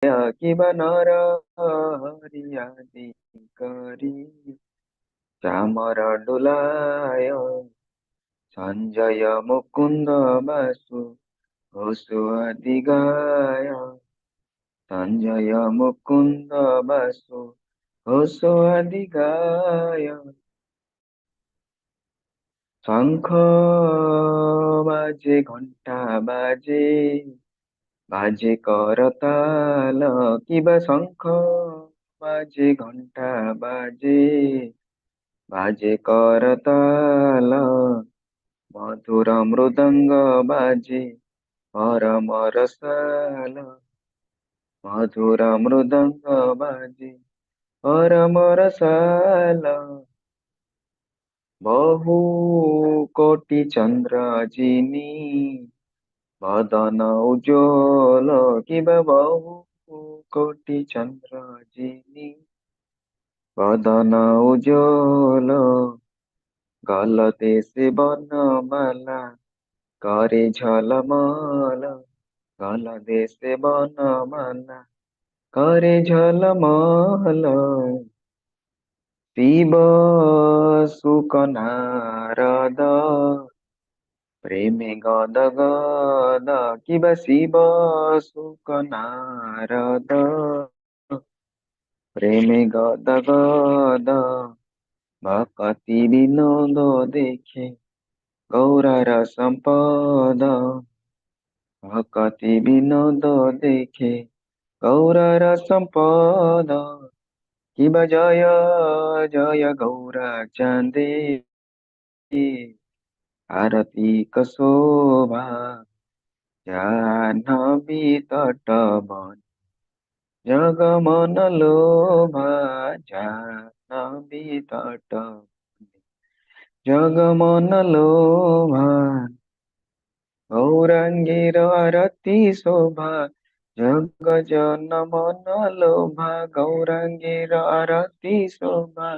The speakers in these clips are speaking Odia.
କିବା ନର ହରି ଆଦି କରି ଚାମର ଡୁଲାୟ। ସଞ୍ଜୟ ମୁକୁନ୍ଦ ବାସୁ ଘୋଷ ଆଦି ଗାୟ। ସଞ୍ଜୟ ମୁକୁନ୍ଦ ବାସୁ ଘୋଷ ଆଦି ଗାୟ। ଶଙ୍ଖ ବାଜେ, ଘଣ୍ଟା ବାଜେ, ବାଜେ କରତାଲ। କିବା ଶଙ୍ଖ ବାଜେ, ଘଣ୍ଟା ବାଜେ, ବାଜେ କରତାଲ। ମଧୁର ମୃଦଙ୍ଗ ବାଜେ ପରମ ରସାଲ। ମଧୁର ମୃଦଙ୍ଗ ବାଜେ ପରମ ରସାଲ। ବହୁ କୋଟି ଚନ୍ଦ୍ର ଜିନି ବଦନ ଉଜ୍ଜ୍ୱଳ। କିବା ବହୁ କୋଟି ଚନ୍ଦ୍ର ଜିନି ବଦନ ଉଜ୍ଜ୍ୱଳ। ଗଲତେ ସେ ବନମାଲା କରେ ଝଲମଲ। ଗଲଦେ ସେ ବନମାଲା କରେ ଝଲମଲ। ଶିବ ସୁକ ନାରଦ ପ୍ରେମେ ଗଦ ଗଦ। କିବା ଶିବ ସୁକ ନାରଦ ପ୍ରେମେ ଗଦ ଗଦ। ଭକତି ବିନୋଦ ଦେଖେ ଗୌରର ସମ୍ପଦ। ଭକତି ବିନୋଦ ଦେଖେ ଗୌରର ସମ୍ପଦ। କିବା ଜୟ ଜୟ ଗୌରା ଚାନ୍ଦେ ଆରତି ଶୋଭା। ଜାହ୍ନବୀ ତଟ ବନ ଜଗମନ ଲୋଭା। ଜାହ୍ନବୀ ତଟ ଜଗମନ ଲୋଭା। ଗୌରାଙ୍ଗୀର ଆରତି ଶୋଭା ଜଗ ଜନ ମନ ଲୋଭା। ଗୌରାଙ୍ଗୀର ଆରତି ଶୋଭା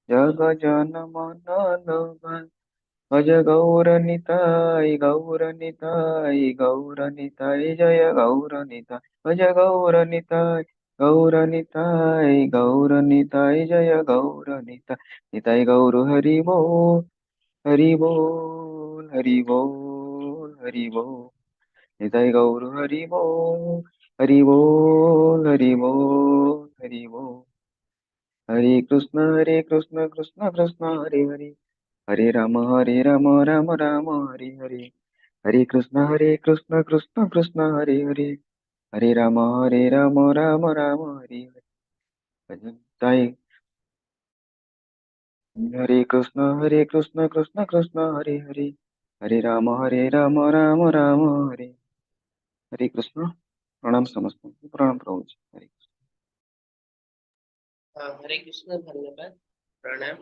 ଜଗ ଜନ ମନ ଲୋଭା। ଭଜ ଗୌର ନିତାଇ ଗୌର ନିତାଇ ଗୌର ନିତାଇ ଜୟ ଗୌର ନିତାଇ। ଭଜ ଗୌର ନିତାଇ ଗୌର ନିତାଇ ଗୌର ନିତାଇ ଜୟ ଗୌର ନିତାଇ। ନିତାଇ ଗୌର ହରି ବୋଲ ହରି ବୋଲ ହରି ବୋଲ ହରି ବୋଲ। ନିତାଇ ଗୌର ହରି ବୋଲ ହରି ବୋଲ ହରି ବୋଲ ହରି ବୋଲ। ହରେ କୃଷ୍ଣ ହରେ କୃଷ୍ଣ କୃଷ୍ଣ କୃଷ୍ଣ ହରେ ହରେ, ହରେ ରାମ ହରେ ରାମ ରାମ ରାମ ହରେ ହରେ। ହରେ କୃଷ୍ଣ ହରେ କୃଷ୍ଣ କୃଷ୍ଣ କୃଷ୍ଣ ହରେ ହରେ, ହରେ ରାମ ହରେ ରାମ ରାମ ରାମ ହରେ ହରେ। ଭଜନ ହରେ କୃଷ୍ଣ ହରେ କୃଷ୍ଣ କୃଷ୍ଣ କୃଷ୍ଣ ହରେ ହରେ, ହରେ ରାମ ହରେ ରାମ ରାମ ରାମ ହରେ। ହରେ କୃଷ୍ଣ। ପ୍ରଣାମ ସମସ୍ତଙ୍କୁ, ପ୍ରଣାମ ପ୍ରଭୁଜୀ। ହରେ କୃଷ୍ଣ। ହଁ, ହରେ କୃଷ୍ଣ, ଧନ୍ୟବାଦ, ପ୍ରଣାମ।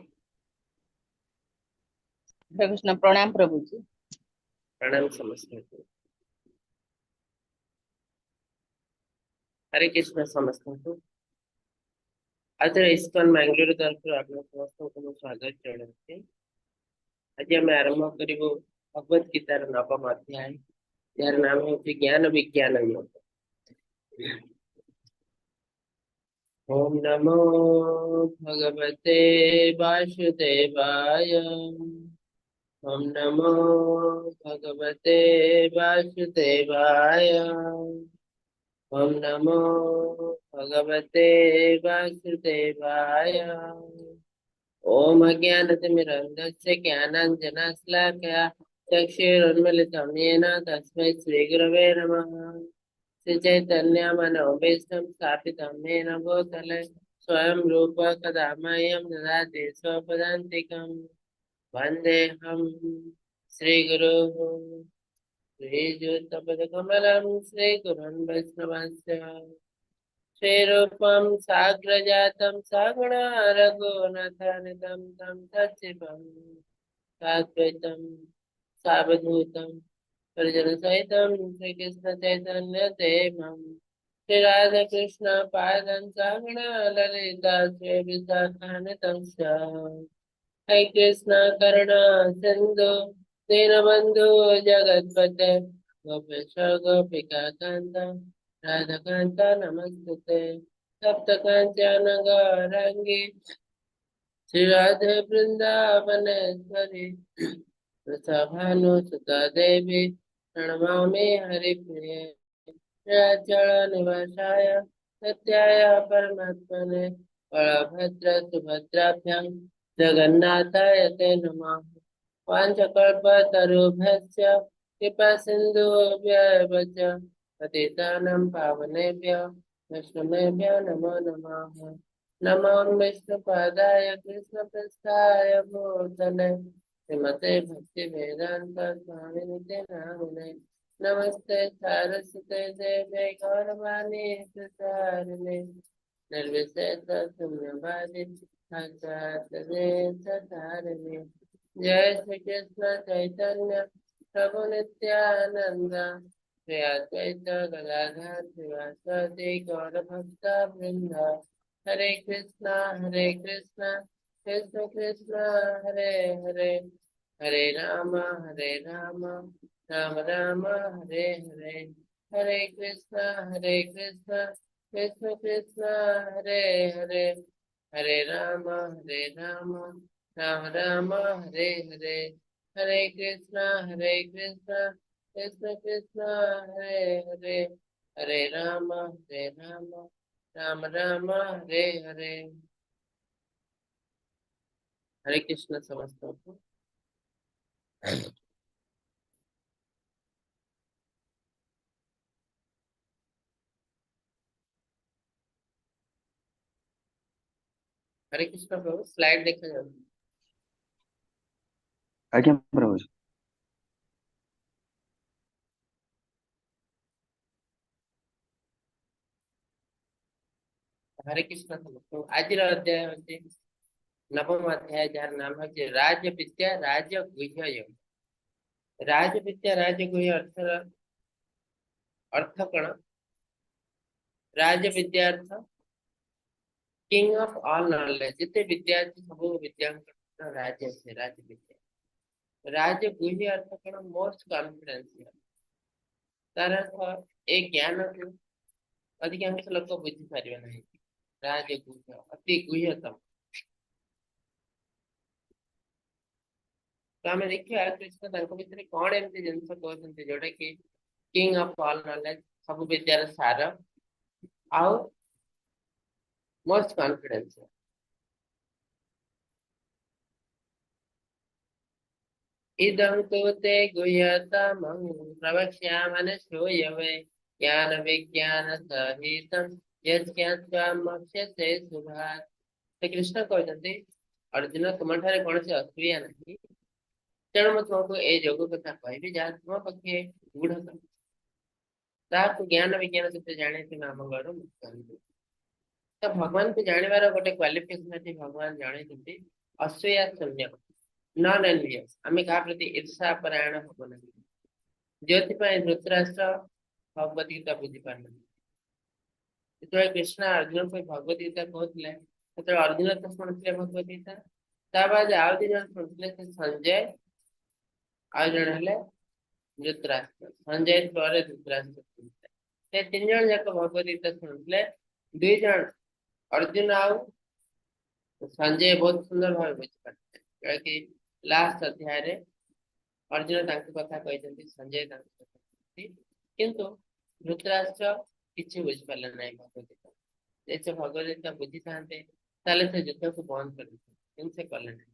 ହରେ କୃଷ୍ଣ, ପ୍ରଣାମ ପ୍ରଭୁଜୀ। ପ୍ରଣାମ ସମସ୍ତଙ୍କୁ। ହରେ କୃଷ୍ଣ ସମସ୍ତଙ୍କୁ। ଆଉଥରେ ଇସ୍କନ ବାଙ୍ଗାଲୋର ତରଫରୁ ଆପଣ ସମସ୍ତଙ୍କୁ ମୁଁ ସ୍ୱାଗତ ଜଣାଉଛି। ଆଜି ଆମେ ଆରମ୍ଭ କରିବୁ ଭଗବତ ଗୀତାର ନବମ ଅଧ୍ୟାୟ, ଯାହାର ନାମ ହେଉଛି ଜ୍ଞାନ ବିଜ୍ଞାନ ଯୋଗ। ଓମ୍ ନମୋ ଭଗବତେ ବାସୁଦେବାୟ। ଓମ୍ ନମୋ ଭଗବତେ ବାସୁଦେବାୟ। ଓମ୍ ନମୋ ଭଗବତେ ବାସୁଦେବାୟ। ଓମ୍ ଅଜ୍ଞାନତିମିରନ୍ଧସ୍ୟ ଜ୍ଞାନାଞ୍ଜନଶଲାକୟା ଚକ୍ଷୁରୁନ୍ମିଲିतं येन तस्मै श्रीगुरवे नमः। श्रीचैतन्यमनोभीष्टं स्थापितं येन भूतले स्वयं रूप कदा मह्यं ददाति स्वपदान्तिकं। वन्देऽहं श्रीगुरुः श्रीयुतपदकमलं श्रीगुरुन् वैष्णवांश्च। श्रीरूपं साग्रजातं सगुण रघुनाथानितं तं सचिवं साद्वैतं सावधूतं परिजनसहितं श्रीकृष्ण चैतन्य देवं। श्री राधा कृष्ण पादं सगुण ललिता श्री विशाखानितं च। हरे कृष्ण करुणा सिन्धु दीनबन्धु जगत्पते गोपेश गोपिका कान्त राधाकान्त नमस्ते। तप्त काञ्चन गौराङ्गी श्री राधे वृन्दावनेश्वरी वृषभानुसुता देवी प्रणमामि हरिप्रिये। निलाचल निवासाय सत्याय परमात्मने बलभद्र सुभद्राभ्यां जगन्नाथाय ते नमः। वाञ्छाकल्पतरुभ्यश्च कृपा सिन्धुभ्य एव च पतितानां पावनेभ्यो वैष्णवेभ्यो नमो नमः। नमो विष्णुपादाय कृष्णप्रेष्ठाय भूतले श्रीमते भक्तिवेदान्त स्वामिनिति नामिने। नमस्ते सारस्वते देवे गौरवाणी प्रचारिणे निर्विशेष शून्यवादी धारिणे। जय श्री कृष्ण चैतन्य प्रभु नित्यानंद श्री अद्वैत गदाधर श्रीवासादि गौर भक्त वृंद। हरे कृष्णा हरे कृष्णा कृष्ण कृष्ण हरे हरे, हरे राम हरे राम राम राम हरे हरे। हरे कृष्णा हरे कृष्णा कृष्ण कृष्ण हरे हरे, हरे राम हरे राम राम राम हरे हरे। हरे कृष्णा हरे कृष्णा कृष्ण कृष्ण हरे हरे, हरे राम हरे राम राम राम हरे हरे। हरे कृष्ण ସମସ୍ତଙ୍କୁ। ହରେ କୃଷ୍ଣ ପ୍ରଭୁ, ସ୍ଲାଇଡ୍ ଦେଖାଯାଉଛି? ଆଜ୍ଞା ପ୍ରଭୁଜୀ। ହରେ କୃଷ୍ଣ ସମସ୍ତଙ୍କୁ। ଆଜିର ଅଧ୍ୟାୟ ହେଉଛି ନବମ ଅଧ୍ୟାୟ, ଯାହାର ନାମ ହେଉଛି ରାଜବିଦ୍ୟା ରାଜଗୁହ୍ୟ ଯୋଗ। ରାଜବିଦ୍ୟା ରାଜଗୁହ୍ୟ ଅର୍ଥର ଅର୍ଥ କଣ? ରାଜବିଦ୍ୟା ଅର୍ଥ କିଙ୍ଗ ଅଫ ଅଲ୍ ନଲେଜ, ଯେତେ ବିଦ୍ୟା ଅଛି ସବୁ ବିଦ୍ୟାଙ୍କର ରାଜ ଅଛି ରାଜବିଦ୍ୟା। ରାଜଗୁହ୍ୟ ଅର୍ଥ କଣ? Most confidential. ତାର ଅର୍ଥ ଏ ଜ୍ଞାନକୁ ଅଧିକାଂଶ ଲୋକ ବୁଝିପାରିବେ ନାହିଁ। ରାଜଗୁହ୍ୟ ଅତି ଗୁହ୍ୟତମ। ତ ଆମେ ଦେଖିବା କୃଷ୍ଣ ତାଙ୍କ ଭିତରେ କଣ ଏମିତି ଜିନିଷ କହୁଛନ୍ତି ଯୋଉଟା କି କିଙ୍ଗ ଅଫ ଅଲ୍ ନଲେଜ, ସବୁ ବିଦ୍ୟାର ସାର ଆଉ ମୋଷ୍ଟ କନଫିଡେନ୍ସିଆଲ। ଇଦଂ ତୁ ତେ ଗୁହ୍ୟତମଂ ପ୍ରବକ୍ଷ୍ୟାମନସୂୟवे ज्ञान विज्ञान सहितं यज्ञात्वा मोक्ष्यसे शुभात्। ତ କୃଷ୍ଣ କହୁଛନ୍ତି ଅର୍ଜୁନ, ତୁମଠାରେ କୌଣସି ଅସୂୟା ନାହିଁ, ତେଣୁ ମୁଁ ତୁମକୁ ଏଇ ଯୋଗ କଥା କହିବି ଯାହା ତୁମ ପକ୍ଷେ ଗୂଢ, ତାହାକୁ ଜ୍ଞାନ ବିଜ୍ଞାନ ସହିତ ଜାଣି ତୁମେ ଆମ ଘରୁ ମୁକ୍ତ ହେଇଯିବ। ତ ଭଗବାନଙ୍କୁ ଜାଣିବାର ଗୋଟେ କ୍ୱାଲିଫିକେସନ ଅଛି, ଭଗବାନ ଜଣେଇଛନ୍ତି ଅସୂୟା ଶୂନ୍ୟ, ନନ୍ ଏନଭିୟସ୍। ଆମେ କାହା ପ୍ରତି ଈର୍ଷା ପରାୟଣ ହବ ନାହିଁ। ଯେଉଁଥିପାଇଁ ଧୃତରାଷ୍ଟ୍ର ଭଗବତ ଗୀତା ବୁଝିପାରିନାହାନ୍ତି। ଯେତେବେଳେ କୃଷ୍ଣ ଅର୍ଜୁନଙ୍କୁ ଭଗବତ ଗୀତା କହୁଥିଲେ, ସେତେବେଳେ ଅର୍ଜୁନ ତ ଶୁଣୁଥିଲେ ଭଗବତ ଗୀତା, ତା ବାଦ ଆଉ ଦି ଜଣ ଶୁଣୁଥିଲେ, ସେ ସଞ୍ଜୟ ଆଉ ଜଣେ ହେଲେ ଧୃତରାଷ୍ଟ୍ର। ସଞ୍ଜୟ ପରେ ଧୃତରାଷ୍ଟ୍ର ଶୁଣୁଥିଲେ। ସେ ତିନି ଜଣ ଯାକ ଭଗବତ ଗୀତା ଶୁଣୁଥିଲେ। ଦୁଇ ଜଣ ଅର୍ଜୁନ ଆଉ ସଞ୍ଜୟ ବହୁତ ସୁନ୍ଦର ଭାବେ ବୁଝିପାରିଥିଲେ, ଯେଉଁଟାକି ଲାଷ୍ଟ ଅଧ୍ୟାୟରେ ଅର୍ଜୁନ ତାଙ୍କ କଥା କହିଛନ୍ତି, ସଞ୍ଜୟ ତାଙ୍କ କଥା କହିଛନ୍ତି, କିନ୍ତୁ ଧୃତରାଷ୍ଟ୍ର କିଛି ବୁଝିପାରିଲେ ନାହିଁ ଭଗବତ ଗୀତା। ଯଦି ସେ ଭଗବତ ଗୀତା ବୁଝିଥାନ୍ତେ ତାହେଲେ ସେ ଯୁଦ୍ଧକୁ ବନ୍ଦ କରିଦେଇଥାନ୍ତେ, କିନ୍ତୁ ସେ କଲେ ନାହିଁ।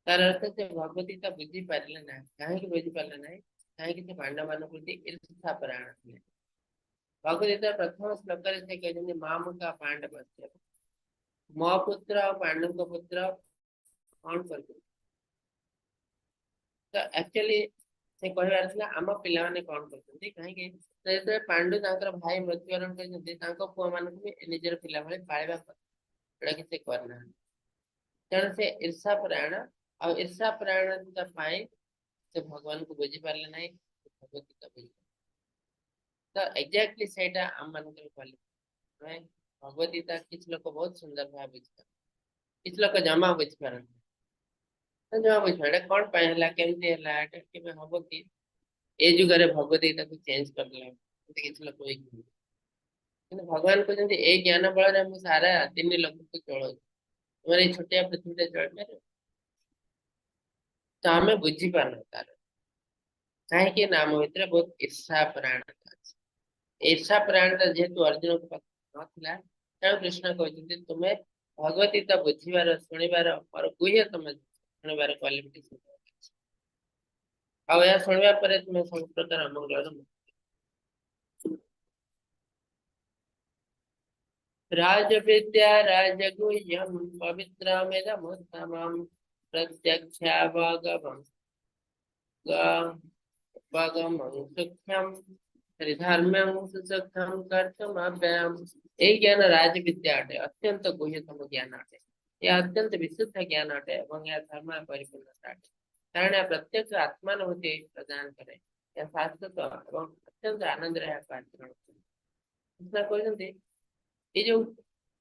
ତାର ଅର୍ଥ ସେ ଭଗବତ ଗୀତା ବୁଝିପାରିଲେ ନାହିଁ। କାହିଁକି ବୁଝିପାରିଲେ ନାହିଁ? କାହିଁକି ସେ ପାଣ୍ଡବମାନଙ୍କ ପ୍ରତି ଈର୍ଷା ପରାୟଣ ଥିଲେ। ଭଗବତ ଗୀତା ପ୍ରଥମ ଶ୍ଲୋକରେ ସେ କହିଛନ୍ତି ମାମୁକା ପାଣ୍ଡବସ୍ୟ, ମୋ ପୁତ୍ର ଆଉ ପାଣ୍ଡୁଙ୍କ ପୁତ୍ର କଣ କରୁଛନ୍ତି? ତ ଆକ୍ଚୁଆଲି ସେ କହିବାର ଥିଲା ଆମ ପିଲାମାନେ କଣ କରୁଛନ୍ତି। କାହିଁକି ନା ଯେତେବେଳେ ପାଣ୍ଡୁ ତାଙ୍କର ଭାଇ ମୃତ୍ୟୁବରଣ କରିଛନ୍ତି, ତାଙ୍କ ପୁଅ ମାନଙ୍କୁ ବି ନିଜର ପିଲା ଭଳି ପାଳିବା କଥା, ଯୋଉଟା କି ସେ କରିନାହାନ୍ତି। ତେଣୁ ସେ ଈର୍ଷା ପରାୟଣ, ଆଉ ଈର୍ଷା ପରାୟଣତା ପାଇଁ ସେ ଭଗବାନଙ୍କୁ ବୁଝିପାରିଲେ ନାହିଁ, ଭଗବତ ଗୀତା ବୁଝିପାରିଲେ। ତ ଏକ୍ଜାକ୍ଟଲି ସେଇଟା ଆମ ମାନଙ୍କର କ୍ୱାଲିଟି। ଆମେ ଭଗବତ ଗୀତା କିଛି ଲୋକ ବହୁତ ସୁନ୍ଦର ଭାବେ ବୁଝିପାରନ୍ତି, କିଛି ଲୋକ ଜମା ବୁଝିପାରନ୍ତି, ଜମା ବୁଝିପାରନ୍ତି। ଏଇଟା କଣ ପାଇଁ ହେଲା, କେମିତି ହେଲା, ଏଇଟା କେବେ ହବ କି, ଏ ଯୁଗରେ ଭଗବତ ଗୀତାକୁ ଚେଞ୍ଜ କରିଦେଲା, ଏମିତି କିଛି ଲୋକ ବି କୁହନ୍ତି। କିନ୍ତୁ ଭଗବାନ କହୁଛନ୍ତି, ଏଇ ଜ୍ଞାନ ବଳରେ ମୁଁ ସାରା ତିନି ଲୋକକୁ ଚଳଉଛି, ତୁମର ଏଇ ଛୋଟିଆ ପୃଥିବୀଟା ଚଳିପାରିବ? ତ ଆମେ ବୁଝିପାରୁନୁ ତାର। କାହିଁକି ନା ଆମ ଭିତରେ ବହୁତ ଈର୍ଷା ପରାୟଣତା ଅଛି। ଈର୍ଷା ପରାୟଣତା ଯେହେତୁ ଅର୍ଜୁନଙ୍କ ପାଖରେ ନଥିଲା, ତେଣୁ କୃଷ୍ଣ କହୁଛନ୍ତି, ତୁମେ ଭଗବତ ଗୀତା ବୁଝିବାର, ଶୁଣିବାର, ମୋର ଗୁହ୍ୟ ତମେ ଶୁଣିବାର କ୍ୱାଲିଫିକେସନ ଅଛି। ଆଉ ଏହା ଶୁଣିବା ପରେ ତୁମେ ସବୁ ପ୍ରକାର ଅମଙ୍ଗଳର ମୁକ୍ତି। ରାଜବିଦ୍ୟା ରାଜଗୁହ୍ୟಂ ପବିତ୍ରମିଦମୁତ୍ତମಂ ପ୍ରତ୍ୟକ୍ଷାବଗମଂ ଗମଂ ସୂକ୍ଷ୍ମಂ ଧର୍ମ୍ୟଂ ସୁସୂକ୍ଷ୍ମଂ କର୍ତ୍ତୁମବ୍ୟୟम्। ଏହି ଜ୍ଞାନ ରାଜବିଦ୍ୟା ଅଟେ, ଅତ୍ୟନ୍ତ ଗୁହ୍ୟତମ ଜ୍ଞାନ ଅଟେ। ଏହା ଅତ୍ୟନ୍ତ ବିଶୁଦ୍ଧ ଜ୍ଞାନ ଅଟେ ଏବଂ ଏହା ଧର୍ମ ପରିପୂର୍ଣ୍ଣତା ଅଟେ, କାରଣ ଏହା ପ୍ରତ୍ୟକ୍ଷ ଆତ୍ମାନୁଭୂତି ପ୍ରଦାନ କରେ। ଏହା ଶାଶ୍ୱତ ଏବଂ ଅତ୍ୟନ୍ତ ଆନନ୍ଦରେ ଏହାକୁ ଆଚରଣ କରେ। କୃଷ୍ଣ କହୁଛନ୍ତି, ଏଇ ଯୋଉ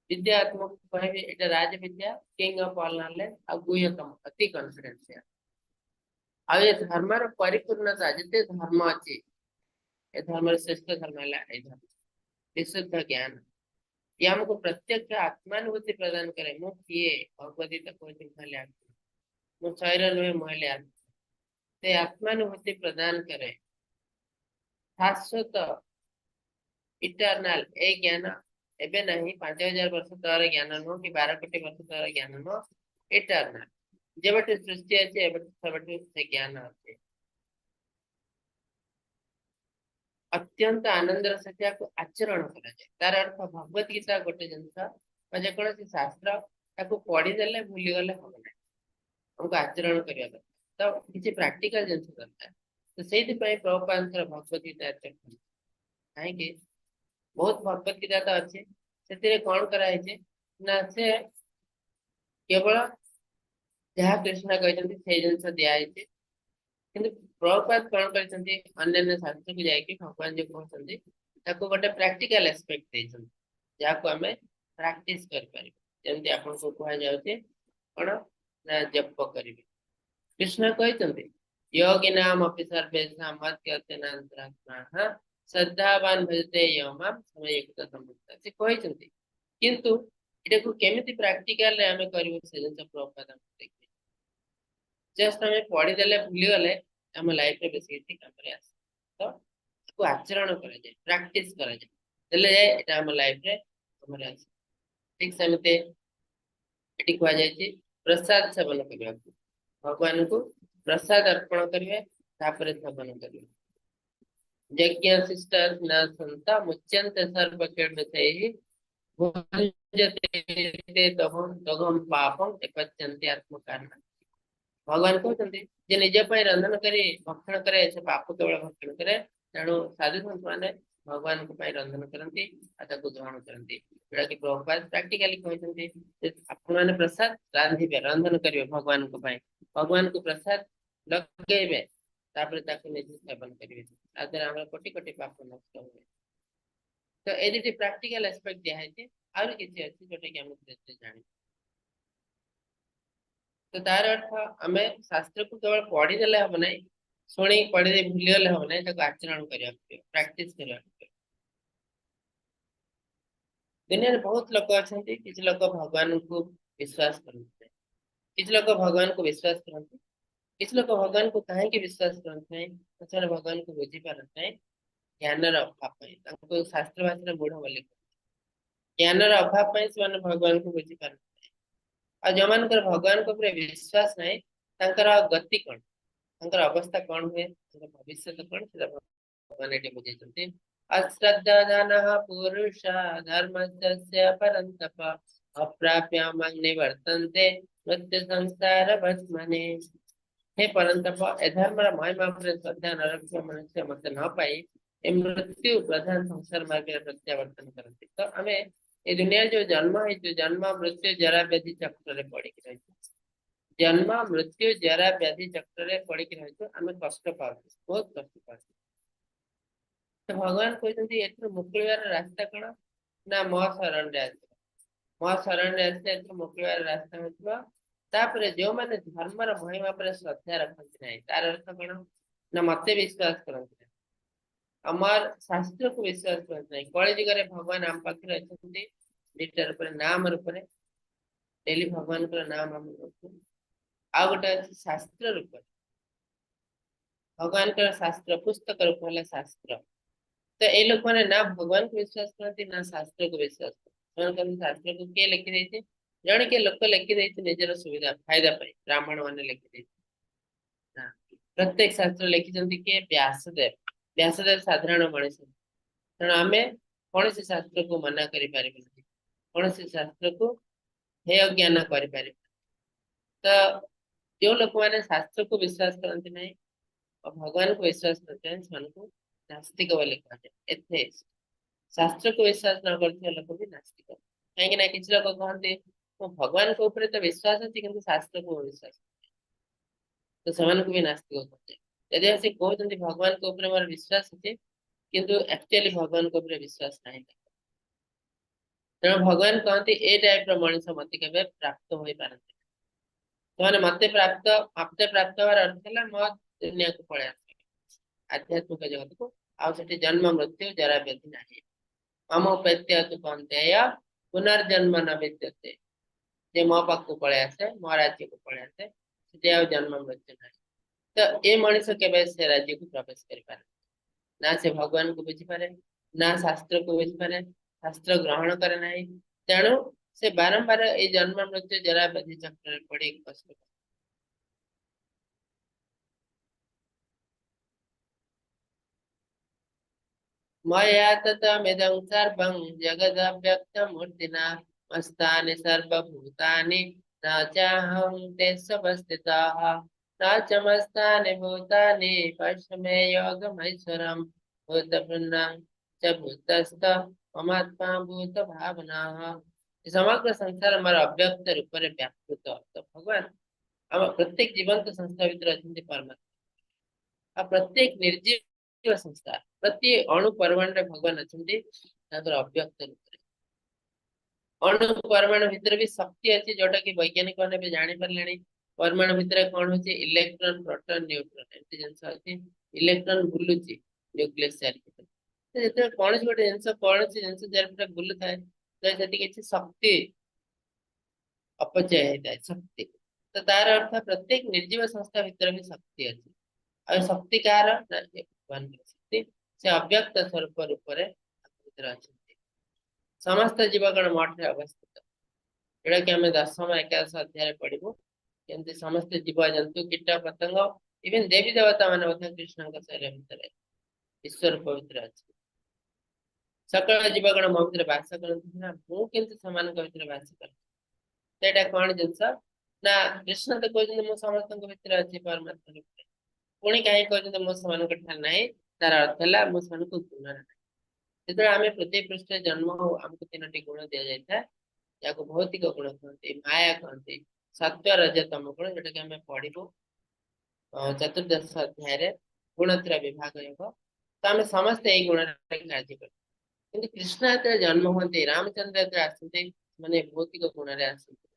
ବିଦ୍ୟା ତୁମକୁ କହିବି, ଏଇଟା ରାଜବିଦ୍ୟା, କିଙ୍ଗ ଅଫ ଅଲ ନଲେଜ, ଆଉ ଗୁହ୍ୟତମ, ଅତି କନଫିଡେନ୍ସିଆଲ। ଆଉ ଏ ଧର୍ମର ପରିପୂର୍ଣ୍ଣତା, ଯେତେ ଧର୍ମ ଅଛି ଏ ଧର୍ମର ଶ୍ରେଷ୍ଠ ଧର୍ମ ହେଲା ଏଇ ଧର୍ମ, ବିଶୁଦ୍ଧ ଜ୍ଞାନ। ଇଏ ଆମକୁ ପ୍ରତ୍ୟକ୍ଷ ଆତ୍ମାନୁଭୂତି ପ୍ରଦାନ କରେ। ମୁଁ କିଏ? ଭଗବତ ଗୀତା କହୁଛି, ମୁଁ ହେଲି ଆତ୍ମା, ମୁଁ ଶରୀର ନୁହେଁ, ମୁଁ ହେଲି ଆତ୍ମା। ସେ ଆତ୍ମାନୁଭୂତି ପ୍ରଦାନ କରେ, ଶାଶ୍ୱତ, ଇଟରନାଲ। ଏଇ ଜ୍ଞାନ ଏବେ ନାହିଁ, 5000 ବର୍ଷ ତଳର ଜ୍ଞାନ ନୁହଁ କି 12 କୋଟି ବର୍ଷ ତଳର ଜ୍ଞାନ ନୁହଁ, ଇଟରନାଲ। ଯେବେଠୁ ସୃଷ୍ଟି ଅଛି ଏବେଠୁ ସେବେଠୁ ସେ ଜ୍ଞାନ ଅଛି। ଅତ୍ୟନ୍ତ ଆନନ୍ଦର ସହିତ ଏହାକୁ ଆଚରଣ କରାଯାଏ। ତାର ଅର୍ଥ, ଭଗବତ ଗୀତା ଗୋଟେ ଜିନିଷ ବା ଯେକୌଣସି ଶାସ୍ତ୍ର, ତାକୁ ପଢିଦେଲେ ଭୁଲିଗଲେ ହବ ନାହିଁ, ଆମକୁ ଆଚରଣ କରିବା ଦରକାର। ତ କିଛି ପ୍ରାକ୍ଟିକାଲ ଜିନିଷ ଦରକାର। ତ ସେଇଥିପାଇଁ ପ୍ରଭୁପାଦଙ୍କର ଭଗବତ ଗୀତା ଏତେ ଭଲ। କାହିଁକି? ବହୁତ ଭଗବତ ଗୀତା ତ ଅଛି, ସେଥିରେ କଣ କରାହେଇଛି ନା ସେ କେବଳ ଯାହା କୃଷ୍ଣ କହିଛନ୍ତି ସେଇ ଜିନିଷ ଦିଆହେଇଛି। କିନ୍ତୁ ପ୍ରଭୁପାଦ କଣ କରିଛନ୍ତି? ଅନ୍ୟାନ୍ୟ ଶାସ୍ତ୍ରକୁ ଯାଇକି ଭଗବାନ ଯୋଉ କହୁଛନ୍ତି ତାକୁ ଗୋଟେ ପ୍ରାକ୍ଟିକାଲ ଆସ୍ପେକ୍ଟ ଦେଇଛନ୍ତି, ଯାହାକୁ ଆମେ ପ୍ରାକ୍ଟିସ କରିପାରିବୁ। ଯେମିତି ଆପଣଙ୍କୁ କୁହାଯାଉଛି କଣ ନା ଜପ କରିବେ। କୃଷ୍ଣ କହିଛନ୍ତି, ଯୋଗିନାମ ଅପି ସର୍ବେଷାଂ ମଦ୍ଗତେନାନ୍ତରାତ୍ମା ଶ୍ରଦ୍ଧାବାନ ଭଜତେ ୟୋ ମାମ୍ ସମୟଯୁକ୍ତ ସମୁକ୍ତ। ସେ କହିଛନ୍ତି, କିନ୍ତୁ ଏଟାକୁ କେମିତି ପ୍ରାକ୍ଟିକାଲରେ ଆମେ କରିବୁ ସେ ଜିନିଷ ପ୍ରଭୁପାଦ ଆମକୁ ଦେଖେଇବେ। ଜଷ୍ଟ ଆମେ ପଢିଦେଲେ ଭୁଲିଗଲେ ଆମ ଲାଇଫରେ ବେଶୀ କିଛି କାମରେ ଆସେ। ତ ତାକୁ ଆଚରଣ କରାଯାଏ, ପ୍ରାକ୍ଟିସ କରାଯାଏ, ଦେଲେ ଯାଏ ଏଟା ଆମ ଲାଇଫରେ କାମରେ ଆସେ। ଠିକ ସେମିତି ଏଠି କୁହାଯାଇଛି ପ୍ରସାଦ ସେବନ କରିବାକୁ, ଭଗବାନଙ୍କୁ ପ୍ରସାଦ ଅର୍ପଣ କରିବେ, ତାପରେ ସେବନ କରିବେ। ଯଜ୍ଞ ଶିଷ୍ଟ ନ ସନ୍ତା ମୁଚ୍ୟନ୍ତେ ସର୍ବକିଳ୍ବିଷୈଃ ଭୁଞ୍ଜତେ ତହଂ ଦଘಂ ପାପଂ ଏପଚ୍ୟନ୍ତି ଆତ୍ମକାରଣାତ୍। ଭଗବାନ କହୁଛନ୍ତି ଯେ ନିଜ ପାଇଁ ରନ୍ଧନ କରି ଭକ୍ଷଣ କରେ, ସେ ପାପ କେବଳ ଭକ୍ଷଣ କରେ। ତେଣୁ ସାଧୁ ସନ୍ଥ ମାନେ ଭଗବାନଙ୍କ ପାଇଁ ରନ୍ଧନ କରନ୍ତି ଆଉ ତାକୁ ଗ୍ରହଣ କରନ୍ତି। ଯୋଉଟା କି ପ୍ରଭୁପାଦ ପ୍ରାକ୍ଟିକାଲି କହିଛନ୍ତି ଯେ ଆପଣମାନେ ପ୍ରସାଦ ରାନ୍ଧିବେ, ରନ୍ଧନ କରିବେ ଭଗବାନଙ୍କ ପାଇଁ, ଭଗବାନଙ୍କୁ ପ୍ରସାଦ ଲଗେଇବେ, ତାପରେ ତାକୁ ନିଜେ ସେବନ କରିବେ। ତା ଦ୍ୱାରା ଆମର କୋଟି କୋଟି ପାପ ନଷ୍ଟ ହୁଏ। ତ ଏଇ ଦୁଇଟି ପ୍ରାକ୍ଟିକାଲ ଆସ୍ପେକ୍ଟ ଦିଆହେଇଛି। ଆହୁରି କିଛି ଅଛି ଯୋଉଟା କି ଆମେ ଧୀରେ ଧୀରେ ଜାଣିବା। ତ ତାର ଅର୍ଥ, ଆମେ ଶାସ୍ତ୍ରକୁ କେବଳ ପଢିଦେଲେ ହବ ନାହିଁ, ଶୁଣିକି ପଢିଦେଇ ଭୁଲିଗଲେ ହବ ନାହିଁ, ତାକୁ ଆଚରଣ କରିବାକୁ ପଡିବ, ପ୍ରାକ୍ଟିସ କରିବାକୁ ପଡିବ। ଦୁନିଆରେ ବହୁତ ଲୋକ ଅଛନ୍ତି, କିଛି ଲୋକ ଭଗବାନଙ୍କୁ ବିଶ୍ୱାସ କରନ୍ତି ନାହିଁ, କିଛି ଲୋକ ଭଗବାନଙ୍କୁ ବିଶ୍ୱାସ କରନ୍ତି। କିଛି ଲୋକ ଭଗବାନଙ୍କୁ କାହିଁକି ବିଶ୍ୱାସ କରନ୍ତି ନାହିଁ? ସେମାନେ ଭଗବାନଙ୍କୁ ବୁଝିପାରନ୍ତି ନାହିଁ, ଜ୍ଞାନର ଅଭାବ ପାଇଁ। ତାଙ୍କୁ ଶାସ୍ତ୍ର ଭାଷାରେ ମୂଢ ବୋଲି କୁହନ୍ତି। ଜ୍ଞାନର ଅଭାବ ପାଇଁ ସେମାନେ ଭଗବାନଙ୍କୁ ବୁଝିପାରନ୍ତି ନାହିଁ। ଆଉ ଯୋଉମାନଙ୍କର ଭଗବାନଙ୍କ ଉପରେ ବିଶ୍ୱାସ ନାହିଁ, ତାଙ୍କର ଗତି କଣ, ତାଙ୍କର ଅବସ୍ଥା କଣ ହୁଏ, ତାଙ୍କର ଭବିଷ୍ୟତ କଣ, ସେଟା ଭଗବାନ ଏଠି ବୁଝେଇଛନ୍ତି। ଅଶ୍ରଦ୍ଧାନ ପୁରୁଷ ଧର୍ମସ୍ୟ ପରନ୍ତପ ଅପ୍ରାପ୍ୟ ମାଂ ନିବର୍ତ୍ତନ୍ତେ ମୃତ୍ୟୁ ସଂସାର ଭସ୍ମନେ। ହେ ପରନ୍ତପ, ଏ ଧର୍ମର ମହିମା ଉପରେ ଶ୍ରଦ୍ଧା ନ ରଖିବା ମନୁଷ୍ୟ ମତେ ନ ପାଇ ଏ ମୃତ୍ୟୁ ପ୍ରଧାନ ସଂସାର ମାର୍ଗରେ ପ୍ରତ୍ୟାବର୍ତ୍ତନ କରନ୍ତି। ତ ଆମେ ଏ ଦୁନିଆରେ ଯୋଉ ଜନ୍ମ ହେଇଛୁ, ଜନ୍ମ ମୃତ୍ୟୁ ଜରା ବ୍ୟାଧି ଚକ୍ରରେ ପଡିକି ରହିଛୁ। ଜନ୍ମ ମୃତ୍ୟୁ ଜରା ବ୍ୟାଧି ଚକ୍ରରେ ପଡିକି ରହିଛୁ, ଆମେ କଷ୍ଟ ପାଉଛୁ, ବହୁତ କଷ୍ଟ ପାଉଛୁ। ତ ଭଗବାନ କହୁଛନ୍ତି, ଏଥିରୁ ମୁକୁଳିବାର ରାସ୍ତା କଣ ନା ମୋ ଶରଣରେ ଆସିବ। ମୋ ଶରଣରେ ଆସିଲେ ଏଥିରୁ ମୁକୁଳିବାର ରାସ୍ତା ହୋଇଥିବ। ତାପରେ ଯୋଉମାନେ ଧର୍ମର ମହିମା ଉପରେ ଶ୍ରଦ୍ଧା ରଖନ୍ତି ନାହିଁ, ତାର ଅର୍ଥ କଣ ନା ମତେ ବିଶ୍ୱାସ କରନ୍ତି ନାହିଁ। ଆମର ଶାସ୍ତ୍ରକୁ ବିଶ୍ୱାସ କରନ୍ତି ନାହିଁ। କଳିଯୁଗରେ ଭଗବାନ ଆମ ପାଖରେ ଅଛନ୍ତି ଦିଟା ରୂପରେ, ନାମ ରୂପରେ। ଡେଲି ଭଗବାନଙ୍କର ନାମ ଆମେ ନଉଛୁ। ଆଉ ଗୋଟେ ଅଛି ଶାସ୍ତ୍ର ରୂପରେ, ଭଗବାନଙ୍କର ଶାସ୍ତ୍ର ପୁସ୍ତକ ରୂପ ହେଲା ଶାସ୍ତ୍ର। ତ ଏଇ ଲୋକମାନେ ନା ଭଗବାନଙ୍କୁ ବିଶ୍ୱାସ କରନ୍ତି ନା ଶାସ୍ତ୍ରକୁ ବିଶ୍ୱାସ କରନ୍ତି। ସେମାନେ କହନ୍ତି ଶାସ୍ତ୍ରକୁ କିଏ ଲେଖିଦେଇଛି? ଜଣେ କିଏ ଲୋକ ଲେଖିଦେଇଛି ନିଜର ସୁବିଧା ଫାଇଦା ପାଇଁ, ବ୍ରାହ୍ମଣ ମାନେ ଲେଖିଦେଇଛି ନା। ପ୍ରତ୍ୟେକ ଶାସ୍ତ୍ର ଲେଖିଛନ୍ତି କିଏ? ବ୍ୟାସଦେବ। ବ୍ୟାସଦେବ ସାଧାରଣ ମଣିଷ। ତେଣୁ ଆମେ କୌଣସି ଶାସ୍ତ୍ରକୁ ମନା କରିପାରିବୁ ନାହିଁ, କୌଣସି ଶାସ୍ତ୍ରକୁ ହେୟ ଜ୍ଞାନ କରିପାରିବୁ। ତ ଯୋଉ ଲୋକମାନେ ଶାସ୍ତ୍ରକୁ ବିଶ୍ୱାସ କରନ୍ତି ନାହିଁ ଆଉ ଭଗବାନଙ୍କୁ ବିଶ୍ୱାସ କରନ୍ତି ନାହିଁ, ସେମାନଙ୍କୁ ନାସ୍ତିକ ବୋଲି କୁହାଯାଏ। ଏଥେଇଷ୍ଟ। ଶାସ୍ତ୍ରକୁ ବିଶ୍ୱାସ ନ କରୁଥିବା ଲୋକ ବି ନାସ୍ତିକ। କାହିଁକି ନା କିଛି ଲୋକ କହନ୍ତି ମୁଁ ଭଗବାନଙ୍କ ଉପରେ ତ ବିଶ୍ୱାସ ଅଛି କିନ୍ତୁ ଶାସ୍ତ୍ରକୁ ମୁଁ ବିଶ୍ୱାସ କରୁନି, ତ ସେମାନଙ୍କୁ ବି ନାସ୍ତିକ କୁହାଯାଏ। ଯଦି ସେ କହୁଛନ୍ତି ଭଗବାନଙ୍କ ଉପରେ ମୋର ବିଶ୍ୱାସ ଅଛି କିନ୍ତୁ ଆକ୍ଚୁଆଲି ଭଗବାନଙ୍କ ଉପରେ ବିଶ୍ୱାସ ନାହିଁ, ତେଣୁ ଭଗବାନ କହନ୍ତି ଏ ଟାଇପ ର ମଣିଷ ମତେ କେବେ ପ୍ରାପ୍ତ ହୋଇପାରନ୍ତି। ସେମାନେ ମତେ ପ୍ରାପ୍ତ ହବାର ଅର୍ଥ ହେଲା ମୋ ଦୁନିଆକୁ ପଳେଇ ଆସିବେ, ଆଧ୍ୟାତ୍ମିକ ଜଗତକୁ, ଆଉ ସେଠି ଜନ୍ମ ମୃତ୍ୟୁ ଜରା ବ୍ୟାଧି ନାହିଁ। ମମ ଉପେତ୍ୟ କୌନ୍ତେୟ ପୁନର୍ଜନ୍ମ ନ ବିଦ୍ୟତେ। ଯେ ମୋ ପାଖକୁ ପଳେଇ ଆସେ, ମୋ ରାଜ୍ୟକୁ ପଳେଇ ଆସେ, ସେଠି ଆଉ ଜନ୍ମ ମୃତ୍ୟୁ ନାହିଁ। ତ ଏ ମଣିଷ କେବେ ସେ ରାଜ୍ୟକୁ ପ୍ରବେଶ କରିପାରେ ନା, ସେ ଭଗବାନଙ୍କୁ ବୁଝିପାରେ ନା ଶାସ୍ତ୍ରକୁ ବୁଝିପାରେ, ଶାସ୍ତ୍ର ଗ୍ରହଣ କରେ ନାହିଁ। ତେଣୁ ସେ ବାରମ୍ବାର ଏଇ ଜନ୍ମ ମୃତ୍ୟୁ ଜରା ବ୍ୟାଧି ଚକ୍ରରେ ପଡି କଷ୍ଟ ପାଏ। ମୟା ତତମିଦଂ ସର୍ବଂ ଜଗଦବ୍ୟକ୍ତମୂର୍ତ୍ତିନା ମସ୍ତାनि ସର୍ବଭୂତାନି ନ ଚାହଂ ତେଷ୍ୱବସ୍ଥିତାଃ ନ ଚ ମସ୍ତାनि ଭୂତାନି ପଶ୍ୟ ମେ ଯୋଗମୈଶ୍ୱରम् ଭୂତଭୃନ୍नं ଚ ଭୂତସ୍ଥ ମମାତ୍ମା ଭୂତ ଭାବନାଃ। ସମଗ୍ର ସଂସାର ମୋର ଅବ୍ୟକ୍ତ ରୂପରେ ବ୍ୟାପୃତ। ତ ଭଗବାନ ଆମ ପ୍ରତ୍ୟେକ ଜୀବନ୍ତ ସଂସ୍ଥା ଭିତରେ ଅଛନ୍ତି ପରମାତ୍ମା, ଆଉ ପ୍ରତ୍ୟେକ ନିର୍ଜୀବ ସଂସ୍ଥା ପ୍ରତି ଅଣୁ ପରମାଣୁରେ ଭଗବାନ ଅଛନ୍ତି ତାଙ୍କର ଅବ୍ୟକ୍ତ ରୂପରେ। ଅଣୁ ପରମାଣୁ ଭିତରେ ବି ଶକ୍ତି ଅଛି, ଯୋଉଟା କି ବୈଜ୍ଞାନିକ ମାନେ ଏବେ ଜାଣିପାରିଲେଣି। ପରମାଣୁ ଭିତରେ କଣ ହଉଛି? ଇଲେକ୍ଟ୍ରନ, ପ୍ରୋଟନ, ନ୍ୟୁଟ୍ରନ ଏମିତି ଜିନିଷ ଅଛି। ଇଲେକ୍ଟ୍ରନ ବୁଲୁଛି ନ୍ୟୁକ୍ଲିୟସ ଚାରିପଟେ। ଯେତେବେଳେ କୌଣସି ଗୋଟେ ଜିନିଷ କୌଣସି ଜିନିଷ ଚାରିପଟେ ବୁଲୁଥାଏ, ତ ସେଠି କିଛି ଶକ୍ତି ଅପଚୟ ହେଇଥାଏ, ଶକ୍ତି। ତ ତାର ଅର୍ଥ ପ୍ରତ୍ୟେକ ନିର୍ଜୀବ ସଂସ୍ଥା ଭିତରେ ବି ଶକ୍ତି ଅଛି। ଆଉ ଶକ୍ତି କାହାର? ନା ଭଗବାନଙ୍କର ଶକ୍ତି। ସେ ଅବ୍ୟକ୍ତ ସ୍ୱରୂପ ରୂପରେ ଭିତରେ ଅଛନ୍ତି। ସମସ୍ତ ଜୀବଗଣ ମଠରେ ଅବସ୍ଥିତ, ଯୋଉଟା କି ଆମେ ଦଶମ ଏକାଦଶ ଅଧ୍ୟାୟରେ ପଢିବୁ। କେମିତି ସମସ୍ତେ ଜୀବଜନ୍ତୁ, କୀଟ ପତଙ୍ଗ, ଇଭେନ ଦେବୀ ଦେବତା ମାନେ ମଧ୍ୟ କୃଷ୍ଣଙ୍କ ଶରୀର ଭିତରେ ଈଶ୍ୱର ଭିତରେ ଅଛି। ସକଳ ଜୀବଗଣ ମୋ ଭିତରେ ବାସ କରନ୍ତି ନା, ମୁଁ କିନ୍ତୁ ସେମାନଙ୍କ ଭିତରେ ବାସ କରେ। ସେଇଟା କଣ ଜିନିଷ ନା, କୃଷ୍ଣ ତ କହୁଛନ୍ତି ମୁଁ ସମସ୍ତଙ୍କ ଭିତରେ ଅଛି ପରମାତ୍ମା ରୂପରେ, ପୁଣି କାହିଁ କହୁଛନ୍ତି ମୁଁ ସେମାନଙ୍କ ଠାରେ ନାହିଁ? ତାର ଅର୍ଥ ହେଲା ମୁଁ ସେମାନଙ୍କୁ ଗୁଣରେ ନାହିଁ। ଯେତେବେଳେ ଆମେ ପୃଥିବୀ ପୃଷ୍ଠରେ ଜନ୍ମ ହଉ, ଆମକୁ ତିନୋଟି ଗୁଣ ଦିଆଯାଇଥାଏ, ଯାହାକୁ ଭୌତିକ ଗୁଣ କୁହନ୍ତି, ମାୟା କହନ୍ତି, ସତ୍ୟ ରଜ ତମ ଗୁଣ, ଯୋଉଟା କି ଆମେ ପଢିବୁ ଚତୁର୍ଦ୍ଦଶ ଅଧ୍ୟାୟରେ, ଗୁଣତ୍ର ବିଭାଗ ଯୋଗ। ତ ଆମେ ସମସ୍ତେ ଏଇ ଗୁଣରେ କାର୍ଯ୍ୟ କରୁ। କିନ୍ତୁ କୃଷ୍ଣ ଯେତେବେଳେ ଜନ୍ମ ହୁଅନ୍ତି, ରାମଚନ୍ଦ୍ର ଯେତେବେଳେ ଆସନ୍ତି, ସେମାନେ ଭୌତିକ ଗୁଣରେ ଆସନ୍ତି,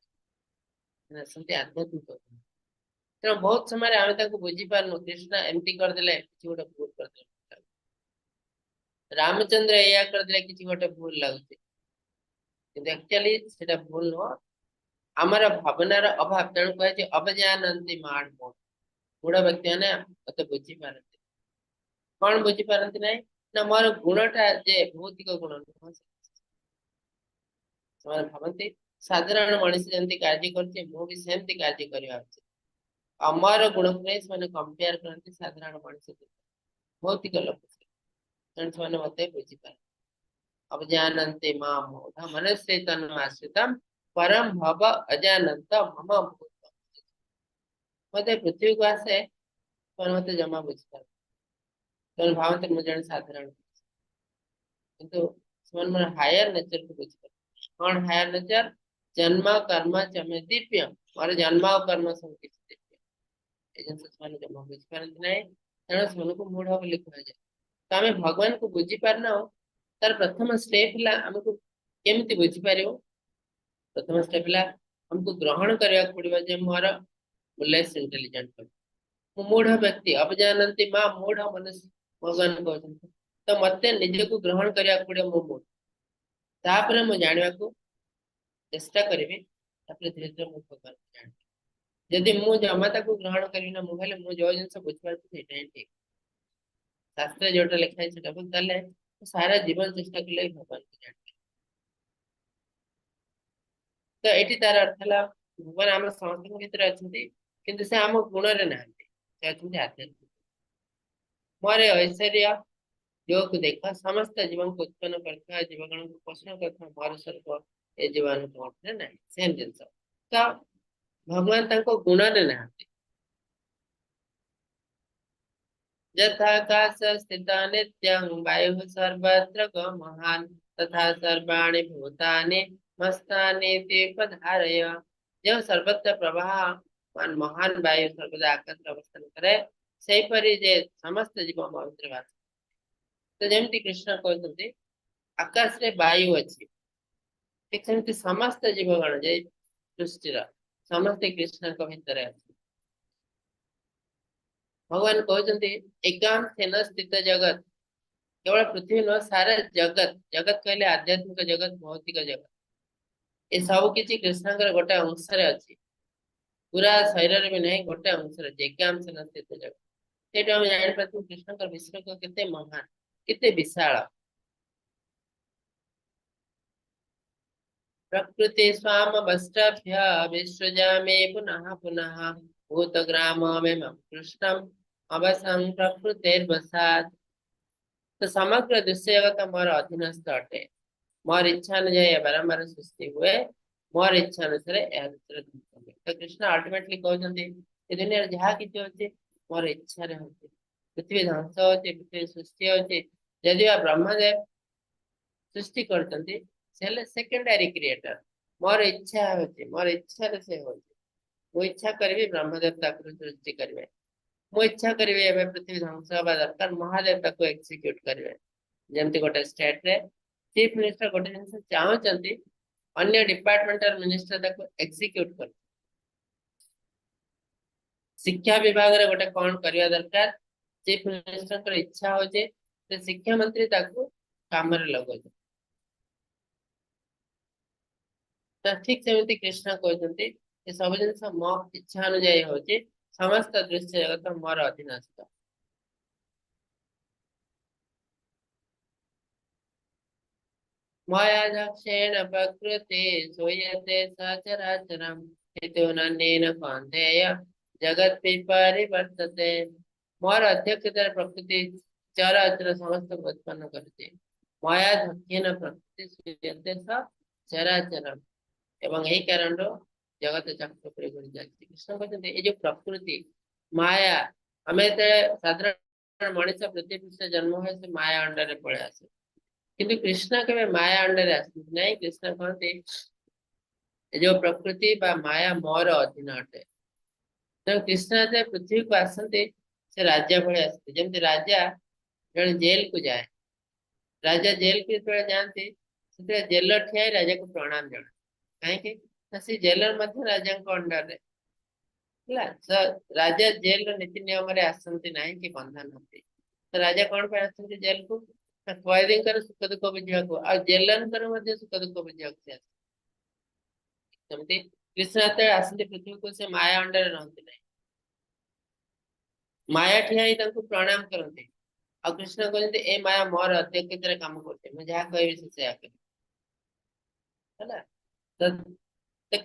ଆସନ୍ତି ଆଧ୍ୟାତ୍ମିକ ଗୁଣ। ତେଣୁ ବହୁତ ସମୟରେ ଆମେ ତାକୁ ବୁଝିପାରୁନୁ। କୃଷ୍ଣ ଏମିତି କରିଦେଲେ କିଛି ଗୋଟେ ଭୁଲ କରିଦେଲେ, ରାମଚନ୍ଦ୍ର ଏଇଆ କରିଦେଲେ କିଛି ଗୋଟେ ଭୁଲ ଲାଗୁଛି, କିନ୍ତୁ ଆକ୍ଚୁଆଲି ସେଟା ଭୁଲ ନୁହଁ, ଆମର ଭାବନାର ଅଭାବ। ତେଣୁ କୁହାଯାଇଛି ଅବଜାନନ୍ତି ମାଡ଼ ମୋଡ଼, ମୂଢ ବ୍ୟକ୍ତି ମାନେ ମତେ ବୁଝିପାରନ୍ତି। କଣ ବୁଝିପାରନ୍ତି ନାହିଁ ନା, ମୋର ଗୁଣଟା ଯେ ଭୌତିକ ଗୁଣ ନୁହଁ। ସେମାନେ ଭାବନ୍ତି ସାଧାରଣ ମଣିଷ ଯେମିତି କାର୍ଯ୍ୟ କରୁଛି ମୁଁ ବି ସେମିତି କାର୍ଯ୍ୟ କରିବା ଉଚିତ। ଆମର ଗୁଣକୁ ନେଇ ସେମାନେ କମ୍ପେୟାର କରନ୍ତି ସାଧାରଣ ମଣିଷ ସହିତ, ଭୌତିକ ଲୋକ ସହିତ। ତେଣୁ ସେମାନେ ମତେ ବୁଝିପାରନ୍ତି। ଅବଜାନନ୍ତି ମା ମୂଢ ମନୁଷ୍ୟ ଆଶ୍ରିତମ ପରମ ଭବ ଅଜାନନ୍ତ ମମ ଭୂତ। ମତେ ପୃଥିବୀକୁ ଆସେ, ସେମାନେ ମତେ ଜମା ବୁଝିପାରନ୍ତି। ସେମାନେ ଭାବନ୍ତି ମୁଁ ଜଣେ ସାଧାରଣ ମଣିଷ, କିନ୍ତୁ ସେମାନେ ମୋର ହାୟର ନେଚରକୁ ବୁଝିପାରନ୍ତି। କଣ ହାୟର ନେଚର? ଜନ୍ମ କର୍ମ ଚମେ ଦିବ୍ୟ, ମୋର ଜନ୍ମ ଆଉ କର୍ମ ସବୁ କିଛି ଦିବ୍ୟ। ଏ ଜିନିଷ ସେମାନେ ଜମା ବୁଝିପାରନ୍ତି ନାହିଁ, ତେଣୁ ସେମାନଙ୍କୁ ମୂଢ ବୋଲି କୁହାଯାଏ। ତ ଆମେ ଭଗବାନଙ୍କୁ ବୁଝିପାରୁନାହୁଁ, ତାର ପ୍ରଥମ ଷ୍ଟେପ ହେଲା ଆମକୁ କେମିତି ବୁଝିପାରିବୁ? ପ୍ରଥମ ଷ୍ଟେପ ହେଲା ଆମକୁ ଗ୍ରହଣ କରିବାକୁ ପଡିବ ଯେ ମୋର ଲେସ୍ ଇଣ୍ଟେଲିଜେଣ୍ଟ, ମୁଁ ମୂଢ ବ୍ୟକ୍ତି। ଅବଜାନନ୍ତି ମା ମୂଢ ମନୁଷ୍ୟ, ଭଗବାନ କହୁଛନ୍ତି ତ ମତେ ନିଜକୁ ଗ୍ରହଣ କରିବାକୁ ପଡିବ ମୋ ମୁଁ। ତାପରେ ମୁଁ ଜାଣିବାକୁ ଚେଷ୍ଟା କରିବି, ତାପରେ ଧୀରେ ଧୀରେ ମୁଁ ଭଗବାନଙ୍କୁ ଜାଣିବି। ଯଦି ମୁଁ ଜମା ତାକୁ ଗ୍ରହଣ କରିବି ନା, ମୁଁ ହେଲେ ମୁଁ ଯୋଉ ଜିନିଷ ବୁଝିପାରୁଛି ସେଇଟା ହିଁ ଠିକ, ଶାସ୍ତ୍ର ଯୋଉଟା ଲେଖା ହେଇଛି ସେଇଟା ଭୁଲ, ତାହେଲେ ମୁଁ ସାରା ଜୀବନ ଚେଷ୍ଟା କଲେ ବି ଭଗବାନଙ୍କୁ ଜାଣିବି। ତ ଏଇଠି ତାର ଅର୍ଥ ହେଲା ଭଗବାନ ଆମ ସମସ୍ତଙ୍କ ଭିତରେ ଅଛନ୍ତି, କିନ୍ତୁ ସେ ଆମ ଗୁଣରେ ନାହାନ୍ତି, ସେ ଅଛନ୍ତି ଆଧ୍ୟାତ୍ମିକ। ମୋର ଐଶ୍ୱର୍ଯ୍ୟ ଯୋଗକୁ ଦେଖ, ସମସ୍ତ ଜୀବଙ୍କୁ ଉତ୍ପନ୍ନ କରୁଥିବା, ଜୀବଗଣଙ୍କୁ ପୋଷଣ କରୁଥିବା ମୋର ସ୍ୱରୂପ ଏ ଜୀବମାନଙ୍କ ମଧ୍ୟରେ ନାହିଁ। ସେମ୍ ଜିନିଷ, ତ ଭଗବାନ ତାଙ୍କ ଗୁଣରେ ନାହାନ୍ତି। ଯଥାକାଶ ସ୍ଥିତ ନିତ୍ୟଂ ବାୟୁ ସର୍ବତ୍ର ମହାନ ତଥା ସର୍ବାଣୀ ଭୂତାନି ମସ୍ତାନି ଉପଧାରୟ। ଯେଉଁ ସର୍ବତ୍ର ପ୍ରବାହ ମହାନ ବାୟୁ ସର୍ବଦା ଆକାଶରେ ଅବସ୍ଥାନ କରେ, ସେହିପରି ଯେ ସମସ୍ତ ଜୀବ ମୋ ଭିତରେ ବାସ। ତ ଯେମିତି କୃଷ୍ଣ କହୁଛନ୍ତି ଆକାଶରେ ବାୟୁ ଅଛି, ଠିକ ସେମିତି ସମସ୍ତ ଜୀବଗଣ ଯେ ସୃଷ୍ଟିର ସମସ୍ତେ କୃଷ୍ଣଙ୍କ ଭିତରେ ଅଛି। ଭଗବାନ କହୁଛନ୍ତି ଏକାଂଶେନ ସ୍ଥିତ ଜଗତ, କେବଳ ପୃଥିବୀ ନୁହଁ ସାରା ଜଗତ। ଜଗତ କହିଲେ ଆଧ୍ୟାତ୍ମିକ ଜଗତ, ଭୌତିକ ଜଗତ, ଏ ସବୁ କିଛି କୃଷ୍ଣଙ୍କର ଗୋଟେ ଅଂଶରେ ଅଛି, ପୁରା ଶରୀରରେ ବି ନାହିଁ, ଗୋଟେ ଅଂଶରେ ଅଛି। ଏକାଂଶେନ ସ୍ଥିତ ଜଗତ। ସେଇଠୁ ଆମେ ଜାଣିପାରୁଛୁ କୃଷ୍ଣଙ୍କର ବିଶ୍ୱ କେତେ ମହାନ, କେତେ ବିଶାଳ। ପ୍ରକୃତି ସ୍ୱାମ ବଷ୍ଟଭ୍ୟ ବିସୃଜାମି ପୁନଃ ପୁନଃ ଭୂତଗ୍ରାମମିମं କୃଷ୍ଣಂ ଅବସଂ ପ୍ରକୃତିର୍ବଶାତ୍। ତ ସମଗ୍ର ଦୃଶ୍ୟ ଜଗତ ମୋର ଅଧୀନସ୍ଥ ଅଟେ, ମୋର ଇଚ୍ଛା ଅନୁଯାୟୀ ବାରମ୍ବାର ସୃଷ୍ଟି ହୁଏ, ମୋର ଇଚ୍ଛା ଅନୁସାରେ ଏହା ଭିତରେ ଧ୍ୱଂସ ହୁଏ। ତ କୃଷ୍ଣ ଅଲ୍ଟିମେଟଲି କହୁଛନ୍ତି ଏ ଦୁନିଆରେ ଯାହା କିଛି ହଉଛି ମୋର ଇଚ୍ଛାରେ ହଉଛି। ପୃଥିବୀ ଧ୍ୱଂସ ହଉଛି, ପୃଥିବୀ ସୃଷ୍ଟି ହଉଛି। ଯଦି ବା ବ୍ରହ୍ମଦେବ ସୃଷ୍ଟି କରୁଛନ୍ତି, ସେ ହେଲେ ସେକେଣ୍ଡାରୀ କ୍ରିଏଟର। ମୋର ଇଚ୍ଛା ହଉଛି, ମୋର ଇଚ୍ଛାରେ ସେ ହଉଛି। ମୁଁ ଇଚ୍ଛା କରିବି ବ୍ରହ୍ମଦେବ ତାକୁ ସୃଷ୍ଟି କରିବେ, ମୁଁ ଇଚ୍ଛା କରିବି ଏବେ ପୃଥିବୀ ଧ୍ୱଂସ ହବା ଦରକାର, ମହାଦେବ ତାକୁ ଏକ୍ସିକ୍ୟୁଟ କରିବେ। ଯେମିତି ଗୋଟେ ଷ୍ଟେଟରେ ଚିଫ ମିନିଷ୍ଟର ଗୋଟେ ଜିନିଷ ଚାହୁଁଛନ୍ତି, ଅନ୍ୟ ଡିପାର୍ଟମେଣ୍ଟାଲ ମିନିଷ୍ଟର ତାକୁ ଏକ୍ସିକ୍ୟୁଟ କରିବେ। ଶିକ୍ଷା ବିଭାଗରେ ଗୋଟେ କଣ କରିବା ଦରକାର, ଚିଫ ମିନିଷ୍ଟରଙ୍କର ଇଚ୍ଛା ହଉଛି, ସେ ଶିକ୍ଷା ମନ୍ତ୍ରୀ ତାକୁ କାମରେ ଲଗାଉଛନ୍ତି। ତ ଠିକ ସେମିତି କୃଷ୍ଣ କହୁଛନ୍ତି ଏ ସବୁ ଜିନିଷ ମୋ ଇଚ୍ଛା ଅନୁଯାୟୀ ହଉଛି, ସମସ୍ତ ଦୃଶ୍ୟ ଜଗତ ମୋର ଅଧୀନସ୍ଥ। ମୟା ଦକ୍ଷିଣ ପ୍ରକୃତି ସୂୟତେ ସଚରାଚରಂ ହେତୁନନ୍ୟେନ କୌନ୍ତେୟ ଜଗତ ବିପରିବର୍ତ୍ତତେ। ମୋର ଅଧ୍ୟକ୍ଷତାରେ ପ୍ରକୃତି ଚର ଅଚର ସମସ୍ତଙ୍କୁ ଉତ୍ପନ୍ନ କରୁଛି। ମୟା ଦକ୍ଷିଣ ପ୍ରକୃତି ସୂୟତେ ସଚରାଚରಂ, ଏବଂ ଏହି କାରଣରୁ ଜଗତ ଚକ୍ର ପରି ଘୁରି ଚାଲିଛି। କୃଷ୍ଣ କହୁଛନ୍ତି ଏଇ ଯୋଉ ପ୍ରକୃତି ମାୟା, ଆମେ ଯେତେବେଳେ ସାଧାରଣ ମଣିଷ ପୃଥିବୀ ପୃଷ୍ଠରେ ଜନ୍ମ ହୁଏ ସେ ମାୟା ଅଣ୍ଡରରେ ପଳେଇ ଆସେ, କିନ୍ତୁ କୃଷ୍ଣ କେବେ ମାୟା ଅଣ୍ଡରରେ ଆସନ୍ତି ନାହିଁ। କୃଷ୍ଣ କହନ୍ତି ଏ ଯୋଉ ପ୍ରକୃତି ବା ମାୟା ମୋର ଅଧୀନ ଅଟେ। ତେଣୁ କୃଷ୍ଣ ଯେତେବେଳେ ପୃଥିବୀକୁ ଆସନ୍ତି ସେ ରାଜା ଭଳି ଆସନ୍ତି। ଯେମିତି ରାଜା ଜଣେ ଜେଲକୁ ଯାଏ, ରାଜା ଜେଲକୁ ଯେତେବେଳେ ଯାଆନ୍ତି ସେତେବେଳେ ଜେଲର ଠିଆ ହେଇ ରାଜାକୁ ପ୍ରଣାମ ଜଣାଏ। କାହିଁକି ନା ସେ ଜେଲର ମଧ୍ୟ ରାଜାଙ୍କ ଅଣ୍ଡରରେ ହେଲା। ରାଜା ଜେଲର ନୀତି ନିୟମରେ ଆସନ୍ତି ନାହିଁ କି ବନ୍ଧା ନୁହନ୍ତି। ତ ରାଜା କଣ ପାଇଁ ଆସନ୍ତି ଜେଲକୁ? ନା କଏଦୀଙ୍କର ସୁଖ ଦୁଃଖ ବୁଝିବାକୁ, ଆଉ ଜେଲରଙ୍କର ମଧ୍ୟ ସୁଖ ଦୁଃଖ ବୁଝିବାକୁ ସେ ଆସନ୍ତି। ସେମିତି କୃଷ୍ଣ ଯେତେବେଳେ ଆସନ୍ତି ପୃଥିବୀକୁ ସେ ମାୟା ଅଣ୍ଡରରେ ରହନ୍ତି ନାହିଁ, ମାୟା ଠିଆ ହେଇ ତାଙ୍କୁ ପ୍ରଣାମ କରନ୍ତି। ଆଉ କୃଷ୍ଣ କହୁଛନ୍ତି ଏ ମାୟା ମୋର ଅଧ୍ୟକ୍ଷତାରେ କାମ କରୁଛି, ମୁଁ ଯାହା କହିବି ସେ ସେୟା କରିବ। ହେଲା, ତ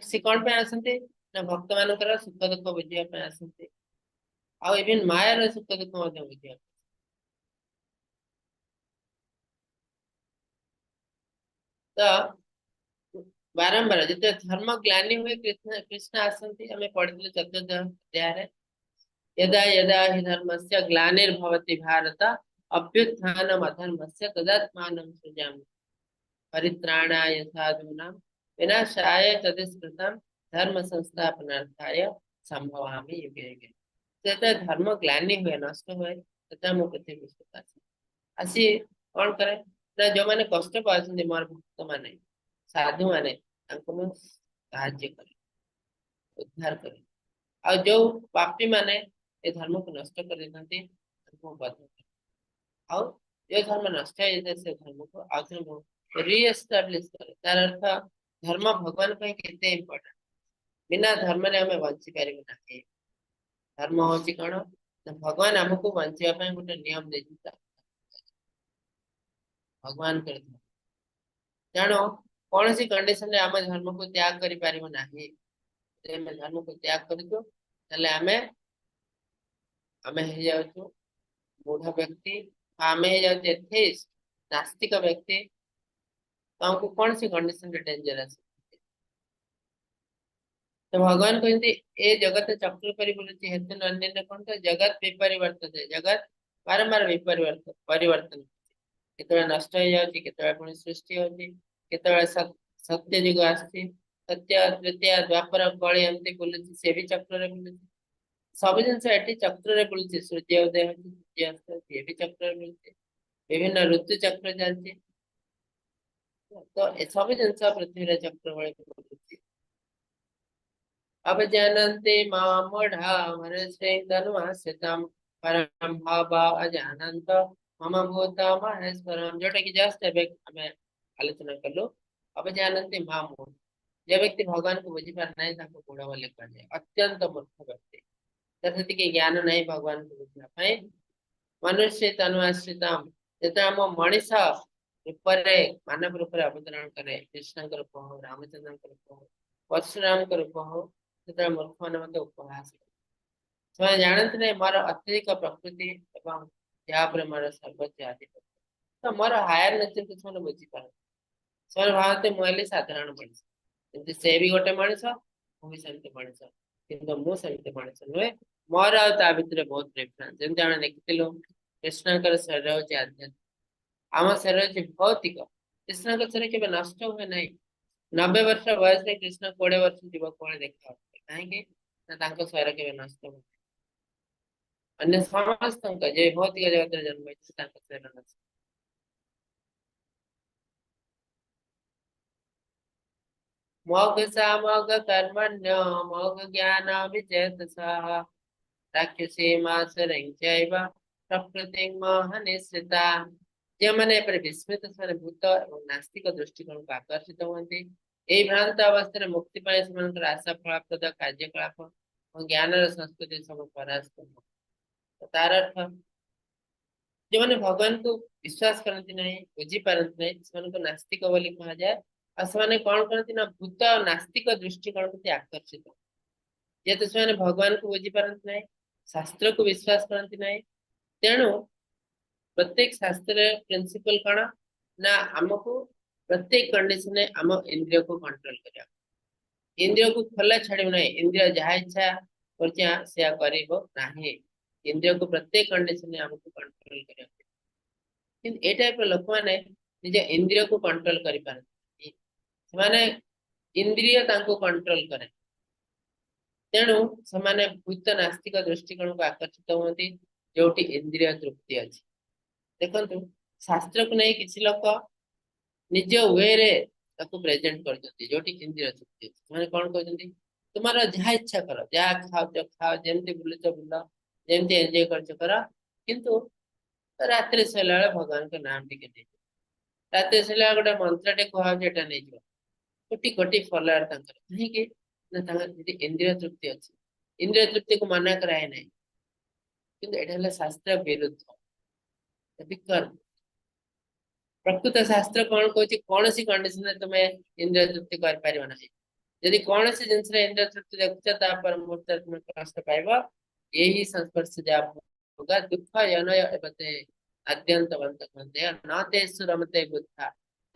ସେ କଣ ପାଇଁ ଆସନ୍ତି? ନା ଭକ୍ତ ମାନଙ୍କର ସୁଖ ଦୁଃଖ ବୁଝିବା ପାଇଁ ଆସନ୍ତି, ଆଉ ଇଭେନ ମାୟାର ସୁଖ ଦୁଃଖ ମଧ୍ୟ ବୁଝିବା ପାଇଁ। ତ ବାରମ୍ବାର ଯେତେବେଳେ ଧର୍ମ ଗ୍ଲାନି ହୁଏ କୃଷ୍ଣ ଆସନ୍ତି। ଆମେ ପଢିଥିଲେ ଚତୁର୍ଥ ଅଧ୍ୟାୟରେ, यदा यदा हि धर्मस्य ग्लानिर्भवति भारत अभ्युत्थानम अधर्मस्य तदात्मानं सृजामि परित्राणाय साधूनां विनाशाय च दुष्कृतां धर्म संस्थापनार्थाय संभवामि युगे युगे। ଯେତେବେଳେ ଧର୍ମ ଗ୍ଲାନି ହୁଏ, ନଷ୍ଟ ହୁଏ, ସେତେବେଳେ ମୁଁ ପୃଥିବୀ ପୃଷ୍ଠକୁ ଆସେ। ଆସି କଣ କରେ ନା ଯୋଉମାନେ କଷ୍ଟ ପାଉଛନ୍ତି ମୋର ଭକ୍ତ ମାନେ, ସାଧୁ ମାନେ, ତାଙ୍କୁ ମୁଁ ସାହାଯ୍ୟ କରେ, ଉଦ୍ଧାର କରେ। ଆଉ ଯୋଉ ପାପୀ ମାନେ ଏ ଧର୍ମକୁ ନଷ୍ଟ କରିଦେଇଥାନ୍ତି ତାଙ୍କୁ ମୁଁ ବଧ କରେ, ଆଉ ଯୋଉ ଧର୍ମ ନଷ୍ଟ ହେଇଯାଇଥାଏ ସେ ଧର୍ମକୁ ଆଉଥରେ ମୁଁ ରିଏଷ୍ଟାବ୍ଲିଶ କରେ। ତାର ଅର୍ଥ ଧର୍ମ ଭଗବାନ ପାଇଁ କେତେ ଇମ୍ପୋର୍ଟାଣ୍ଟ। ବିନା ଧର୍ମରେ ଆମେ ବଞ୍ଚି ପାରିବୁ ନାହିଁ। ଧର୍ମ ହଉଛି କଣ ନା ଭଗବାନ ଆମକୁ ବଞ୍ଚିବା ପାଇଁ ଗୋଟେ ନିୟମ ଦେଇଛନ୍ତି, ଭଗବାନଙ୍କର ଧର୍ମ। ତେଣୁ କୌଣସି କଣ୍ଡିସନରେ ଆମ ଧର୍ମକୁ ତ୍ୟାଗ କରିପାରିବୁ ନାହିଁ। ଯଦି ଆମେ ଧର୍ମକୁ ତ୍ୟାଗ କରୁଛୁ ତାହେଲେ ଆମେ ଆମେ ହେଇଯାଉଛୁ ମୂଢ ବ୍ୟକ୍ତି, ଆମେ ହେଇଯାଉଛୁ ଏଥିଷ୍ଟ, ନାସ୍ତିକ ବ୍ୟକ୍ତି। ତ ଆମକୁ କୌଣସି କଣ୍ଡିସନରେ ଡେଞ୍ଜର ଆସେ। ତ ଭଗବାନ କହନ୍ତି ଏ ଜଗତ ଚକ୍ର ପରି ବୁଲୁଛି, ହେତୁ ଅନ୍ୟାନ୍ୟ କଣ ତ ଜଗତ ବିପରିବର୍ତ୍ତନ, ଜଗତ ବାରମ୍ବାର ବିପରିବର୍ତ୍ତନ ପରିବର୍ତ୍ତନ, କେତେବେଳେ ନଷ୍ଟ ହେଇଯାଉଛି, କେତେବେଳେ ପୁଣି ସୃଷ୍ଟି ହଉଛି, କେତେବେଳେ ସତ୍ୟ ଯୁଗ ଆସୁଛି, ସତ୍ୟ ତୃତୀୟ ଦ୍ୱାପର କଳି ଏମିତି ବୁଲୁଛି, ସେ ବି ଚକ୍ରରେ ବୁଲୁଛି। ସବୁ ଜିନିଷ ଏଠି ଚକ୍ରରେ ବୁଲୁଛି। ସୂର୍ଯ୍ୟ ଉଦୟ ହଉଛି, ସୂର୍ଯ୍ୟ ଅସ୍ତ ହଉଛି, ସିଏ ବି ଚକ୍ରରେ ବୁଲୁଛି। ବିଭିନ୍ନ ଋତୁ ଚକ୍ର ଚାଲିଛି। ତ ଏସବୁ ଜିନିଷ ପୃଥିବୀର ଚକ୍ର ଭଳି ବୁଲୁଛି। ଅବଜାନନ୍ତି ମାଁ ମୂଢ଼ା ମନୁଷ୍ୟୈତନ୍ୱାଶ୍ରିତಂ ପରಂ ଭାବ ଅଜାନନ୍ତ ମମ ଭୂତ ମହେଶ୍ୱରମ୍। ଯୋଉଟା କି ଜଷ୍ଟ ଏବେ ଆମେ ଆଲୋଚନା କଲୁ। ଅବଜାନନ୍ତି ମାଁ ମୂଢ଼, ଯେ ବ୍ୟକ୍ତି ଭଗବାନଙ୍କୁ ବୁଝିପାରେ ନାହିଁ ତାକୁ ମୂଢ଼ ବୋଲି କୁହାଯାଏ। ଅତ୍ୟନ୍ତ ମୂର୍ଖ ବ୍ୟକ୍ତି, ତାର ସେତିକି ଜ୍ଞାନ ନାହିଁ ଭଗବାନଙ୍କୁ ବୁଝିବା ପାଇଁ। ମନୁଷ୍ୟ ତନୁଆଶ୍ରିତମ, ଯେତେବେଳେ ଆମ ମଣିଷ ରୂପରେ ମାନବ ରୂପରେ ଅବତରଣ କରେ, କୃଷ୍ଣଙ୍କ ରୂପ ହଉ, ରାମଚନ୍ଦ୍ରଙ୍କ ରୂପ ହଉ, ପରଶୁରାମଙ୍କ ରୂପ ହଉ, ସେତେବେଳେ ମୂର୍ଖମାନେ ମଧ୍ୟ ଉପହାସ କରନ୍ତି। ସେମାନେ ଜାଣନ୍ତି ନାହିଁ ମୋର ଅତ୍ୟଧିକ ପ୍ରକୃତି ଏବଂ ଯାହା ଉପରେ ମୋର ସର୍ବୋଚ୍ଚ ଆଧିପତ୍ୟ। ତ ମୋର ହାୟର ନେଚରକୁ ସେମାନେ ବୁଝିପାରନ୍ତି। ସେମାନେ ଭାବନ୍ତି ମୁଁ ହେଲି ସାଧାରଣ ମଣିଷ, କିନ୍ତୁ ସେ ବି ଗୋଟେ ମଣିଷ, ମୁଁ ବି ସେମିତି ମଣିଷ, କିନ୍ତୁ ମୁଁ ସେମିତି ମଣିଷ ନୁହେଁ। ମୋର ଆଉ ତା ଭିତରେ ବହୁତ ଡିଫରେନ୍ସ। ଯେମିତି ଆମେ ଦେଖିଥିଲୁ କୃଷ୍ଣଙ୍କର ଶରୀର ହଉଛି ଆଧ୍ୟାତ୍ମିକ, ଆମ ଶରୀର ହଉଛି ଭୌତିକ। କୃଷ୍ଣଙ୍କ ଶରୀର କେବେ ନଷ୍ଟ ହୁଏ ନାହିଁ। 90 ବର୍ଷ ବୟସରେ କୃଷ୍ଣ 20 ବର୍ଷ ଯୁବକ ଭଳି ଦେଖାଯାଉଥିଲେ। କାହିଁକି ନା ତାଙ୍କ ଶରୀର କେବେ ନଷ୍ଟ ହୁଏ ନାହିଁ। ଅନ୍ୟ ସମସ୍ତଙ୍କ ଯେ ଭୌତିକ ଜଗତରେ ଜନ୍ମ ହେଇଛି ତାଙ୍କ ଶରୀର ନଷ୍ଟ। ମୋଘ ସାମୋଘ କର୍ମଣ୍ୟ ମୋଘ ଜ୍ଞାନ ବିଚେତସଃ ରାକ୍ଷସୀ ମାସୁରୀଂ ଚୈବ ପ୍ରକୃତିଂ ମୋହନିଶ୍ରିତା। ଯେଉଁମାନେ ଏପରି ବିସ୍ମିତ, ସେମାନେ ଭୂତ ଏବଂ ନାସ୍ତିକ ଦୃଷ୍ଟିକୋଣକୁ ଆକର୍ଷିତ ହୁଅନ୍ତି। ଏହି ଭ୍ରାନ୍ତ ଅବସ୍ଥାରେ ମୁକ୍ତି ପାଇଁ ସେମାନଙ୍କର ଆଶା, ଫଳପ୍ରଦ କାର୍ଯ୍ୟକଳାପ ଏବଂ ଜ୍ଞାନର ସଂସ୍କୃତି ସବୁ ପରାସ୍ତ ହୁଏ। ତାର ଅର୍ଥ ଯେଉଁମାନେ ଭଗବାନଙ୍କୁ ବିଶ୍ୱାସ କରନ୍ତି ନାହିଁ, ବୁଝିପାରନ୍ତି ନାହିଁ, ସେମାନଙ୍କୁ ନାସ୍ତିକ ବୋଲି କୁହାଯାଏ। ଆଉ ସେମାନେ କଣ କରନ୍ତି ନା ଭୂତ ଆଉ ନାସ୍ତିକ ଦୃଷ୍ଟିକୋଣ ପ୍ରତି ଆକର୍ଷିତ। ଯେହେତୁ ସେମାନେ ଭଗବାନଙ୍କୁ ବୁଝିପାରନ୍ତି ନାହିଁ, ଶାସ୍ତ୍ରକୁ ବିଶ୍ୱାସ କରନ୍ତି ନାହିଁ, ତେଣୁ ପ୍ରତ୍ୟେକ ଶାସ୍ତ୍ରରେ ପ୍ରିନ୍ସିପଲ କଣ ନା ଆମକୁ ପ୍ରତ୍ୟେକ କଣ୍ଡିସନରେ ଆମ ଇନ୍ଦ୍ରିୟକୁ କଣ୍ଟ୍ରୋଲ କରିବା। ଇନ୍ଦ୍ରିୟକୁ ଖୋଲା ଛାଡ଼ିବୁ ନାହିଁ। ଇନ୍ଦ୍ରିୟ ଯାହା ଇଚ୍ଛା କରୁଛି ସେୟା କରିବ ନାହିଁ। ଇନ୍ଦ୍ରିୟକୁ ପ୍ରତ୍ୟେକ କଣ୍ଡିସନରେ ଆମକୁ କଣ୍ଟ୍ରୋଲ କରିବାକୁ ପଡିବ। କିନ୍ତୁ ଏ ଟାଇପର ଲୋକମାନେ ନିଜ ଇନ୍ଦ୍ରିୟକୁ କଣ୍ଟ୍ରୋଲ କରିପାରନ୍ତି, ସେମାନେ ଇନ୍ଦ୍ରିୟ ତାଙ୍କୁ କଣ୍ଟ୍ରୋଲ କରେ। ତେଣୁ ସେମାନେ ଭୂତ ନାସ୍ତିକ ଦୃଷ୍ଟିକୋଣକୁ ଆକର୍ଷିତ ହୁଅନ୍ତି, ଯୋଉଠି ଇନ୍ଦ୍ରିୟ ତୃପ୍ତି ଅଛି। ଦେଖନ୍ତୁ, ଶାସ୍ତ୍ରକୁ ନେଇ କିଛି ଲୋକ ନିଜ ୱେରେ ତାକୁ ପ୍ରେଜେଣ୍ଟ କରୁଛନ୍ତି, ଯୋଉଠି ଇନ୍ଦ୍ରିୟ ତୃପ୍ତି ଅଛି। ସେମାନେ କଣ କହୁଛନ୍ତି, ତୁମର ଯାହା ଇଚ୍ଛା କର, ଯାହା ଖାଉଛ ଖାଅ, ଯେମିତି ବୁଲୁଛ ବୁଲ, ଯେମିତି ଏନ୍ଜୟ କରୁଛ କର, କିନ୍ତୁ ରାତିରେ ଶୋଇଲା ବେଳେ ଭଗବାନଙ୍କ ନାମ ଟିକେ ନେଇଯିବ। ରାତିରେ ଶୋଇଲା ବେଳେ ଗୋଟେ ମନ୍ତ୍ରଟେ କୁହାହଉଛି, ଏଟା ନେଇଯିବ। କୋଟି କୋଟି ଫଲୋଅର ତାଙ୍କର। କାହିଁକି ନା ତାଙ୍କର ଯଦି ଇନ୍ଦ୍ରିୟ ତୃପ୍ତି ଅଛି। ଇନ୍ଦ୍ରିୟ ତୃପ୍ତିକୁ ମନା କରାଏ ନାହିଁ, କିନ୍ତୁ ଏଇଟା ହେଲା ଶାସ୍ତ୍ର ବିରୁଦ୍ଧ ବିକର୍ମ। ପ୍ରକୃତ ଶାସ୍ତ୍ର କଣ କହୁଛି, କୌଣସି କଣ୍ଡିସନରେ ତୁମେ ଇନ୍ଦ୍ରିୟ ତୃପ୍ତି କରିପାରିବ ନାହିଁ। ଯଦି କୌଣସି ଜିନିଷରେ ଇନ୍ଦ୍ରିୟ ତୃପ୍ତି ଦେଖୁଛ, ତାପରେ ମୁହୂର୍ତ୍ତରେ ତୁମେ କଷ୍ଟ ପାଇବ। ଏହି ସଂସ୍ପର୍ଶ ଯାହା ଭୋଗ ଦୁଃଖ ଜନୟ ଏବତେ ଆଦ୍ୟନ୍ତବନ୍ତ ନ ତେ ସୁରମତେ ବୁଦ୍ଧା।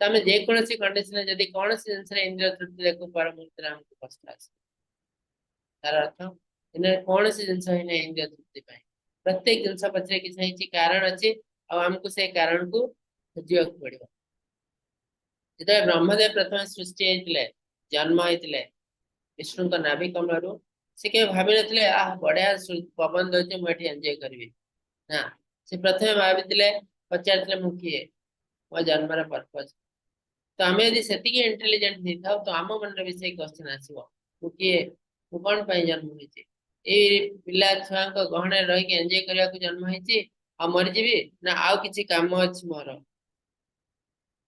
ତ ଆମେ ଯେକୌଣସି କଣ୍ଡିସନରେ ଯଦି କୌଣସି ଜିନିଷରେ ଇନ୍ଦ୍ରିୟ ତୃପ୍ତି ଦେଖୁ, ପର ମୁହୂର୍ତ୍ତରେ ଆମକୁ କଷ୍ଟ ଆସେ। ତାର ଅର୍ଥ କୌଣସି ଜିନିଷ ହେଇନାହିଁ ଇନ୍ଦ୍ରିୟ ତୃପ୍ତି ପାଇଁ। ପ୍ରତ୍ୟେକ ଜିନିଷ ପଛରେ କିଛି ନା କିଛି କାରଣ ଅଛି, ଆଉ ଆମକୁ ସେ କାରଣକୁ ଖୋଜିବାକୁ ପଡିବ। ଯେତେବେଳେ ବ୍ରହ୍ମଦେବ ପ୍ରଥମେ ସୃଷ୍ଟି ହେଇଥିଲେ, ଜନ୍ମ ହେଇଥିଲେ ବିଷ୍ଣୁଙ୍କ ନାଭି କମଳରୁ, ସେ କେବେ ଭାବିନଥିଲେ ଆହ ବଢିଆ ପବନ ଦଉଛି, ମୁଁ ଏଠି ଏନ୍ଜୟ କରିବି। ନା, ସେ ପ୍ରଥମେ ଭାବିଥିଲେ, ପଚାରିଥିଲେ ମୁଁ କିଏ, ମୋ ଜନ୍ମର ପର୍ପଜ। ତ ଆମେ ଯଦି ସେତିକି ଇଣ୍ଟେଲିଜେଣ୍ଟ ହେଇଥାଉ, ତ ଆମ ମନରେ ବି ସେଇ କ୍ୱେଶ୍ଚନ ଆସିବ, ମୁଁ କିଏ, ମୁଁ କଣ ପାଇଁ ଜନ୍ମ ହେଇଛି, ଏଇ ପିଲା ଛୁଆଙ୍କ ଗହଣରେ ରହିକି ଏନ୍ଜୟ କରିବାକୁ ଜନ୍ମ ହେଇଛି, ଆଉ ମରିଯିବି ନା ଆଉ କିଛି କାମ ଅଛି ମୋର?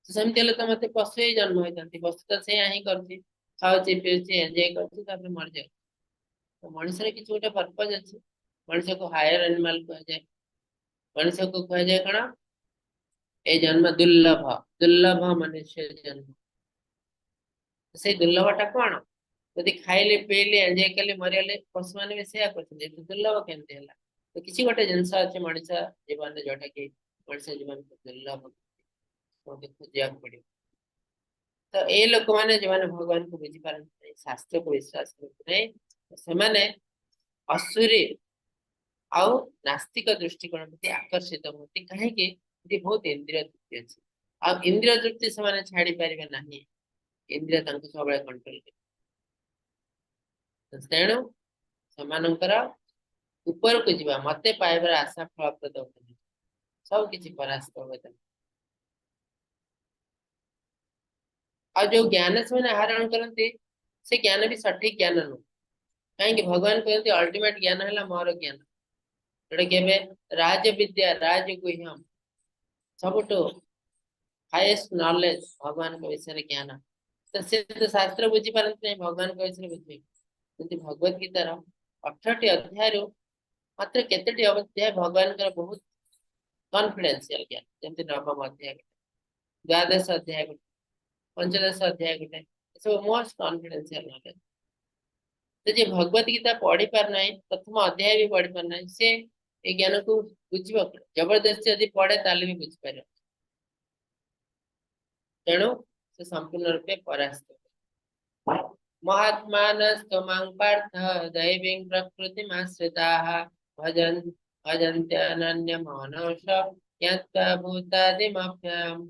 ସେମିତି ହେଲେ ତ ମତେ ପଶୁ ହେଇ ଜନ୍ମ ହେଇଥାନ୍ତି। ପଶୁ ତ ସେଇଆ ହିଁ କରୁଛି, ଖାଉଛି, ପିଉଛି, ଏନ୍ଜୟ କରୁଛି, ତାପରେ ମରିଯାଉଛି। ତ ମଣିଷର କିଛି ଗୋଟେ ପର୍ପଜ ଅଛି। ମଣିଷକୁ ହାୟର ଆନିମାଲ କୁହାଯାଏ। ମଣିଷକୁ କୁହାଯାଏ କଣ? ଏଇ ଜନ୍ମ ଦୁର୍ଲଭ, ଦୁର୍ଲଭ ମନୁଷ୍ୟ ଜନ୍ମ। ସେଇ ଦୁର୍ଲଭ ଟା କଣ? ଯଦି ଖାଇଲେ, ପିଇଲେ, ଏନ୍ଜୟ କଲେ, ମରିଗଲେ, ପଶୁମାନେ ବି ସେଇଆ କରୁଛନ୍ତି, ଦୁର୍ଲଭ କେମିତି ହେଲା? ତ କିଛି ଗୋଟେ ଜିନିଷ ଅଛି ମଣିଷ ଜୀବନରେ, ଯୋଉଟା କି ମଣିଷ ଜୀବନକୁ ଦୁର୍ଲଭ, ମତେ ଖୋଜିବାକୁ ପଡିବ। ତ ଏଇ ଲୋକମାନେ ଯୋଉମାନେ ଭଗବାନଙ୍କୁ ବୁଝିପାରନ୍ତି ନାହିଁ, ଶାସ୍ତ୍ରକୁ ବିଶ୍ୱାସ କରନ୍ତି ନାହିଁ, ସେମାନେ ଅସୁରୀ ଆଉ ନାସ୍ତିକ ଦୃଷ୍ଟିକୋଣ ପ୍ରତି ଆକର୍ଷିତ ହୁଅନ୍ତି। କାହିଁକି? ଏଠି ବହୁତ ଇନ୍ଦ୍ରିୟ ତୃପ୍ତି ଅଛି, ଆଉ ଇନ୍ଦ୍ରିୟ ତୃପ୍ତି ସେମାନେ ଛାଡି ପାରିବେ ନାହିଁ। ଇନ୍ଦ୍ରିୟ ତାଙ୍କୁ ସବୁବେଳେ କଣ୍ଟ୍ରୋଲ କରିବ। ତେଣୁ ସେମାନଙ୍କର ଉପରକୁ ଯିବା, ମତେ ପାଇବାର ଆଶା ଫଳପ୍ରଦ ହୁଏ, ସବୁ କିଛି ପରାସ୍ତ ହୁଏ। ଆଉ ଯୋଉ ଜ୍ଞାନ ସେମାନେ ଆହରଣ କରନ୍ତି, ସେ ଜ୍ଞାନ ବି ସଠିକ ଜ୍ଞାନ ନୁହଁ। କାହିଁକି? ଭଗବାନ କୁହନ୍ତି ଅଲ୍ଟିମେଟ ଜ୍ଞାନ ହେଲା ମୋର ଜ୍ଞାନ, ଯୋଉଟା କି ଏବେ ରାଜବିଦ୍ୟା, ରାଜଗୁହ୍ୟମ, ସବୁଠୁ ହାଇଏଷ୍ଟ ନଲେଜ ଭଗବାନଙ୍କ ବିଷୟରେ ଜ୍ଞାନ। ତ ସେ ତ ଶାସ୍ତ୍ର ବୁଝିପାରନ୍ତି ନାହିଁ, ଭଗବାନଙ୍କ ବିଷୟରେ ବୁଝିବେ। ଯେମିତି ଭଗବତ ଗୀତାର 18ଟି ଅଧ୍ୟାୟରୁ ମାତ୍ର କେତୋଟି ଅଧ୍ୟାୟ ଭଗବାନଙ୍କର ବହୁତ କନଫିଡେନ୍ସିଆଲ ଜ୍ଞାନ, ଯେମିତି ନବମ ଅଧ୍ୟାୟ ଗୋଟେ, ଦ୍ୱାଦଶ ଅଧ୍ୟାୟ ଗୋଟେ, ପଞ୍ଚଦଶ ଅଧ୍ୟାୟ ଗୋଟେ, ଏସବୁ ମୋଷ୍ଟ କନଫିଡେନ୍ସିଆଲ ନଲେଜ। ତ ଯିଏ ଭଗବତ ଗୀତା ପଢି ପାରୁନାହିଁ, ପ୍ରଥମ ଅଧ୍ୟାୟ ବି ପଢି ପାରୁନାହିଁ, ସେ ଏଇ ଜ୍ଞାନକୁ ବୁଝିବ କଣ? ଜବରଦସ୍ତି ଯଦି ପଢେ ତାହେଲେ ବି ବୁଝିପାରିବ। ତେଣୁ ସେ ସମ୍ପୂର୍ଣ୍ଣ ରୂପେ ପରାସ୍ତ। ମହାତ୍ମାନସ୍ତ୍ୱମାଂ ପାର୍ଥ ଦୈବୀଂ ପ୍ରକୃତିମାଶ୍ରିତାଃ ଭଜନ୍ତ୍ୟନନ୍ୟମନୋଷ ଜ୍ଞାତ୍ୱା ଭୂତାଦିମଭ୍ୟୟम्।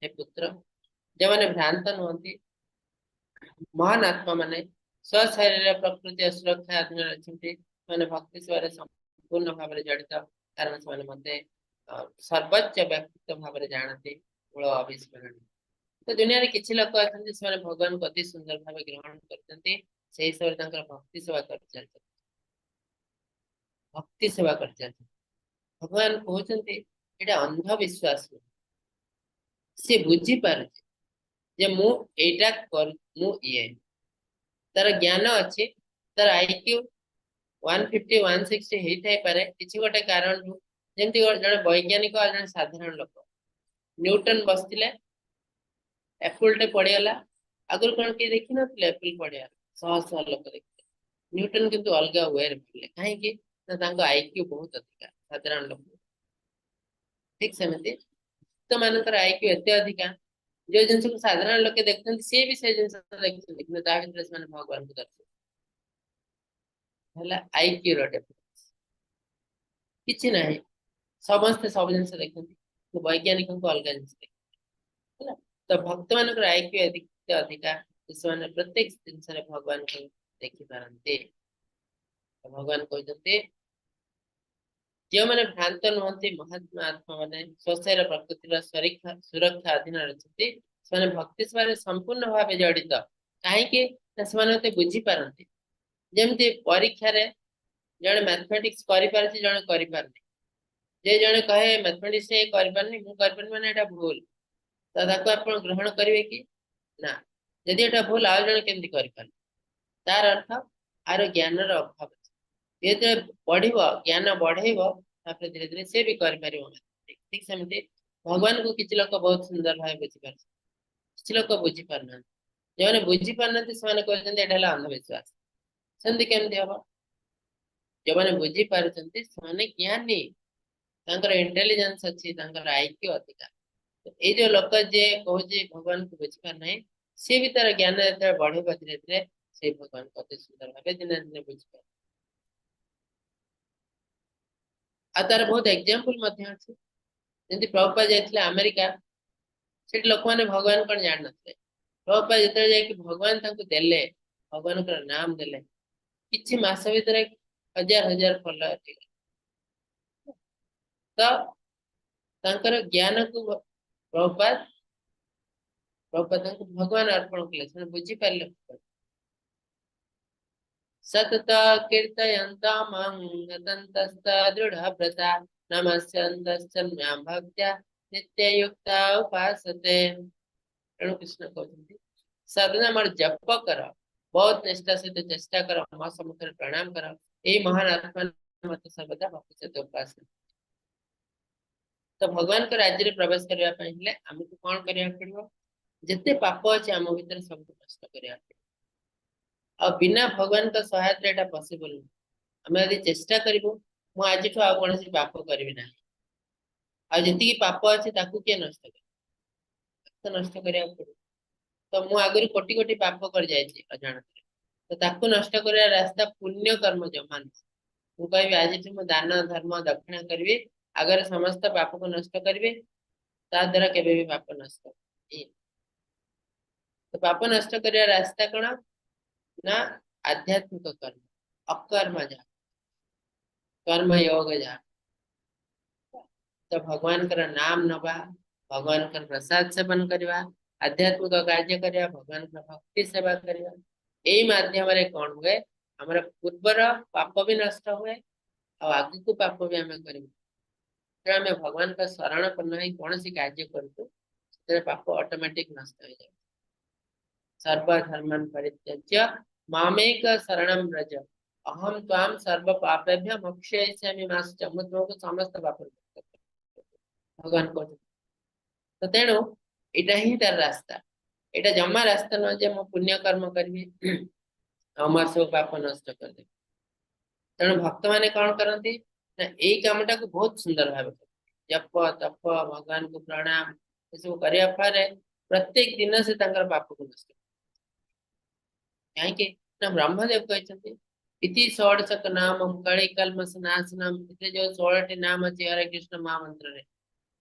ହେ ପୁତ୍ର, ଯେଉଁମାନେ ଭ୍ରାନ୍ତ ନୁହନ୍ତି, ମହାନ ଆତ୍ମା ମାନେ ସ୍ୱଶରୀର ପ୍ରକୃତି ଓ ସୁରକ୍ଷା ଅଧୀନରେ ଅଛନ୍ତି, ସେମାନେ ଭକ୍ତି ସେବାରେ ସମ୍ପୂର୍ଣ୍ଣ ଭାବରେ ଜଡ଼ିତ, କାରଣ ସେମାନେ ମତେ ସର୍ବୋଚ୍ଚ ବ୍ୟକ୍ତିତ୍ୱ ଭାବରେ ଜାଣନ୍ତି, ମୂଳ ଅବିସ୍ମରଣୀୟ। ତ ଦୁନିଆରେ କିଛି ଲୋକ ଅଛନ୍ତି, ସେମାନେ ଭଗବାନଙ୍କୁ ଅତି ସୁନ୍ଦର ଭାବେ ଗ୍ରହଣ କରିଛନ୍ତି, ସେଇ ହିସାବରେ ତାଙ୍କର ଭକ୍ତି ସେବା କରିଚାଲିଛନ୍ତି, ଭକ୍ତି ସେବା କରିଚାଲିଛନ୍ତି। ଭଗବାନ କହୁଛନ୍ତି ଏଇଟା ଅନ୍ଧବିଶ୍ୱାସ ନୁହେଁ, ସେ ବୁଝିପାରୁଛି ଯେ ମୁଁ ଏଇଟା ମୁଁ ଇଏ, ତାର ଜ୍ଞାନ ଅଛି, ତାର ଆଇକ୍ୟୁ 150 160 ହେଇଥାଇପାରେ କିଛି ଗୋଟେ କାରଣରୁ। ଯେମିତି ଜଣେ ବୈଜ୍ଞାନିକ ଆଉ ଜଣେ ସାଧାରଣ ଲୋକ, ନ୍ୟୁଟନ ବସିଥିଲେ, ଆପୁଲ ଟେ ପଡିଗଲା। ଆଗରୁ କଣ କେହି ଦେଖିନଥିଲେ ଆପୁଲ ପଡିବା? ଶହ ଶହ ଲୋକ ଦେଖିଥିଲେ। ନ୍ୟୁଟନ କିନ୍ତୁ ଅଲଗା ୱେରେ ଭାବିଲେ, କାହିଁକି ନା ତାଙ୍କ ଆଇକ୍ୟୁ ବହୁତ ଅଧିକା ସାଧାରଣ ଲୋକ। ଠିକ ସେମିତି ଭକ୍ତ ମାନଙ୍କର ଆଇକ୍ୟୁ ଏତେ ଅଧିକା, ଯୋଉ ଜିନିଷକୁ ସାଧାରଣ ଲୋକେ ଦେଖୁଛନ୍ତି ସିଏ ବି ସେ ଜିନିଷ ଦେଖୁଛନ୍ତି, କିନ୍ତୁ ତା ଭିତରେ ସେମାନେ ଭଗବାନଙ୍କୁ ଦର୍ଶନ ହେଲା ଆଇକ୍ୟୁ ର ଡିଫରେନ୍ସ। କିଛି ନାହିଁ, ସମସ୍ତେ ସବୁ ଜିନିଷ ଦେଖନ୍ତି, କିନ୍ତୁ ବୈଜ୍ଞାନିକଙ୍କୁ ଅଲଗା ଜିନିଷ ଦେଖନ୍ତି। ହେଲା ତ ଭକ୍ତ ମାନଙ୍କର ଆଇକ୍ୟୁ ଏତେ ଅଧିକା, ସେମାନେ ପ୍ରତ୍ୟେକ ଜିନିଷରେ ଭଗବାନଙ୍କୁ ଦେଖିପାରନ୍ତି। ଭଗବାନ କହୁଛନ୍ତି ଯେଉଁମାନେ ଭ୍ରାନ୍ତ ନୁହନ୍ତି, ମହାତ୍ମା ଆତ୍ମା ମାନେ ସ୍ୱଶରୀର ପ୍ରକୃତିର ସୁରକ୍ଷା ଅଧୀନରେ ଅଛନ୍ତି, ସେମାନେ ଭକ୍ତି ସେବାରେ ସମ୍ପୂର୍ଣ୍ଣ ଭାବେ ଜଡ଼ିତ। କାହିଁକି ନା ସେମାନେ ମତେ ବୁଝିପାରନ୍ତି। ଯେମିତି ପରୀକ୍ଷାରେ ଜଣେ ମ୍ୟାଥମେଟିକ୍ସ କରିପାରୁଛି, ଜଣେ କରିପାରୁନି। ଯେ ଜଣେ କହେ ମ୍ୟାଥମେଟିକ୍ସ ସେ କରିପାରୁନି, ମୁଁ କରିପାରୁନି, ମାନେ ଏଇଟା ଭୁଲ, ତ ତାକୁ ଆପଣ ଗ୍ରହଣ କରିବେ କି ନା? ଯଦି ଏଇଟା ଭୁଲ, ଆଉ ଜଣେ କେମିତି କରିପାରିବେ? ତାର ଅର୍ଥ ଆର ଜ୍ଞାନର ଅଭାବ ଅଛି। ଯେତେବେଳେ ବଢିବ, ଜ୍ଞାନ ବଢେଇବ, ତାପରେ ଧୀରେ ଧୀରେ ସେ ବି କରିପାରିବ। ଠିକ ସେମିତି ଭଗବାନଙ୍କୁ କିଛି ଲୋକ ବହୁତ ସୁନ୍ଦର ଭାବେ ବୁଝିପାରୁଛନ୍ତି, କିଛି ଲୋକ ବୁଝିପାରୁନାହାନ୍ତି। ଯେଉଁମାନେ ବୁଝିପାରୁନାହାନ୍ତି ସେମାନେ କହୁଛନ୍ତି ଏଇଟା ହେଲା ଅନ୍ଧବିଶ୍ୱାସ। ସେମିତି କେମିତି ହବ? ଯେଉଁମାନେ ବୁଝିପାରୁଛନ୍ତି ସେମାନେ ଜ୍ଞାନୀ, ତାଙ୍କର ଇଣ୍ଟେଲିଜେନ୍ସ ଅଛି, ତାଙ୍କର ଆଇକ୍ୟୁ ଅଧିକା। ଏଇ ଯୋଉ ଲୋକ ଯିଏ କହୁଛି ଭଗବାନଙ୍କୁ ବୁଝିପାରୁନାହିଁ, ସିଏ ବି ତାର ଜ୍ଞାନ ଯେତେବେଳେ ବଢେଇବ ଧୀରେ ଧୀରେ, ସେଇ ଭଗବାନଙ୍କୁ ଅତି ସୁନ୍ଦର ଭାବେ ଦିନେ ଦିନେ ବୁଝିପାରିବ। ଆଉ ତାର ବହୁତ ଏକ୍ଜାମ୍ପଲ ମଧ୍ୟ ଅଛି। ଯେମିତି ପ୍ରଭୁପାଦ ଯାଇଥିଲେ ଆମେରିକା, ସେଠି ଲୋକମାନେ ଭଗବାନ କଣ ଜାଣିନଥିଲେ। ପ୍ରଭୁପାଦ ଯେତେବେଳେ ଯାଇକି ଭଗବାନ ତାଙ୍କୁ ଦେଲେ, ଭଗବାନଙ୍କର ନାମ ଦେଲେ, କିଛି ମାସ ଭିତରେ ହଜାର ହଜାର ଫଲୋଅର ହେଇଗଲେ। ତ ତାଙ୍କର ଜ୍ଞାନକୁ ପ୍ରଭୁପାଦ ତାଙ୍କୁ ଭଗବାନ ଅର୍ପଣ କଲେ, ସେମାନେ ବୁଝିପାରିଲେ। ସତତ କୀର୍ତ୍ତୟନ୍ତ ମାଂ ଅତନ୍ତସ୍ତ ଦୃଢ଼ବ୍ରତା ନମସ୍ୟନ୍ତଶ୍ଚ ଭକ୍ତ୍ୟା ନିତ୍ୟୟୁକ୍ତା ଉପାସତେ। ତେଣୁ କୃଷ୍ଣ କହୁଛନ୍ତି, ସର୍ବଦା ମୋର ଜପ କର, ବହୁତ ନିଷ୍ଠା ସହିତ ଚେଷ୍ଟା କର, ମୋ ସମ୍ମୁଖରେ ପ୍ରଣାମ କର। ଏଇ ମହାନ ଆତ୍ମା ମତେ ସର୍ବଦା ଭକ୍ତି ସହିତ ଉପାସନା। ତ ଭଗବାନଙ୍କ ରାଜ୍ୟରେ ପ୍ରବେଶ କରିବା ପାଇଁ ହେଲେ ଆମକୁ କଣ କରିବାକୁ ପଡିବ? ଯେତେ ପାପ ଅଛି ଆମ ଭିତରେ ସବୁ ନଷ୍ଟ କରିବାକୁ ପଡିବ। ଆଉ ବିନା ଭଗବାନଙ୍କ ସହାୟତାରେ ଏଇଟା ପସିବଲ ନୁହେଁ। ଆମେ ଯଦି ଚେଷ୍ଟା କରିବୁ, ମୁଁ ଆଜିଠୁ ଆଉ କୌଣସି ପାପ କରିବି ନାହିଁ, ଆଉ ଯେତିକି ପାପ ଅଛି ତାକୁ କିଏ ନଷ୍ଟ କରିବ? ତ ନଷ୍ଟ କରିବାକୁ ପଡିବ। ତ ମୁଁ ଆଗରୁ କୋଟି କୋଟି ପାପ କରି ଯାଇଛି ଅଜାଣତରେ, ତ ତାକୁ ନଷ୍ଟ କରିବା ରାସ୍ତା ପୁଣ୍ୟ କର୍ମ ଜମା ନୁହେଁ। ମୁଁ କହିବି ଆଜିଠୁ ମୁଁ ଦାନ ଧର୍ମ ଦକ୍ଷିଣା କରିବି, ଆଗରେ ସମସ୍ତ ପାପକୁ ନଷ୍ଟ କରିବି, ତା ଦ୍ଵାରା କେବେ ବି ପାପ ନଷ୍ଟ। ତ ପାପ ନଷ୍ଟ କରିବା ରାସ୍ତା କଣ ନା ଆଧ୍ୟାତ୍ମିକ କର୍ମ, ଅକର୍ମ ଯାହା, କର୍ମ ଯୋଗ ଯାହା। ତ ଭଗବାନଙ୍କର ନାମ ନବା, ଭଗବାନଙ୍କର ପ୍ରସାଦ ସେବନ କରିବା, ଆଧ୍ୟାତ୍ମିକ କାର୍ଯ୍ୟ କରିବା, ଭଗବାନଙ୍କର ଭକ୍ତି ସେବା କରିବା, ଏଇ ମାଧ୍ୟମରେ କଣ ହୁଏ? ଆମର ପୂର୍ବର ପାପ ବି ନଷ୍ଟ ହୁଏ ଆଉ ଆଗକୁ ପାପ ବି ଆମେ କରିବୁ। ତେଣୁ ଆମେ ଭଗବାନଙ୍କ ଶରଣାପନ୍ନ ହେଇ କୌଣସି କାର୍ଯ୍ୟ କରୁଛୁ, ସେଥିରେ ପାପ ଅଟୋମେଟିକ ନଷ୍ଟ ହେଇଯାଏ। ସର୍ବଧର୍ମାନ ପରିତ୍ୟଜ୍ୟ ମାମେକ ଶରଣಂ ବ୍ରଜ ଅହಂ ତ୍ୱାಂ ସର୍ବ ପାପେଭ୍ୟ ମୋକ୍ଷୟିଷ୍ୟାମି ମା ଶୁଚଃ। ମୁଁ ତୁମକୁ ସମସ୍ତ ପାପରୁ ମୁକ୍ତ କରିଦେବି, ଭଗବାନ କହୁଛନ୍ତି। ତ ତେଣୁ ଏଇଟା ହିଁ ତାର ରାସ୍ତା। ଏଇଟା ଜମା ରାସ୍ତା ନୁହଁ ଯେ ମୁଁ ପୁଣ୍ୟ କର୍ମ କରିବି ଆଉ ମୋର ସବୁ ପାପ ନଷ୍ଟ କରିଦେବି। ତେଣୁ ଭକ୍ତମାନେ କଣ କରନ୍ତି ନା ଏଇ କାମଟାକୁ ବହୁତ ସୁନ୍ଦର ଭାବେ କରନ୍ତି। ଜପ ତପ, ଭଗବାନଙ୍କୁ ପ୍ରଣାମ, ଏସବୁ କରିବା ଫଳରେ ପ୍ରତ୍ୟେକ ଦିନ ସେ ତାଙ୍କର ପାପକୁ ନଷ୍ଟ କରନ୍ତି। କାହିଁକି ନା ବ୍ରହ୍ମଦେବ କହିଛନ୍ତି, ଇତି ଷୋଡ଼ଶକ ନାମ କଳି କଲ୍ମଷ ନାଶନମ। ଏଥିରେ ଯୋଉ 16ଟି ନାମ ଅଛି ହରେ କୃଷ୍ଣ ମହାମନ୍ତ୍ରରେ,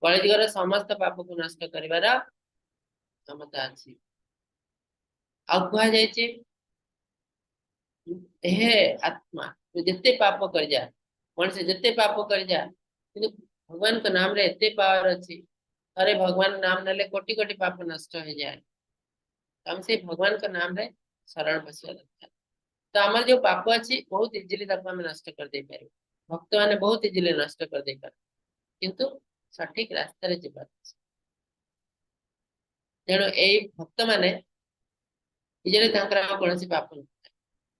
କଳିଯୁଗର ସମସ୍ତ ପାପକୁ ନଷ୍ଟ କରିବାର କ୍ଷମତା ଅଛି। ଆଉ କୁହାଯାଇଛି, ହେ ଆତ୍ମା, ତୁ ଯେତେ ପାପ କରିଯା, ମଣିଷ ଯେତେ ପାପ କରିଯା, କିନ୍ତୁ ଭଗବାନଙ୍କ ନାମରେ ଏତେ ପାୱାର ଅଛି, ଥରେ ଭଗବାନ ନାମ ନେଲେ କୋଟି କୋଟି ପାପ ନଷ୍ଟ ହେଇଯାଏ। ଆମେ ସେଇ ଭଗବାନଙ୍କ ନାମରେ ଶରଣ ପଶିବା ଦରକାର। ତ ଆମର ଯୋଉ ପାପ ଅଛି ବହୁତ ଇଜିଲି ତାକୁ ଆମେ ନଷ୍ଟ କରିଦେଇ ପାରିବୁ। ଭକ୍ତମାନେ ବହୁତ ଇଜିଲି ନଷ୍ଟ କରିଦେଇ ପାରନ୍ତି, କିନ୍ତୁ ସଠିକ ରାସ୍ତାରେ ଯିବାର ଅଛି। ତେଣୁ ଏଇ ଭକ୍ତମାନେ ଇଜିଲି ତାଙ୍କର ଆଉ କୌଣସି ପାପ ନଥାଏ।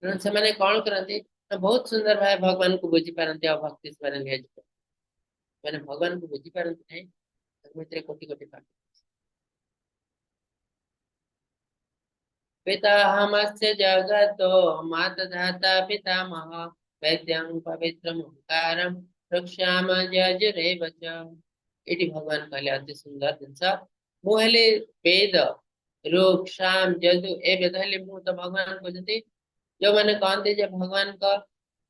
ତେଣୁ ସେମାନେ କଣ କରନ୍ତି ନା ବହୁତ ସୁନ୍ଦର ଭାବେ ଭଗବାନଙ୍କୁ ବୁଝିପାରନ୍ତି ଆଉ ଭକ୍ତି ସେବାରେ ନିୟୋଜିତ। ମାନେ ଭଗବାନଙ୍କୁ ବୁଝିପାରନ୍ତି ନାହିଁ, ତାଙ୍କ ଭିତରେ କୋଟି କୋଟି ପାପ। ପିତାହମସ୍ୟ ଜଗतो ମାତା ଧାତା ପିତାମହ ବେଦ୍ୟଂ ପବିତ୍ରମ ଓଙ୍କାରಂ ଋକ୍ଷ୍ୟାମ ଯଜୁରେବ ଚ। ଏଇଠି ଭଗବାନ କହିଲେ ଅତି ସୁନ୍ଦର ଜିନିଷ, ମୁଁ ହେଲି ବେଦ, ଋକ୍, ସାମ, ଯଜୁ, ଏ ବେଦ ହେଲି ମୁଁ। ତ ଭଗବାନ କହୁଛନ୍ତି, ଯୋଉମାନେ କହନ୍ତି ଯେ ଭଗବାନଙ୍କ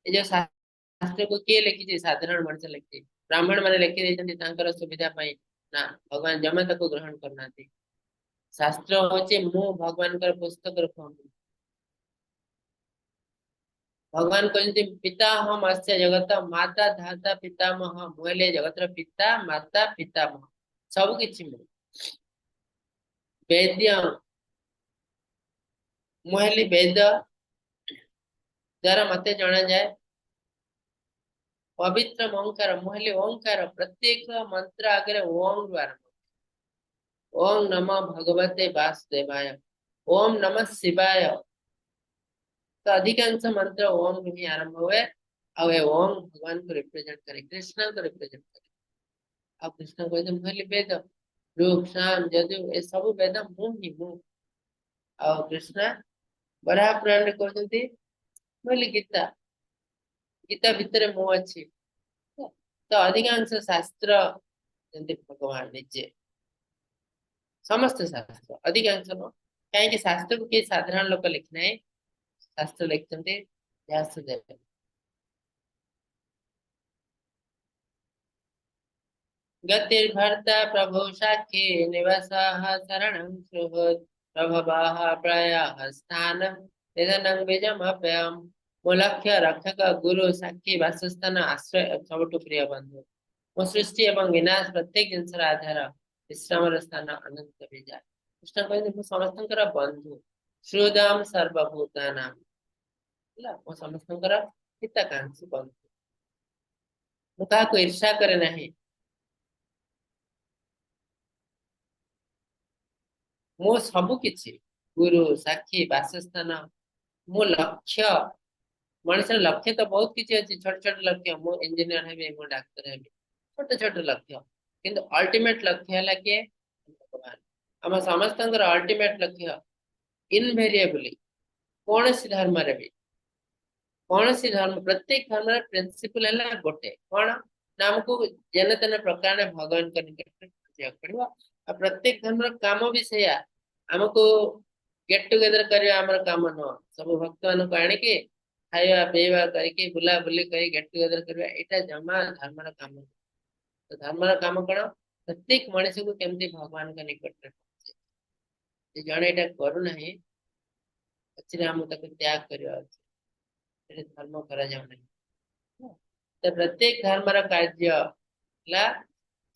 ଏ ଯୋଉ ଶାସ୍ତ୍ରକୁ କିଏ ଲେଖିଛି, ସାଧାରଣ ମଣିଷ ଲେଖିଛି, ବ୍ରାହ୍ମଣ ମାନେ ଲେଖି ଦେଇଛନ୍ତି ତାଙ୍କର ସୁବିଧା ପାଇଁ, ନା, ଭଗବାନ ଜମା ତାକୁ ଗ୍ରହଣ କରୁନାହାନ୍ତି। ଶାସ୍ତ୍ର ହଉଛି ମୁଁ, ଭଗବାନଙ୍କର ପୁସ୍ତକ ରୂପ। ଭଗବାନ କହିଛନ୍ତି, ପିତାହମ ଅସ୍ୟ ଜଗତ ମାତା ଧାତା ପିତାମହ। ମୁଁ ହେଲି ଜଗତର ପିତା, ମାତା, ପିତାମହ, ସବୁ କିଛି ମୁଁ। ବେଦ୍ୟ, ମୁଁ ହେଲି ବେଦ ଦ୍ଵାରା ମତେ ଜଣାଯାଏ। ପବିତ୍ର ଓଙ୍କାର, ମୁଁ ହେଲି ଓଙ୍କାର। ପ୍ରତ୍ୟେକ ମନ୍ତ୍ର ଆଗରେ ଓಂ ରୁ ଆରମ୍ଭ। ଓಂ ନମଃ ଭଗବତେ ବାସୁଦେବାୟ, ଓಂ ନମଃ ଶିବାୟ। ତ ଅଧିକାଂଶ ମନ୍ତ୍ର ଓಂ ରୁ ହିଁ ଆରମ୍ଭ ହୁଏ। ଆଉ ଏ ଓಂ ଭଗବାନଙ୍କୁ ରିପ୍ରେଜେଣ୍ଟ କରେ, କୃଷ୍ଣଙ୍କୁ ରିପ୍ରେଜେଣ୍ଟ କରେ। ଆଉ କୃଷ୍ଣ କହିଲେ, ମୁଁ ହେଲି ବେଦ, ଋକ୍, ସାମ, ଯଜୁ, ଏ ସବୁ ବେଦ ମୁଁ ହିଁ ମୁଁ। ଆଉ କୃଷ୍ଣ ବରାହ ପୁରାଣରେ କହୁଛନ୍ତି, ମୁଁ ହେଲି ଗୀତା, ଗୀତା ଭିତରେ ମୁଁ ଅଛି। ତ ଅଧିକାଂଶ ଶାସ୍ତ୍ର ଯେମିତି ଭଗବାନ ନିଜେ, ସମସ୍ତ ଶାସ୍ତ୍ର, ଅଧିକାଂଶ ନୁହଁ, କାହିଁକି ଶାସ୍ତ୍ରକୁ କେହି ସାଧାରଣ ଲୋକ ଲେଖି ନାହିଁ। ଶାସ୍ତ୍ର ଲେଖିଛନ୍ତି ବ୍ୟାସଦେବ। ଗତିର୍ଭର୍ତ୍ତା ପ୍ରଭୁ ସାକ୍ଷୀ ନିବାସः ଶरणं ସୁହୃଦ୍ ପ୍ରଭବः ପ୍ରଳୟः ସ୍ଥାनं ନିଧनं ବୀଜମव्ययम्। ମୋ ଲକ୍ଷ୍ୟ, ରକ୍ଷକ, ଗୁରୁ, ସାକ୍ଷୀ, ବାସସ୍ଥାନ, ଆଶ୍ରୟ, ସବୁଠୁ ପ୍ରିୟ ବନ୍ଧୁ। ମୋ ସୃଷ୍ଟି ଏବଂ ବିନାଶ ପ୍ରତ୍ୟେକ ଜିନିଷର ଆଧାର, ବିଶ୍ରାମର ସ୍ଥାନ, ଅନନ୍ତ ବୀଜା। କୃଷ୍ଣ କହିଲେ, ମୁଁ ସମସ୍ତଙ୍କର ବନ୍ଧୁ, ସୁହୃଦମ୍ ସର୍ବଭୂତାନାମ୍, ହେଲା, ମୁଁ ସମସ୍ତଙ୍କର ହିତାକାଂକ୍ଷୀ ବନ୍ଧୁ। ମୁଁ କାହାକୁ ଈର୍ଷା କରେ ନାହିଁ। ମୋ ସବୁ କିଛି ଗୁରୁ, ସାକ୍ଷୀ, ବାସସ୍ଥାନ, ମୋ ଲକ୍ଷ୍ୟ। ମଣିଷର ଲକ୍ଷ୍ୟ ତ ବହୁତ କିଛି ଅଛି, ଛୋଟ ଛୋଟ ଲକ୍ଷ୍ୟ। ମୁଁ ଇଞ୍ଜିନିୟର ହେବି, ମୁଁ ଡାକ୍ତର ହେବି, ଛୋଟ ଛୋଟ ଲକ୍ଷ୍ୟ। କିନ୍ତୁ ଅଲ୍ଟିମେଟ ଲକ୍ଷ୍ୟ ହେଲା କିଏ? ଭଗବାନ। ଆମ ସମସ୍ତଙ୍କର ଅଲ୍ଟିମେଟ ଲକ୍ଷ୍ୟ ଇନଭେରିଏବଲି, କୌଣସି ଧର୍ମରେ ବି, କୌଣସି ଧର୍ମ, ପ୍ରତ୍ୟେକ ଧର୍ମର ପ୍ରିନ୍ସିପଲ ହେଲା ଗୋଟେ କଣ ନା ଆମକୁ ଯେନ ତେନ ପ୍ରକାରରେ ଭଗବାନଙ୍କ ନିକଟରେ ପହଞ୍ଚିବାକୁ ପଡିବ। ଆଉ ପ୍ରତ୍ୟେକ ଧର୍ମର କାମ ବି ସେଇଆ, ଆମକୁ ଗେଟ୍ ଟୁଗେଦର କରିବା ଆମର କାମ ନୁହଁ। ସବୁ ଭକ୍ତ ମାନଙ୍କୁ ଆଣିକି ଖାଇବା ପିଇବା କରିକି ବୁଲାବୁଲି କରି ଗେଟ୍ ଟୁଗେଦର କରିବା, ଏଇଟା ଜମା ଧର୍ମର କାମ ନୁହଁ। ତ ଧର୍ମର କାମ କଣ? ପ୍ରତ୍ୟେକ ମଣିଷକୁ କେମିତି ଭଗବାନଙ୍କ ନିକଟରେ ପହଞ୍ଚେ। ଜଣେ ଏଇଟା କରୁନାହିଁ, ଅଚିରେ ଆମକୁ ତାକୁ ତ୍ୟାଗ କରିବା ଉଚିତ। ସେଠି ଧର୍ମ କରାଯାଉ ନାହିଁ। ତ ପ୍ରତ୍ୟେକ ଧର୍ମର କାର୍ଯ୍ୟ ହେଲା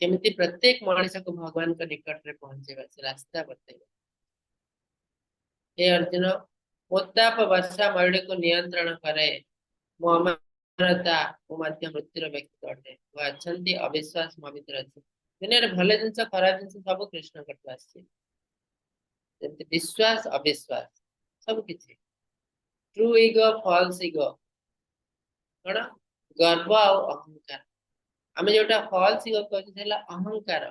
କେମିତି ପ୍ରତ୍ୟେକ ମଣିଷକୁ ଭଗବାନଙ୍କ ନିକଟରେ ପହଞ୍ଚେଇବା, ସେ ରାସ୍ତା ବତେଇବା। ହେ ଅର୍ଜୁନ, ଉତ୍ତାପ ବର୍ଷା ମରୁଡ଼ିକୁ ନିୟନ୍ତ୍ରଣ କରେ। ମୁଁ ଅମରତା, ମୁଁ ମଧ୍ୟ ମୃତ୍ୟୁର ବ୍ୟକ୍ତି ଅଟେ। ମୁଁ ଅଛନ୍ତି ଅବିଶ୍ୱାସ ମୋ ଭିତରେ ଅଛି। ଦୁନିଆରେ ଭଲ ଜିନିଷ ଖରାପ ଜିନିଷ ସବୁ କୃଷ୍ଣଙ୍କଠୁ ଆସିଛି। ଯେମିତି ବିଶ୍ୱାସ ଅବିଶ୍ୱାସ ସବୁ କିଛି, ଟ୍ରୁ ଇଗୋ ଫଲସ ଇଗୋ, କଣ ଗର୍ବ ଆଉ ଅହଙ୍କାର। ଆମେ ଯୋଉଟା ଫଲସ ଇଗୋ କହୁଛେ ହେଲା ଅହଙ୍କାର,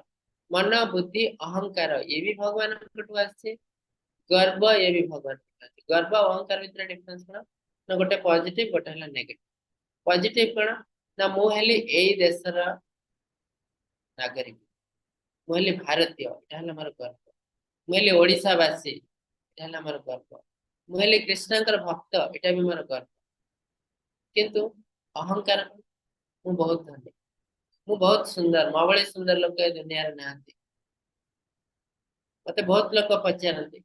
ମନ ବୁଦ୍ଧି ଅହଙ୍କାର, ଇଏ ବି ଭଗବାନଙ୍କଠୁ ଆସିଛି। ଗର୍ବ ଇଏ ବି ଭଗବାନଙ୍କଠୁ ଆସିଛି। ଗର୍ବ ଆଉ ଅହଙ୍କାର ଭିତରେ ଡିଫରେନ୍ସ କଣ ନା ଗୋଟେ ପଜିଟିଭ, ଗୋଟେ ହେଲା ନେଗେଟିଭ। ପଜିଟିଭ କଣ ନା ମୁଁ ହେଲି ଏଇ ଦେଶର ନାଗରିକ, ମୁଁ ହେଲି ଭାରତୀୟ, ଏଇଟା ହେଲା ମୋର ଗର୍ବ। ମୁଁ ହେଲି ଓଡ଼ିଶାବାସୀ, ଏଇଟା ହେଲା ମୋର ଗର୍ବ। ମୁଁ ହେଲି କୃଷ୍ଣଙ୍କର ଭକ୍ତ, ଏଇଟା ବି ମୋର ଗର୍ବ। କିନ୍ତୁ ଅହଙ୍କାର, ମୁଁ ବହୁତ ଧନୀ, ମୁଁ ବହୁତ ସୁନ୍ଦର, ମୋ ଭଳି ସୁନ୍ଦର ଲୋକ ଏ ଦୁନିଆରେ ନାହାନ୍ତି। ମତେ ବହୁତ ଲୋକ ପଚାରନ୍ତି,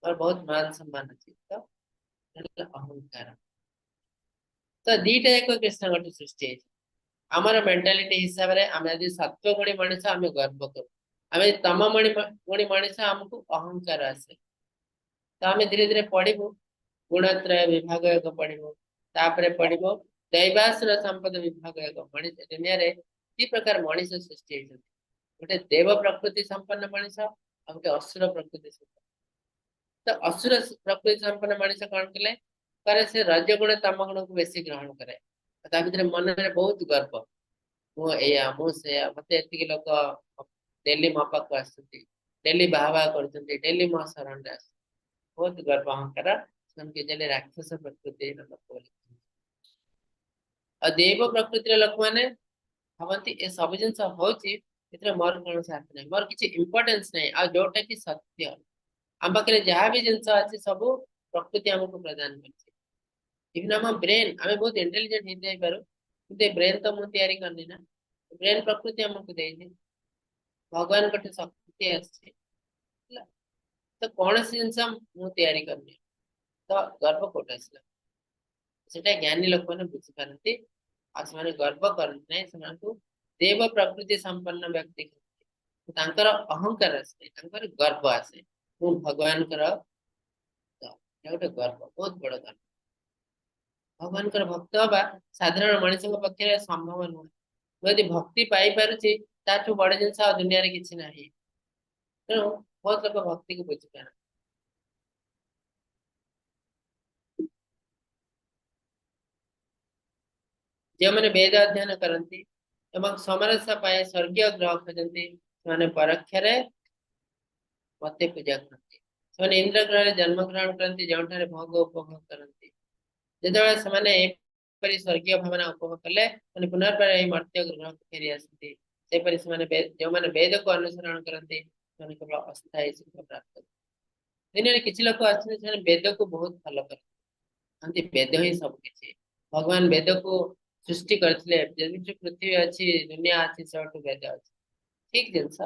ମୋର ବହୁତ ମାନ ସମ୍ମାନ ଅଛି। ତ ଅହଙ୍କାର। ତ ଦିଟା ଯାକ କୃଷ୍ଣଙ୍କଠୁ ସୃଷ୍ଟି ହେଇଛି। ଆମର ମେଣ୍ଟାଲିଟି ହିସାବରେ ଆମେ ଯଦି ସତ୍ୱଗୁଣୀ ମଣିଷ ଆମେ ଗର୍ବ କରୁ, ଆମେ ତମଗୁଣୀ ମଣିଷ ଆମକୁ ଅହଙ୍କାର ଆସେ। ତ ଆମେ ଧୀରେ ଧୀରେ ପଢିବୁ, ଗୁଣତ୍ରୟ ବିଭାଗ ଏକ ପଢିବୁ, ତାପରେ ପଢିବ ଦୈବାସୁର ସମ୍ପଦ ବିଭାଗ ଏକ। ମଣିଷ ଦୁନିଆରେ ଦି ପ୍ରକାର ମଣିଷ ସୃଷ୍ଟି ହେଇଛନ୍ତି, ଗୋଟେ ଦେବ ପ୍ରକୃତି ସମ୍ପନ୍ନ ମଣିଷ ଆଉ ଗୋଟେ ଅସୁର ପ୍ରକୃତି ସମ୍ପନ୍ନ। ତ ଅସୁର ପ୍ରକୃତି ସମ୍ପନ୍ନ ମଣିଷ କଣ କଲେ କରେ, ସେ ରଜଗୁଣ ତମ ଗୁଣକୁ ବେଶୀ ଗ୍ରହଣ କରେ। ତା ଭିତରେ ମନରେ ବହୁତ ଗର୍ବ, ମୁଁ ଏଇଆ ମୁଁ ସେଇଆ, ମତେ ଏତିକି ଲୋକ ଡେଲି ମୋ ପାଖକୁ ଆସୁଛନ୍ତି, ଡେଲି ବାହା ବାହା କରୁଛନ୍ତି, ଡେଲି ମୋ ଶରଣରେ ଆସୁଛନ୍ତି, ବହୁତ ଗର୍ବ ଅହଙ୍କାର। ସେମାନେ ରାକ୍ଷସ ପ୍ରକୃତିର ଲୋକ ବୋଲି। ଆଉ ଦେବ ପ୍ରକୃତିର ଲୋକମାନେ ଭାବନ୍ତି ଏ ସବୁ ଜିନିଷ ହଉଛି, ଏଥିରେ ମୋର କୌଣସି ହାତ ନାହିଁ, ମୋର କିଛି ଇମ୍ପୋର୍ଟାନ୍ସ ନାହିଁ। ଆଉ ଯୋଉଟା କି ସତ୍ୟ, ଆମ ପାଖରେ ଯାହା ବି ଜିନିଷ ଅଛି ସବୁ ପ୍ରକୃତି ଆମକୁ ପ୍ରଦାନ କରିଛି। ଇଭେନ୍ ଆମ ବ୍ରେନ୍, ଆମେ ବହୁତ ଇଣ୍ଟେଲିଜେଣ୍ଟ ହେଇଯାଇପାରୁ, କିନ୍ତୁ ଏ ବ୍ରେନ୍ ତ ମୁଁ ତିଆରି କରିନି ନା, ବ୍ରେନ୍ ପ୍ରକୃତି ଆମକୁ ଦେଇଛି, ଭଗବାନଙ୍କଠୁ ଶକ୍ତି ଆସିଛି ହେଲା। ତ କୌଣସି ଜିନିଷ ମୁଁ ତିଆରି କରିନି, ତ ଗର୍ବ କୋଉଠୁ ଆସିଲା? ସେଟା ଜ୍ଞାନୀ ଲୋକମାନେ ବୁଝିପାରନ୍ତି ଆଉ ସେମାନେ ଗର୍ବ କରନ୍ତି ନାହିଁ। ସେମାନଙ୍କୁ ଦେବ ପ୍ରକୃତି ସମ୍ପନ୍ନ ବ୍ୟକ୍ତି, ତାଙ୍କର ଅହଙ୍କାର ଆସେ, ତାଙ୍କର ଗର୍ବ ଆସେ, ମୁଁ ଭଗବାନଙ୍କର। ଗୋଟେ ଗର୍ବ, ବହୁତ ବଡ ଗର୍ବ। ଭଗବାନଙ୍କର ଭକ୍ତ ହବା ସାଧାରଣ ମଣିଷଙ୍କ ପକ୍ଷରେ ସମ୍ଭବ ନୁହେଁ। ମୁଁ ଯଦି ଭକ୍ତି ପାଇପାରୁଛି, ତାଠୁ ବଡ ଜିନିଷ ଆଉ ଦୁନିଆରେ କିଛି ନାହିଁ। ତେଣୁ ବହୁତ ଲୋକ ଭକ୍ତିକୁ ବୁଝିପାରନ୍ତି। ଯେଉଁମାନେ ବେଦ ଅଧ୍ୟୟନ କରନ୍ତି ଏବଂ ସମରସ ପାଇଁ ସ୍ୱର୍ଗୀୟ ଗ୍ରହ ଖୋଜନ୍ତି, ସେମାନେ ପରୋକ୍ଷରେ ମତେ ପୂଜା କରନ୍ତି। ସେମାନେ ଇନ୍ଦ୍ର ଗ୍ରହରେ ଜନ୍ମଗ୍ରହଣ କରନ୍ତି, ଯେଉଁଠାରେ ଭୋଗ ଉପଭୋଗ କରନ୍ତି। ଯେତେବେଳେ ସେମାନେ ଏପରି ସ୍ୱର୍ଗୀୟ ଭାବନା ଉପଭୋଗ କଲେ, ସେମାନେ ପୁନର୍ବାର ଏହି ମର୍ତ୍ତ୍ୟ ଗ୍ରହକୁ ଫେରି ଆସନ୍ତି। ସେପରି ସେମାନେ ଯେଉଁମାନେ ବେଦକୁ ଅନୁସରଣ କରନ୍ତି, ସେମାନେ କେବଳ ଅସ୍ଥାୟୀ ସୁଖ ପ୍ରାପ୍ତ କରନ୍ତି। ଦୁନିଆରେ କିଛି ଲୋକ ଅଛନ୍ତି, ସେମାନେ ବେଦକୁ ବହୁତ ଫଲୋ କରନ୍ତି, ବେଦ ହିଁ ସବୁ କିଛି। ଭଗବାନ ବେଦକୁ ସୃଷ୍ଟି କରିଥିଲେ, ଯେମିତି ପୃଥିବୀ ଅଛି, ଦୁନିଆ ଅଛି, ସବୁଠୁ ବେଦ ଅଛି, ଠିକ ଜିନିଷ।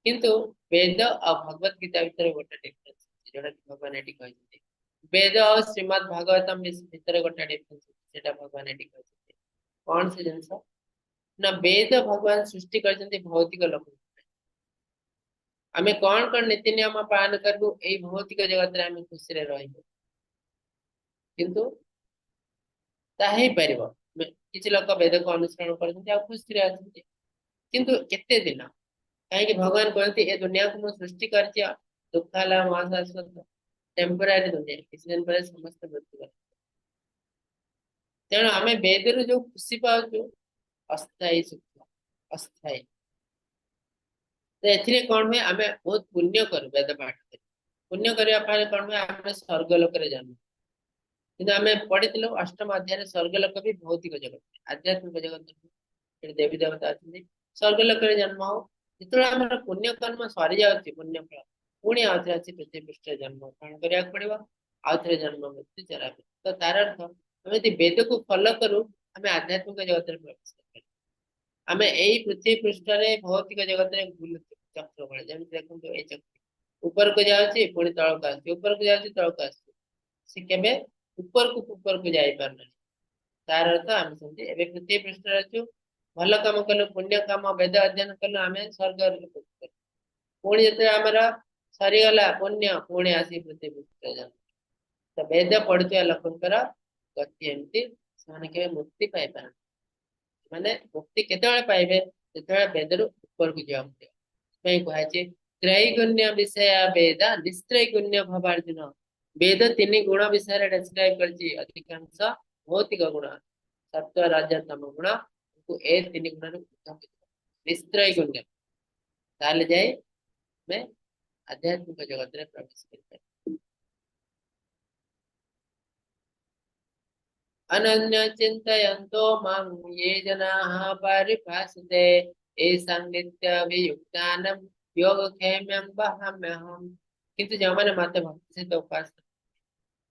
କିନ୍ତୁ ବେଦ ଆଉ ଭଗବତ ଗୀତା ଭିତରେ ଗୋଟେ ଡିଫରେନ୍ସ ଅଛି, ଯୋଉଟା କି ଭଗବାନ ଏଠି କହିଛନ୍ତି। ବେଦ ଆଉ ଶ୍ରୀମଦ୍ ଭାଗବତମ ଭିତରେ ଗୋଟେ ଡିଫରେନ୍ସ ଅଛି, ସେଟା ଭଗବାନ ଏଠି କହିଛନ୍ତି। କଣ ସେ ଜିନିଷ ନା, ବେଦ ଭଗବାନ ସୃଷ୍ଟି କରିଛନ୍ତି ଭୌତିକ ଲୋକଙ୍କ ପାଇଁ। ଆମେ କଣ କଣ ନୀତି ନିୟମ ପାଳନ କରିବୁ, ଏଇ ଭୌତିକ ଜଗତରେ ଆମେ ଖୁସିରେ ରହିବୁ, କିନ୍ତୁ ତାହା ହେଇପାରିବ। କିଛି ଲୋକ ବେଦକୁ ଅନୁସରଣ କରୁଛନ୍ତି ଆଉ ଖୁସିରେ ଅଛନ୍ତି, କିନ୍ତୁ କେତେ ଦିନ? କାହିଁକି ଭଗବାନ କୁହନ୍ତି ଏ ଦୁନିଆକୁ ମୁଁ ସୃଷ୍ଟି କରିଛି, ଦୁଃଖ ହେଲା ମହାଶାଶ୍ୱତ, ଟେମ୍ପୋରାରୀ ଦୁନିଆ, କିଛି ଦିନ ପରେ ସମସ୍ତେ ମୃତ୍ୟୁ କରିବେ। ତେଣୁ ଆମେ ବେଦରୁ ଯୋଉ ଖୁସି ପାଉଛୁ ଅସ୍ଥାୟୀ ସୁଖ, ଅସ୍ଥାୟୀ। ତ ଏଥିରେ କଣ ହୁଏ, ଆମେ ବହୁତ ପୁଣ୍ୟ କରୁ ବେଦ ପାଠ କରି। ପୁଣ୍ୟ କରିବା ଫଳରେ କଣ ହୁଏ, ଆମେ ସ୍ୱର୍ଗ ଲୋକରେ ଜନ୍ମ। କିନ୍ତୁ ଆମେ ପଢିଥିଲୁ ଅଷ୍ଟମ ଅଧ୍ୟାୟରେ ସ୍ୱର୍ଗ ଲୋକ ବି ଭୌତିକ ଜଗତ, ଆଧ୍ୟାତ୍ମିକ ଜଗତ ନୁହେଁ। ସେଠି ଦେବୀ ଦେବତା ଅଛନ୍ତି, ସ୍ୱର୍ଗ ଲୋକରେ ଜନ୍ମ ହଉ। ଯେତେବେଳେ ଆମର ପୁଣ୍ୟ କର୍ମ ସରିଯାଉଛି, ପୁଣ୍ୟ ଫଳ, ପୁଣି ଆଉଥରେ ଆସି ପୃଥିବୀ ପୃଷ୍ଠରେ ଜନ୍ମ ଗ୍ରହଣ କରିବାକୁ ପଡିବ, ଆଉଥରେ ଜନ୍ମ ମୃତ୍ୟୁ ଜରା। ତ ତାର ଅର୍ଥ ଆମେ ଯଦି ବେଦକୁ ଫଲୋ କରୁ, ଆମେ ଆଧ୍ୟାତ୍ମିକ ଜଗତରେ ପ୍ରବେଶ କରିପାରିବା। ଆମେ ଏଇ ପୃଥିବୀ ପୃଷ୍ଠରେ ଭୌତିକ ଜଗତରେ ବୁଲୁଛୁ ଚକ୍ର ଭଳି। ଯେମିତି ଦେଖନ୍ତୁ ଏଇ ଚକ୍ର ଉପରକୁ ଯାଉଛି, ପୁଣି ତଳକୁ ଆସୁଛି, ଉପରକୁ ଯାଉଛି, ତଳକୁ ଆସୁଛି, ସେ କେବେ ଉପରକୁ ଉପରକୁ ଯାଇପାରୁନାହିଁ। ତାର ଅର୍ଥ ଆମେ ସେମିତି ଏବେ ପୃଥିବୀ ପୃଷ୍ଠରେ ଅଛୁ, ଭଲ କାମ କଲୁ, ପୁଣ୍ୟ କାମ, ବେଦ ଅଧ୍ୟୟନ କଲୁ, ଆମେ ସ୍ୱର୍ଗରେ ପ୍ରବେଶ କଲୁ। ପୁଣି ଯେତେବେଳେ ଆମର ସରିଗଲା ପୁଣ୍ୟ, ପୁଣି ଆସି ପୃଥିବୀ ପୃଷ୍ଠରେ ଜନ୍ମ। ତ ବେଦ ପଢୁଥିବା ଲୋକଙ୍କର ଗତି ଏମିତି, ସେମାନେ କେବେ ମୁକ୍ତି ପାଇପାରନ୍ତି। ମାନେ ମୁକ୍ତି କେତେବେଳେ ପାଇବେ? ଯେତେବେଳେ ବେଦରୁ ଉପରକୁ ଯିବାକୁ ପଡିବ। ସେଥିପାଇଁ କୁହାଯାଇଛି ତ୍ରୈଗୁଣ୍ୟ ବିଷୟ ବେଦ ନିସ୍ତ୍ରୈଗୁଣ୍ୟ ଭବାର୍ଜୁନ। ବେଦ ତିନି ଗୁଣ ବିଷୟରେ ଡେସ୍କ୍ରାଇବ କରିଛି, ଅଧିକାଂଶ ଭୌତିକ ଗୁଣ, ସତ୍ୱ ରଜ ତମ ଗୁଣ, ଏ ତିନି ଗୁଣରୁ ନିସ୍ତ୍ରୈଗୁଣ୍ୟ, ତାହେଲେ ଯାଇ ଆମେ ଆଧ୍ୟାତ୍ମିକ ଜଗତରେ ପ୍ରବେଶ କରିପାରିବା। ଅନନ୍ୟ ଚିନ୍ତୟନ୍તો ମାଂ ୟେ ଜନାଃ ପରିଭାସତେ ଏଷାଂ ନିତ୍ୟାଭିଯୁକ୍ତାନାଂ ଯୋଗକ୍ଷେମଂ ବହାମ୍ୟହम्। କିନ୍ତୁ ଯେଉଁମାନେ ମତେ ଭକ୍ତି ସହିତ ଉପାସନା,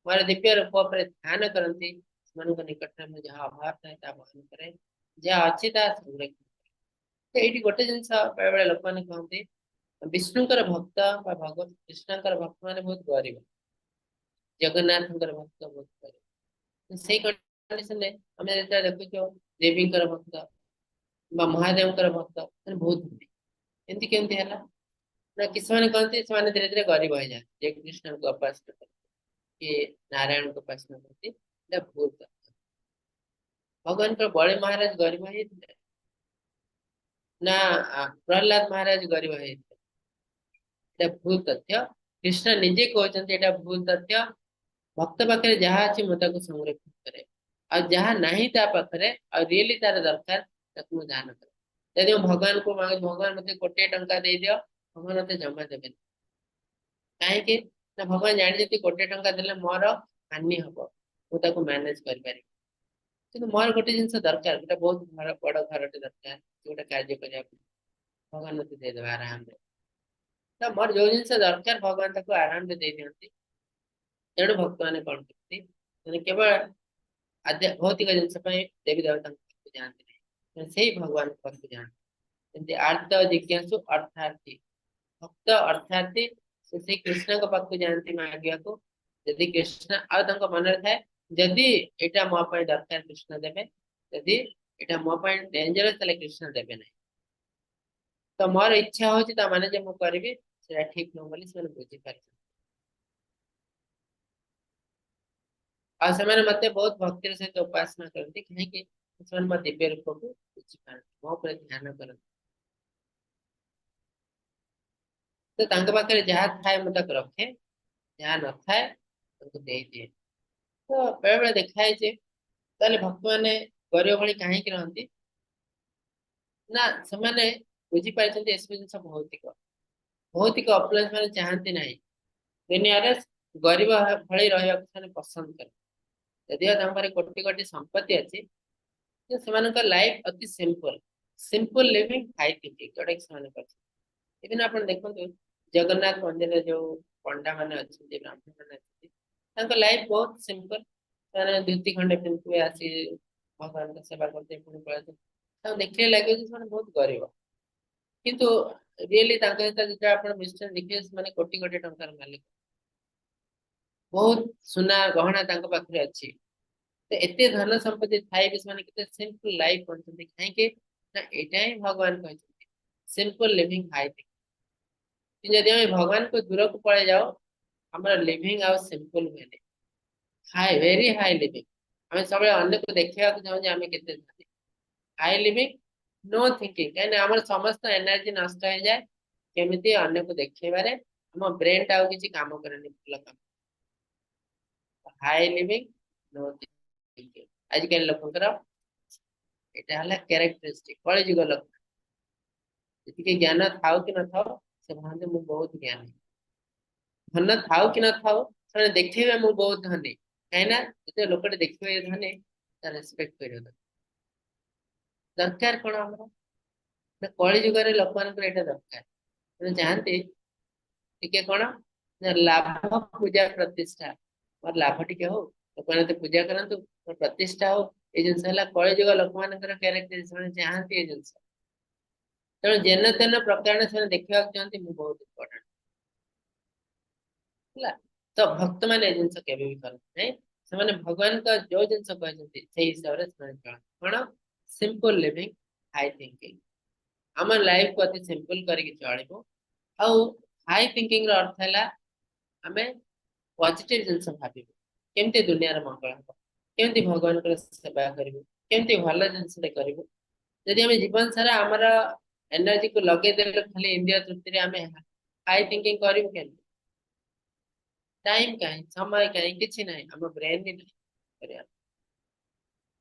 ମୋର ଦିବ୍ୟ ରୂପ ଉପରେ ଧ୍ୟାନ କରନ୍ତି, ସେମାନଙ୍କ ନିକଟରେ ମୁଁ ଯାହା ଅଭାବ ଥାଏ ତାହା ବହନ କରେ, ଯାହା ଅଛି ତାହା ସଂରକ୍ଷଣ କରେ। ତ ଏଇଠି ଗୋଟେ ଜିନିଷ ବେଳେବେଳେ ଲୋକମାନେ କହନ୍ତି, ବିଷ୍ଣୁଙ୍କର ଭକ୍ତ ବା ଭଗବତ କୃଷ୍ଣଙ୍କର ଭକ୍ତ ମାନେ ବହୁତ ଗରିବ, ଜଗନ୍ନାଥଙ୍କର ଭକ୍ତ ବହୁତ ଗରିବ। ସେଇ କଣ୍ଡିସନରେ ଆମେ ଯେତେବେଳେ ଦେଖୁଛୁ ଦେବୀଙ୍କର ଭକ୍ତ ବା ମହାଦେବଙ୍କର ଭକ୍ତ ମାନେ ବହୁତ ଧନୀ, ଏମିତି କେମିତି ହେଲା? ନା କି ସେମାନେ କହନ୍ତି ସେମାନେ ଧୀରେ ଧୀରେ ଗରିବ ହେଇଯାନ୍ତି, ଯେ କୃଷ୍ଣଙ୍କୁ ଉପାସନା କରନ୍ତି କି ନାରାୟଣଙ୍କୁ ଉପାସନା କରନ୍ତି, ଏଇଟା ଭୁଲ କଥା। ଭଗବାନଙ୍କର ବଳି ମହାରାଜ ଗରିବ ହେଇଥିଲେ ନା ପ୍ରହ୍ଲାଦ ମହାରାଜ ଗରିବ ହେଇଥିଲେ? ଏଇଟା ଭୁଲ ତଥ୍ୟ। କୃଷ୍ଣ ନିଜେ କହୁଛନ୍ତି ଏଇଟା ଭୁଲ ତଥ୍ୟ। ଭକ୍ତ ପାଖରେ ଯାହା ଅଛି ମୁଁ ତାକୁ ସଂରକ୍ଷଣ କରେ, ଆଉ ଯାହା ନାହିଁ ତା ପାଖରେ ଆଉ ରିଏଲି ତାର ଦରକାର ତାକୁ ମୁଁ ଦାନ କରେ। ଯଦି ମୁଁ ଭଗବାନଙ୍କୁ ମାଗୁଛି ଭଗବାନ ମତେ କୋଟିଏ ଟଙ୍କା ଦେଇଦିଅ, ଭଗବାନ ମତେ ଜମା ଦେବେନି। କାହିଁକି ନା ଭଗବାନ ଜାଣିଛନ୍ତି କୋଟିଏ ଟଙ୍କା ଦେଲେ ମୋର ହାନି ହବ, ମୁଁ ତାକୁ ମ୍ୟାନେଜ କରିପାରିବି। କିନ୍ତୁ ମୋର ଗୋଟେ ଜିନିଷ ଦରକାର, ଗୋଟେ ବହୁତ ବଡ ଘରଟେ ଦରକାର, ଗୋଟେ କାର୍ଯ୍ୟ କରିବାକୁ, ଭଗବାନ ମତେ ଦେଇଦେବେ ଆରାମରେ। ତ ମୋର ଯୋଉ ଜିନିଷ ଦରକାର ଭଗବାନ ତାକୁ ଆରାମରେ ଦେଇଦିଅନ୍ତି। ତେଣୁ ଭକ୍ତମାନେ କଣ କରନ୍ତି, ମାନେ କେବଳ ଭୌତିକ ଜିନିଷ ପାଇଁ ଦେବୀ ଦେବତାଙ୍କ ପାଖକୁ ଯାଆନ୍ତି ନାହିଁ, ସେଇ ଭଗବାନଙ୍କ ପାଖକୁ ଯାଆନ୍ତି। ଯେମିତି ଆର୍ତ ଜିଜ୍ଞାସୁ ଅର୍ଥାର୍ଥୀ, ଭକ୍ତ ଅର୍ଥାର୍ଥୀ ସେ ସେଇ କୃଷ୍ଣଙ୍କ ପାଖକୁ ଯାଆନ୍ତି ମାଗିବାକୁ। ଯଦି କୃଷ୍ଣ ଆଉ ତାଙ୍କ ମନରେ ଥାଏ ଯଦି ଏଇଟା ମୋ ପାଇଁ ଦରକାର କୃଷ୍ଣ ଦେବେ, ଯଦି ଏଇଟା ମୋ ପାଇଁ ଡେଞ୍ଜରସ୍ ତାହେଲେ କୃଷ୍ଣ ଦେବେ ନାହିଁ। ତ ମୋର ଇଚ୍ଛା ହଉଛି ତା ମାନେ ଯେ ମୁଁ କରିବି ସେଇଟା ଠିକ ନୁହଁ ବୋଲି ସେମାନେ ବୁଝିପାରିଛନ୍ତି। ଆଉ ସେମାନେ ମତେ ବହୁତ ଭକ୍ତିର ସହିତ ଉପାସନା କରନ୍ତି, କାହିଁକି ସେମାନେ ମୋ ଦିବ୍ୟ ରୂପକୁ ବୁଝିପାରନ୍ତି, ମୋ ଉପରେ ଧ୍ୟାନ କରନ୍ତି। ତ ତାଙ୍କ ପାଖରେ ଯାହା ଥାଏ ମୁଁ ତାକୁ ରଖେ, ଯାହା ନଥାଏ ତାଙ୍କୁ ଦେଇଦିଏ। ତ ବେଳେ ବେଳେ ଦେଖା ହେଇଛି ତାହେଲେ ଭକ୍ତମାନେ ଗରିବ ଭଳି କାହିଁକି ରହନ୍ତି ନା, ସେମାନେ ବୁଝିପାରିଛନ୍ତି ଏସବୁ ଜିନିଷ ଭୌତିକ, ଭୌତିକ ଅପଲାନ୍ସ ମାନେ ଚାହାନ୍ତି ନାହିଁ। ଦୁନିଆରେ ଗରିବ ଭଳି ରହିବାକୁ ସେମାନେ ପସନ୍ଦ କରନ୍ତି। ଯଦିଓ ତାଙ୍କ ପାଖରେ କୋଟି କୋଟି ସମ୍ପତ୍ତି ଅଛି, କିନ୍ତୁ ସେମାନଙ୍କ ଲାଇଫ ଅତି simple, simple living high thinking ଯୋଉଟା କି ସେମାନେ କରିଛନ୍ତି। ଇଭିନ୍ ଆପଣ ଦେଖନ୍ତୁ ଜଗନ୍ନାଥ ମନ୍ଦିରରେ ଯୋଉ ପଣ୍ଡା ମାନେ ଅଛନ୍ତି, ବ୍ରାହ୍ମଣ ମାନେ ଅଛନ୍ତି, ତାଙ୍କ ଲାଇଫ ବହୁତ ସିମ୍ପଲ। ସେମାନେ ଧୋତି ଖଣ୍ଡେ ପିନ୍ଧିଥିବେ, ଆସି ଭଗବାନଙ୍କ ସେବା କରୁଥିବେ, ପୁଣି ପଳେଇ। ତାଙ୍କୁ ଦେଖିଲେ ଲାଗିବ ଯେ ସେମାନେ ବହୁତ ଗରିବ, କିନ୍ତୁ ରିଏଲି ତାଙ୍କ ସହିତ ଯେତେବେଳେ ଆପଣ ମିଶୁଛନ୍ତି ଦେଖିବେ ସେମାନେ କୋଟି କୋଟି ଟଙ୍କାର ମାଲିକ, ବହୁତ ସୁନା ଗହଣା ତାଙ୍କ ପାଖରେ ଅଛି। ତ ଏତେ ଧନ ସମ୍ପତ୍ତି ଥାଇ ବି ସେମାନେ କେତେ ସିମ୍ପଲ ଲାଇଫ ବଞ୍ଚନ୍ତି। କାହିଁକି ନା ଏଇଟା ହିଁ ଭଗବାନ କହିଛନ୍ତି, ସିମ୍ପଲ ଲିଭିଂ ହାଇ ଥିଙ୍କିଂ। କିନ୍ତୁ ଯଦି ଆମେ ଭଗବାନଙ୍କୁ ଦୂରକୁ ପଳେଇ ଯାଉ, ଆମର ଲିଭିଂ ଆଉ ସିମ୍ପଲ ହୁଏନି, ହାଇ ଭେରି ହାଇ ଲିଭିଂ। ଆମେ ସବୁବେଳେ ଅନ୍ୟକୁ ଦେଖିବାକୁ ଚାହୁଁଛେ ଆମେ କେତେ ଧନୀ। High living, no thinking. କାହିଁକିନା ଆମର ସମସ୍ତ ଏନର୍ଜି ନଷ୍ଟ ହେଇଯାଏ କେମିତି ଅନ୍ୟକୁ ଦେଖେଇବାରେ। ଆମ ବ୍ରେନ ଟା ଆଉ କିଛି କାମ କରେନି ଭଲ କାମ। ହାଇ ଲିଭିଂ, ନୋ ଥିଙ୍କିଂ, ଆଜିକାଲି ଲୋକଙ୍କର ଏଇଟା ହେଲା କ୍ୟାରେକ୍ଟରିଷ୍ଟିକ। କଳିଯୁଗ ଲୋକ ଯେତିକି ଜ୍ଞାନ ଥାଉ କି ନଥାଉ, ସେ ଭାବନ୍ତି ମୁଁ ବହୁତ ଜ୍ଞାନୀ। ଧନ ଥାଉ କି ନଥାଉ, ସେମାନେ ଦେଖେଇବେ ମୁଁ ବହୁତ ଧନୀ। କାହିଁକି ନା ଯେତେବେଳେ ଲୋକଟେ ଦେଖିବ ଏ ଧନୀ, ତା ରେସପେକ୍ଟ କରିବ। ଦରକାର କଣ ଆମର ନା, କଳି ଯୁଗରେ ଲୋକମାନଙ୍କର ଏଇଟା ଦରକାର। ସେମାନେ ଚାହାନ୍ତି ଟିକେ କଣ ନା ଲାଭ, ପୂଜା, ପ୍ରତିଷ୍ଠା। ମୋର ଲାଭ ଟିକେ ହଉ, ଲୋକମାନେ ମତେ ପୂଜା କରନ୍ତୁ, ମୋର ପ୍ରତିଷ୍ଠା ହଉ। ଏଇ ଜିନିଷ ହେଲା କଳିଯୁଗ ଲୋକମାନଙ୍କର କ୍ୟାରେକ୍ଟର। ସେମାନେ ଚାହାନ୍ତି ଏ ଜିନିଷ। ତେଣୁ ଯେନ ତେନ ପ୍ରକାରଣ ସେମାନେ ଦେଖିବାକୁ ଚାହାନ୍ତି ମୁଁ ବହୁତ ଇମ୍ପୋର୍ଟାଣ୍ଟ ହେଲା। ତ ଭକ୍ତ ମାନେ ଏ ଜିନିଷ କେବେ ବି କରନ୍ତି ନାହିଁ। ସେମାନେ ଭଗବାନଙ୍କ ଯୋଉ ଜିନିଷ କହିଛନ୍ତି, ସେଇ ହିସାବରେ ସେମାନେ ଚଳନ୍ତି। କଣ? Simple living, high thinking. ଆମ ଲାଇଫ କୁ ଅତି ସିମ୍ପଲ କରିକି ଚଳିବୁ। ଆଉ ହାଇ ଥିଙ୍କିଂ ର ଅର୍ଥ ହେଲା ଆମେ ପଜିଟିଭ ଜିନିଷ ଭାବିବୁ, କେମିତି ଦୁନିଆର ମଙ୍ଗଳ ହବ, କେମିତି ଭଗବାନଙ୍କର ସେବା କରିବୁ, କେମିତି ଭଲ ଜିନିଷଟେ କରିବୁ। ଯଦି ଆମେ ଜୀବନ ସାରା ଆମର ଏନର୍ଜିକୁ ଲଗେଇଦେଲେ ଖାଲି ଇନ୍ଦ୍ରିୟ ତୃପ୍ତିରେ, ଆମେ ହାଇ ଥିଙ୍କିଂ କରିବୁ କେମିତି? ଟାଇମ କାହିଁ, ସମୟ କାହିଁ, କିଛି ନାହିଁ, ଆମ ବ୍ରେନ ବି ନାହିଁ କରିବା।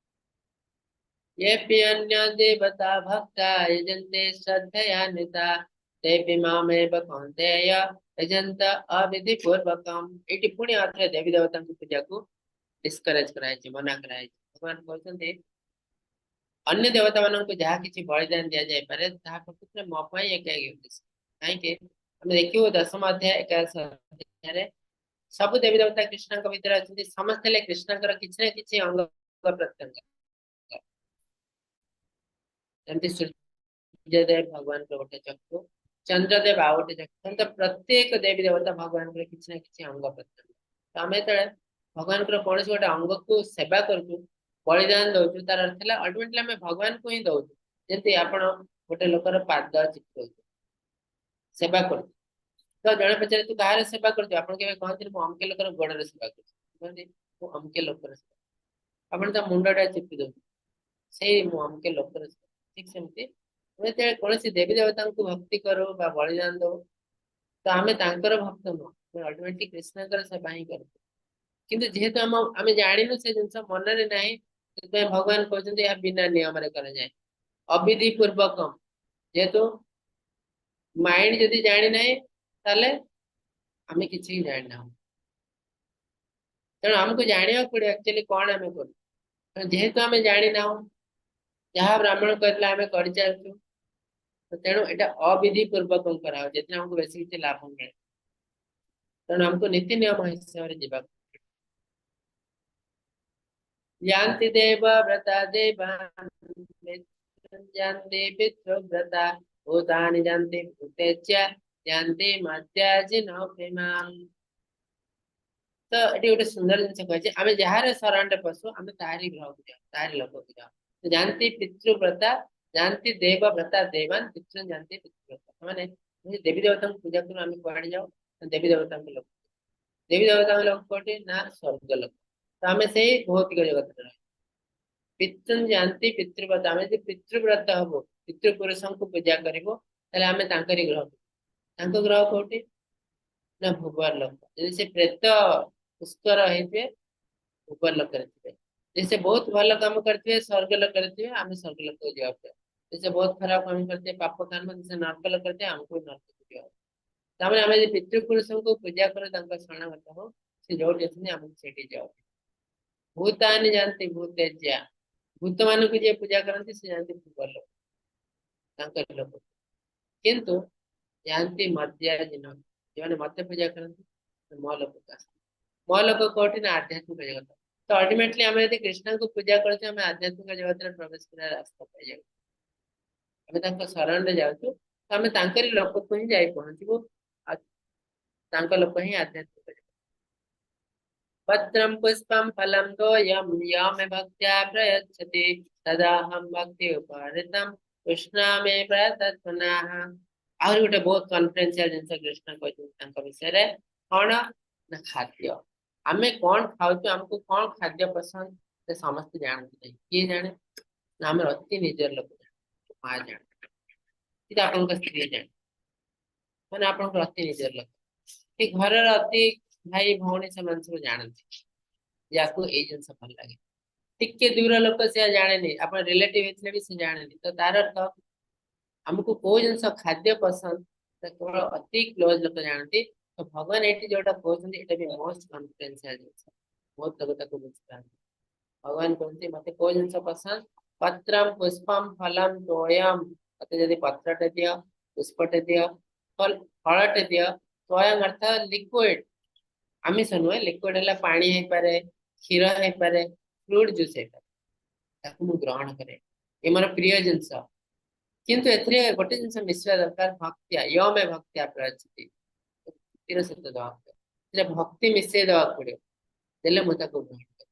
येऽप्य अन्यदेवता भक्ता यजन्ते श्रद्धयान्विता, तेऽपि मामेव कौन्तेय यजन्त्यविधि पूर्वकम्। ଏଇଠି ପୁଣି ଆଉଥରେ ଦେବୀ ଦେବତାଙ୍କ ପୂଜାକୁ ଡିସ୍କରେଜ କରାଯାଇଛି, ମନା କରାଯାଇଛି। ଭଗବାନ କହୁଛନ୍ତି, ଅନ୍ୟ ଦେବତା ମାନଙ୍କୁ ଯାହା କିଛି ବଳିଦାନ ଦିଆଯାଇପାରେ, ତାହା ପ୍ରକୃତରେ ମୋ ପାଇଁ ଏକାକି ଉଦ୍ଦେଶ୍ୟ। କାହିଁକି? ଆମେ ଦେଖିବୁ ଦଶମ ଅଧ୍ୟାୟ, ଏକାଦଶ ଅଧ୍ୟାୟରେ ସବୁ ଦେବୀ ଦେବତା କୃଷ୍ଣଙ୍କ ଭିତରେ ଅଛନ୍ତି। ସମସ୍ତେ ହେଲେ କୃଷ୍ଣଙ୍କର କିଛି ନା କିଛି ଅଙ୍ଗ ପ୍ରତ୍ୟଙ୍ଗ। ଯେମିତି ସୂର୍ଯ୍ୟଦେବ ଭଗବାନଙ୍କର ଗୋଟେ ଚକ୍ଷୁ, ଚନ୍ଦ୍ରଦେବ ଆଉ ଗୋଟେ ଚକ୍ଷୁ। ତ ପ୍ରତ୍ୟେକ ଦେବୀ ଦେବତା ଭଗବାନଙ୍କର କିଛି ନା କିଛି ଅଙ୍ଗ ପ୍ରତ୍ୟଙ୍ଗ। ତ ଆମେ ଯେତେବେଳେ ଭଗବାନଙ୍କର କୌଣସି ଗୋଟେ ଅଙ୍ଗକୁ ସେବା କରୁଛୁ, ବଳିଦାନ ଦଉଛୁ, ତାର ଅର୍ଥ ହେଲା ଅଲ୍ଟିମେଟଲି ଆମେ ଭଗବାନଙ୍କୁ ହିଁ ଦଉଛୁ। ଯେମିତି ଆପଣ ଗୋଟେ ଲୋକର ପାଦ ଚିପୁଡୁଛୁ, ସେବା କରୁଛୁ, ତ ଜଣେ ପଚାରେ, ତୁ କାହାର ସେବା କରୁଛୁ? ଆପଣ କେବେ କହନ୍ତିନି ମୁଁ ଅମକେ ଲୋକର ଗୋଡରେ ସେବା କରୁଛି। କୁହନ୍ତି ମୁଁ ଅମକେ ଲୋକର ସେବା। ଆପଣ ତା ମୁଣ୍ଡଟା ଚିପି ଦଉଛନ୍ତି, ସେଇ ମୁଁ ଅମକେ ଲୋକର ସେବା। ଠିକ ସେମିତି ଆମେ ଯେତେବେଳେ କୌଣସି ଦେବୀ ଦେବତାଙ୍କୁ ଭକ୍ତି କରୁ ବା ବଳିଦାନ ଦଉ, ତ ଆମେ ତାଙ୍କର ଭକ୍ତ ନୁହଁ, ଆମେ ଅଲ୍ଟିମେଟଲି କୃଷ୍ଣଙ୍କର ସେବା ହିଁ କରୁ। କିନ୍ତୁ ଯେହେତୁ ଆମେ ଜାଣିନୁ, ସେ ଜିନିଷ ମନରେ ନାହିଁ, ସେଥିପାଇଁ ଭଗବାନ କହୁଛନ୍ତି ଏହା ବିନା ନିୟମରେ କରାଯାଏ, ଅବିଧି ପୂର୍ବକମ। ଯେହେତୁ ମାଇଣ୍ଡ ଯଦି ଜାଣିନାହିଁ, ତାହେଲେ ଆମେ କିଛି ଜାଣିନାହୁଁ। ତେଣୁ ଆମକୁ ଜାଣିବାକୁ ପଡିବ ଆକ୍ଚୁଆଲି କଣ ଆମେ କରୁ। ଯେହେତୁ ଆମେ ଜାଣିନାହୁଁ, ଯାହା ବ୍ରାହ୍ମଣ କରିଲେ ଆମେ କରିଚାଲିଛୁ। ତେଣୁ ଏଇଟା ଅବିଧି ପୂର୍ବକ କରାହଉଛି, ଏଥିରେ ଆମକୁ ବେଶୀ କିଛି ଲାଭ ମିଳେ। ତେଣୁ ଆମକୁ ନୀତି ନିୟମ ହିସାବରେ ଯିବାକୁ। यान्ति देवव्रता देवान्, यान्ति पितृव्रता, भूतानि यान्ति भूतेज्या, यान्ति मद्याजिनोऽपि माम्। ତ ଏଠି ଗୋଟେ ସୁନ୍ଦର ଜିନିଷ କହିଛି, ଆମେ ଯାହାର ଶରଣରେ ପଶୁ, ଆମେ ତାହାରି ଗ୍ରହକୁ ଯାଉ, ତାହାରି ଲୋକକୁ ଯାଉ। ଯାନ୍ତି ପିତୃବ୍ରତା, ଯାନ୍ତି ଦେବବ୍ରତା ଦେବାନ, ପିତୃ ଯାନ୍ତି ପିତୃବ୍ରତା। ମାନେ ଦେବୀ ଦେବତାଙ୍କୁ ପୂଜା କରୁ, ଆମେ କୁଆଡେ ଯାଉ? ଦେବୀ ଦେବତାଙ୍କ ଲୋକ। ଦେବୀ ଦେବତାଙ୍କ ଲୋକ କୋଉଠି ନା ସ୍ୱର୍ଗ ଲୋକ। ତ ଆମେ ସେଇ ଭୌତିକ ଜଗତରେ ରହୁ। ପିତୃ ଯାନ୍ତି ପିତୃବ୍ରତ, ଆମେ ଯଦି ପିତୃବ୍ରତ ହବୁ, ପିତୃପୁରୁଷଙ୍କୁ ପୂଜା କରିବୁ, ତାହେଲେ ଆମେ ତାଙ୍କରି ଗ୍ରହ। ତାଙ୍କ ଗ୍ରହ କୋଉଠି ନା ଭୁବର ଲୋକ। ଯଦି ସେ ପ୍ରେତ ପୁଷ୍କର ହେଇଥିବେ, ଭୁବର ଲୋକରେ ଥିବେ। ଯଦି ସେ ବହୁତ ଭଲ କାମ କରିଥିବେ, ସ୍ୱର୍ଗ ଲୋକରେ ଥିବେ, ଆମେ ସ୍ୱର୍ଗ ଲୋକକୁ ଯିବାକୁ ପଡିବ। ଯଦି ସେ ବହୁତ ଖରାପ କାମ କରିଥିବେ, ପାପ କାମ, ସେ ନର୍କ ଲୋକରେ ଥିବେ, ଆମକୁ ବି ନର୍କକୁ ଯିବାକୁ। ତାମାନେ ଆମେ ଯଦି ପିତୃପୁରୁଷଙ୍କୁ ପୂଜା କରୁ, ତାଙ୍କ ଶରଣାଗତ ହଉ, ସେ ଯୋଉଠି ଅଛନ୍ତି ଆମକୁ ସେଇଠି ଯିବାକୁ। ଭୂତାନି ଯାନ୍ତି ଭୂତେଜ୍ୟା, ଭୂତ ମାନଙ୍କୁ ଯିଏ ପୂଜା କରନ୍ତି, ସେ ଯାଆନ୍ତି ଭୂବର ଲୋକ, ତାଙ୍କ ଲୋକ। କିନ୍ତୁ ଯାଆନ୍ତି ମଦ୍ୟାଜିନ, ଯେଉଁମାନେ ମତେ ପୂଜା କରନ୍ତି, ମୋ ଲୋକକୁ ଆସନ୍ତି। ମୋ ଲୋକ କୋଉଠି ନା ଆଧ୍ୟାତ୍ମିକ ଜଗତ। ତ ଅଲ୍ଟିମେଟଲି ଆମେ ଯଦି କୃଷ୍ଣଙ୍କୁ ପୂଜା କରୁଛୁ, ଆମେ ଆଧ୍ୟାତ୍ମିକ ଜଗତରେ ପ୍ରବେଶ କରିବା ରାସ୍ତା ପାଇଯାଉ। ଆମେ ତାଙ୍କ ଶରଣରେ ଯାଉଛୁ, ତ ଆମେ ତାଙ୍କରି ଲୋକକୁ ହିଁ ଯାଇ ପହଞ୍ଚିବୁ। ଆଉ ତାଙ୍କ ଲୋକ ହିଁ ଆଧ୍ୟାତ୍ମିକ ଜଗତ। पत्रं पुष्पं फलं तोयं यो मे भक्त्या प्रयच्छति, तदहं भक्ति उपहृतं पुष्णामि प्रयतात्मनः। ଆହୁରି ଗୋଟେ ବହୁତ କନଫିଡେନ୍ସିଆଲ ଜିନିଷ କୃଷ୍ଣ କହିଛନ୍ତି ତାଙ୍କ ବିଷୟରେ। କଣ ନା ଖାଦ୍ୟ। ଆମେ କଣ ଖାଉଛୁ, ଆମକୁ କଣ ଖାଦ୍ୟ ପସନ୍ଦ, ସେ ସମସ୍ତେ ଜାଣନ୍ତି ନାହିଁ। କିଏ ଜାଣେ ନା ଆମର ଅତି ନିଜର ଲୋକ ଜାଣେ, ମା ଜାଣେ କି ଆପଣଙ୍କ ସ୍ତ୍ରୀ ଜାଣେ, ମାନେ ଆପଣଙ୍କର ଅତି ନିଜର ଲୋକ କି ଘରର ଅତି ଭାଇ ଭଉଣୀ, ସେମାନେ ସବୁ ଜାଣନ୍ତି ଯାକୁ ଏଇ ଜିନିଷ ଭଲ ଲାଗେ। ଟିକେ ଦୂର ଲୋକ ସେ ଜାଣେନି, ଆପଣ ରିଲେଟିଭ ହେଇଥିଲେ ବି ସେ ଜାଣେନି। ତ ତାର ଅର୍ଥ ଆମକୁ କୋଉ ଜିନିଷ ଖାଦ୍ୟ ପସନ୍ଦ କେବଳ ଅତି କ୍ଲୋଜ ଲୋକ ଜାଣନ୍ତି। ତ ଭଗବାନ ଏଇଠି ଯୋଉଟା କହୁଛନ୍ତି ଏଇଟା ବି ମୋଷ୍ଟ କନଫିଡେନ୍ସିଆଲ ଜିନିଷ, ବହୁତ ଲୋକ ତାକୁ ବୁଝିପାରନ୍ତି। ଭଗବାନ କୁହନ୍ତି ମତେ କୋଉ ଜିନିଷ ପସନ୍ଦ, ପତ୍ରମ ପୁଷ୍ପମ ଫଲମ ତୋୟମ, ମତେ ଯଦି ପତ୍ରଟେ ଦିଅ, ପୁଷ୍ପଟେ ଦିଅ, ଫଳଟେ ଦିଅ, ତୋୟମ ଅର୍ଥ ଲିକ୍ୱିଡ, ଆମିଷ ନୁହେଁ, ଲିକ୍ୱିଡ ହେଲା ପାଣି ହେଇପାରେ, କ୍ଷୀର ହେଇପାରେ, ଫ୍ରୁଟ ଜୁସ୍ ହେଇପାରେ, ତାକୁ ମୁଁ ଗ୍ରହଣ କରେ, ଏ ମୋର ପ୍ରିୟ ଜିନିଷ। କିନ୍ତୁ ଏଥିରେ ଗୋଟେ ଜିନିଷ ମିଶିବା ଦରକାର, ଭକ୍ତିଆ ୟମେ ଭକ୍ତିଆ ପ୍ରୟଚ୍ଛତି, ଭକ୍ତିର ସହିତ ଦେବାକୁ ପଡିବ, ଏଥିରେ ଭକ୍ତି ମିଶେଇ ଦେବାକୁ ପଡିବ, ଦେଲେ ମୁଁ ତାକୁ ଗ୍ରହଣ କରିବି।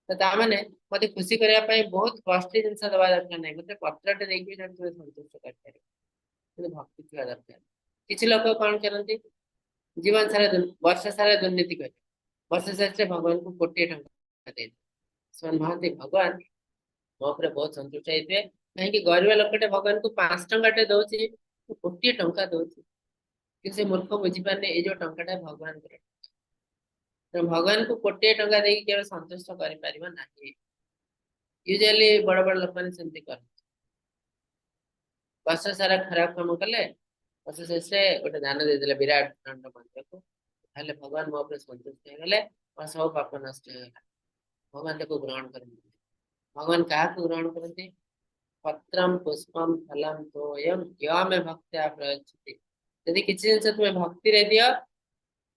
ତ ତା ମାନେ ମତେ ଖୁସି କରିବା ପାଇଁ ବହୁତ କଷ୍ଟଲି ଜିନିଷ ଦେବା ଦରକାର ନାହିଁ, ମତେ ପତ୍ରଟେ ଦେଇକି ବି ଜଣେ ସନ୍ତୁଷ୍ଟ କରିପାରିବ, କିନ୍ତୁ ଭକ୍ତି ଥିବା ଦରକାର। କିଛି ଲୋକ କଣ କରନ୍ତି, ଜୀବନ ସାରା ବର୍ଷ ସାରା ଦୁର୍ନୀତି କରିବେ, ବର୍ଷ ଶେଷରେ ଭଗବାନଙ୍କୁ କୋଟିଏ ଟଙ୍କା ଦେଇଦେବେ। ସେମାନେ ଭାବନ୍ତି ଭଗବାନ ମୋ ଉପରେ ବହୁତ ସନ୍ତୁଷ୍ଟ ହେଇଥିବେ, କାହିଁକି ଗରିବ ଲୋକଟେ ଭଗବାନଙ୍କୁ 5 ଟଙ୍କାଟେ ଦଉଛି, କୋଟିଏ ଟଙ୍କା ଦଉଛି, କିନ୍ତୁ ସେ ମୂର୍ଖ ବୁଝିପାରୁନି ଏଇ ଯୋଉ ଟଙ୍କାଟା ଭଗବାନଙ୍କର। ତେଣୁ ଭଗବାନଙ୍କୁ କୋଟିଏ ଟଙ୍କା ଦେଇକି କେବେ ସନ୍ତୁଷ୍ଟ କରିପାରିବ ନାହିଁ। ୟୁଜୁଆଲି ବଡ ବଡ ଲୋକମାନେ ସେମିତି କରନ୍ତି, ବର୍ଷ ସାରା ଖରାପ କାମ କଲେ ବର୍ଷ ଶେଷରେ ଗୋଟେ ଦାନ ଦେଇଦେଲେ ବିରାଟ ଦଣ୍ଡ ମନ୍ଦିରକୁ, ତାହେଲେ ଭଗବାନ ମୋ ଉପରେ ସନ୍ତୁଷ୍ଟ ହେଇଗଲେ, ମୋ ସବୁ ପାପ ନଷ୍ଟ ହେଇଗଲା। ଭଗବାନ ତାକୁ ଗ୍ରହଣ କରନ୍ତି। ଭଗବାନ କାହାକୁ ଗ୍ରହଣ କରନ୍ତି? ପତ୍ରମ ପୁଷ୍ପମ ଫଲମ ତୋୟମ ୟମେ ଭକ୍ତ୍ୟା ପ୍ରୟଚ୍ଛତି। ଯଦି କିଛି ଜିନିଷ ତୁମେ ଭକ୍ତିରେ ଦିଅ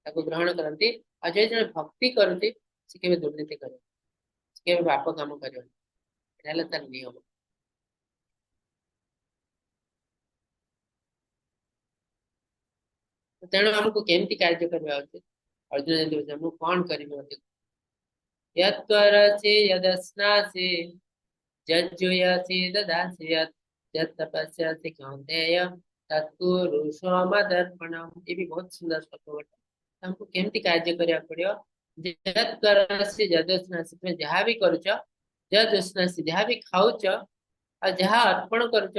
ତାକୁ ଗ୍ରହଣ କରନ୍ତି। ଆଉ ଯଦି ଜଣେ ଭକ୍ତି କରନ୍ତି ସେ କେବେ ଦୁର୍ନୀତି କରିବନି, ସେ କେବେ ପାପ କାମ କରିବନି, ଏଟା ହେଲା ତାର ନିୟମ। ତେଣୁ ଆମକୁ କେମିତି କାର୍ଯ୍ୟ କରିବା ଉଚିତ? ଅର୍ଜୁନ ଯେମିତି ବୁଝିଲେ, ମୁଁ କଣ କରିବି ମତେ ଯତ୍କରସି ଯଦସ୍ନାସି ଯଜ୍ଜୁୟସି ଦଦାସି ଯତ୍ ଯତ୍ ତପସ୍ୟାସି କୌନ୍ତେୟ ତତ୍କୁରୁ ମଦର୍ପଣମ୍। ଏ ବି ବହୁତ ସୁନ୍ଦର ଶ୍ଲୋକ ଗୋଟେ। ଆମକୁ କେମିତି କାର୍ଯ୍ୟ କରିବାକୁ ପଡିବ? ଯତ୍କରସି ଯଦସ୍ନାସି, ତୁମେ ଯାହା ବି କରୁଛ, ଯଦସ୍ନାସି ଯାହା ବି ଖାଉଛ ଆଉ ଯାହା ଅର୍ପଣ କରୁଛ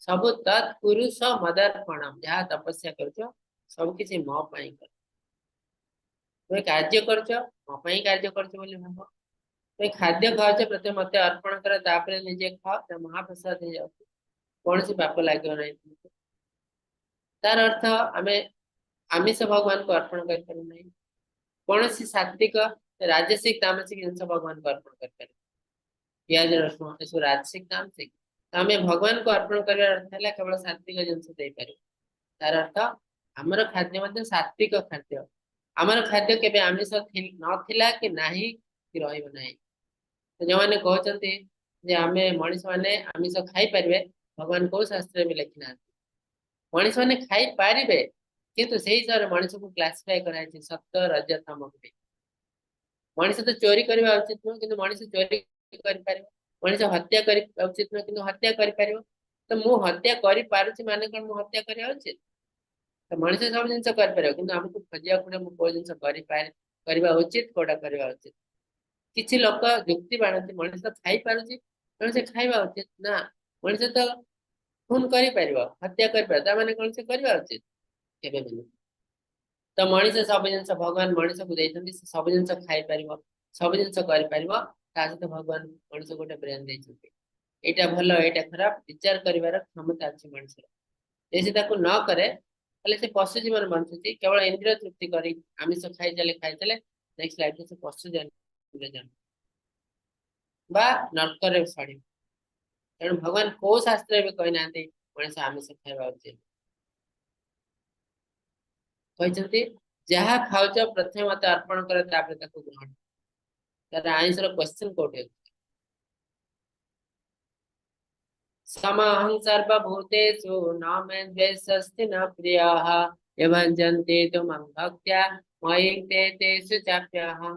ସବୁ ତତ୍କୁରୁ ମଦର୍ପଣମ୍, ଯାହା ତପସ୍ୟା କରୁଛ ସବୁ କିଛି ମୋ ପାଇଁ କର। ତୁମେ କାର୍ଯ୍ୟ କରୁଛ ମୋ ପାଇଁ କାର୍ଯ୍ୟ କରୁଛ ବୋଲି ଭାବ। ତୁମେ ଖାଦ୍ୟ ଖାଉଛ ପ୍ରଥମେ ମତେ ଅର୍ପଣ କର, ତାପରେ ନିଜେ ଖାଅ, ତା ମହାପ୍ରସାଦ ହେଇଯାଉଛି, କୌଣସି ପାପ ଲାଗିବ ନାହିଁ ତୁମକୁ। ତାର ଅର୍ଥ ଆମେ ଆମିଷ ଭଗବାନଙ୍କୁ ଅର୍ପଣ କରିପାରୁ ନାହିଁ, କୌଣସି ସାତ୍ବିକ ରାଜସିକ ତାମସିକ ଜିନିଷ ଭଗବାନଙ୍କୁ ଅର୍ପଣ କରିପାରିବୁ, ପିଆଜ ରସୁଣ ଏସବୁ ରାଜସିକ ତାମସିକ। ତ ଆମେ ଭଗବାନଙ୍କୁ ଅର୍ପଣ କରିବାର ଅର୍ଥ ହେଲା କେବଳ ସାତ୍ବିକ ଜିନିଷ ଦେଇପାରିବୁ। ତାର ଅର୍ଥ ଆମର ଖାଦ୍ୟ ମଧ୍ୟ ସାତ୍ବିକ ଖାଦ୍ୟ। ଆମର ଖାଦ୍ୟ କେବେ ଆମିଷ ନଥିଲା କି ନାହିଁ କି ରହିବ ନାହିଁ। ତ ଯେଉଁମାନେ କହୁଛନ୍ତି ଯେ ଆମେ ମଣିଷ ମାନେ ଆମିଷ ଖାଇପାରିବେ, ଭଗବାନ କୋଉ ଶାସ୍ତ୍ରରେ ବି ଲେଖିନାହାନ୍ତି। ମଣିଷ ମାନେ ଖାଇପାରିବେ, କିନ୍ତୁ ସେଇ ହିସାବରେ ମଣିଷକୁ କ୍ଲାସିଫାଏ କରାଯାଇଛି ସତ୍ୟ ରଜ ତମକୁ ଦେଇ। ମଣିଷ ତ ଚୋରି କରିବା ଉଚିତ ନୁହଁ, କିନ୍ତୁ ମଣିଷ ଚୋରି କରିପାରିବ। ମଣିଷ ହତ୍ୟା କରିବା ଉଚିତ ନୁହଁ, କିନ୍ତୁ ହତ୍ୟା କରିପାରିବ। ତ ମୁଁ ହତ୍ୟା କରିପାରୁଛି ମାନେ କଣ ମୁଁ ହତ୍ୟା କରିବା ଉଚିତ? ତ ମଣିଷ ସବୁ ଜିନିଷ କରିପାରିବ, କିନ୍ତୁ ଆମକୁ ଖୋଜିବାକୁ ପଡିବ ମୁଁ କୋଉ ଜିନିଷ କରିବା ଉଚିତ, କୋଉଟା କରିବା ଉଚିତ। କିଛି ଲୋକ ଯୁକ୍ତି ବାଢ଼ନ୍ତି ମଣିଷ ଖାଇପାରୁଛି ତେଣୁ ସେ ଖାଇବା ଉଚିତ ନା, ମଣିଷ ତ ଖୁନ କରିପାରିବ, ହତ୍ୟା କରିପାରିବ, ତା ମାନେ କଣ ସେ କରିବା ଉଚିତ? କେବେ ବି ନୁହେଁ। ତ ମଣିଷ ସବୁ ଜିନିଷ ଭଗବାନ ମଣିଷକୁ ଦେଇଛନ୍ତି, ସେ ସବୁ ଜିନିଷ ଖାଇପାରିବ, ସବୁ ଜିନିଷ କରିପାରିବ। ତା ସହିତ ଭଗବାନ ମଣିଷକୁ ଗୋଟେ ବ୍ରେନ୍ ଦେଇଛନ୍ତି, ଏଇଟା ଭଲ ଏଇଟା ଖରାପ ବିଚାର କରିବାର କ୍ଷମତା ଅଛି ମଣିଷର। ଯଦି ସେ ତାକୁ ନ କରେ ତାହେଲେ ସେ ପଶୁ ଜୀବନ ବଞ୍ଚୁଛି, କେବଳ ଇନ୍ଦ୍ରିୟ ତୃପ୍ତି କରି ଆମିଷ ଖାଇଚାଲେ ଖାଇଚାଲେ ନେକ୍ସଟ ଲାଇଫରେ ସେ ପଶୁ ଜନ୍ମରେ ଜନ୍ମ ବା ନର୍କରେ ସଢିବ। ତେଣୁ ଭଗବାନ କୋଉ ଶାସ୍ତ୍ରରେ ବି କହିନାହାନ୍ତି ମଣିଷ ଆମିଷ ଖାଇବା ଉଚିତ। କହିଛନ୍ତି ଯାହା ଖାଉଛ ପ୍ରଥମେ ମତେ ଅର୍ପଣ କର, ତାପରେ ତାକୁ ଗ୍ରହଣ କର। ତାର ଆଇଁଷର କ୍ୱେଶ୍ଚନ କୋଉଠି ଅଛି? ସମହଂ ସର୍ବଭୂତେଷୁ ନ ମେ ଦ୍ୱେଷସ୍ତି ନ ପ୍ରିୟଃ ୟଭଜନ୍ତି ତୁ ମାଂ ଭକ୍ତ୍ୟା ମୟି ତେ ତେଷୁ ଚାପ୍ୟହଂ।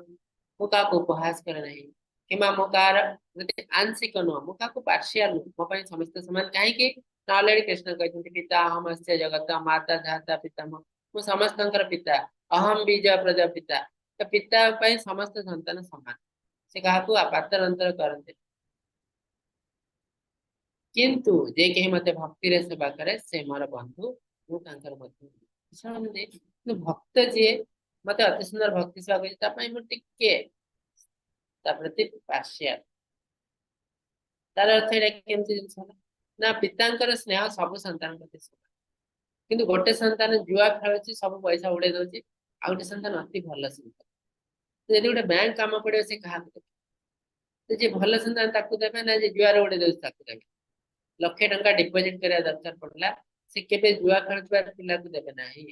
ମୁଁ କାହାକୁ ଉପହାସ କରେ ନାହିଁ କିମ୍ବା ମୁଁ କାହାର ପ୍ରତି ଆଂଶିକ ନୁହଁ, ମୁଁ କାହାକୁ ପାର୍ସିଆଲ ନୁହଁ, ମୋ ପାଇଁ ସମସ୍ତେ ସମାନ। କାହିଁକି ନା ଅଲରେଡି କୃଷ୍ଣ କହିଛନ୍ତି ପିତା ଅହମ ଅସ୍ୟ ଜଗତ ମାତା ଧାତା ପିତାମହ, ମୁଁ ସମସ୍ତଙ୍କର ପିତା, ଅହମ ବୀଜ ପ୍ରଜାପିତା। ତ ପିତା ପାଇଁ ସମସ୍ତ ସନ୍ତାନ ସମାନ, ସେ କାହାକୁ ପାତର ଅନ୍ତର କରନ୍ତି। କିନ୍ତୁ ଯେ କେହି ମତେ ଭକ୍ତିରେ ସେବା କରେ ସେ ମୋର ବନ୍ଧୁ, ମୁଁ ତାଙ୍କର ମଧ୍ୟ। କିନ୍ତୁ ଭକ୍ତ ଯିଏ ମତେ ଅତି ସୁନ୍ଦର ଭକ୍ତି ସେବା କରୁଛି, ତା ପାଇଁ ମୁଁ ଟିକେ ତା ପ୍ରତି ପାର୍ସିଆଲ। ତାର ଅର୍ଥ ଏଇଟା କେମିତି ଜିନିଷ ହେଲା ନା, ପିତାଙ୍କର ସ୍ନେହ ସବୁ ସନ୍ତାନ ପ୍ରତି ସମାନ, କିନ୍ତୁ ଗୋଟେ ସନ୍ତାନ ଜୁଆ ଖେଳୁଛି, ସବୁ ପଇସା ଉଡେଇ ଦଉଛି, ଆଉ ଗୋଟେ ସନ୍ତାନ ଅତି ଭଲ ସନ୍ତାନ। ଯଦି ଗୋଟେ ବ୍ୟାଙ୍କ କାମ ପଡିବ ସେ କାହାକୁ ଦେବେ? ତ ଯିଏ ଭଲ ସନ୍ତାନ ତାକୁ ଦେବେ ନା ଯିଏ ଜୁଆରେ ଉଡେଇ ଦଉଛି ତାକୁ ଦେବେ? ଲକ୍ଷେ ଟଙ୍କା ଡିପୋଜିଟ କରିବା ଦରକାର ପଡିଲା, ସେ କେବେ ଜୁଆ ଖେଳୁଥିବା ପିଲାକୁ ଦେବେ ନାହିଁ।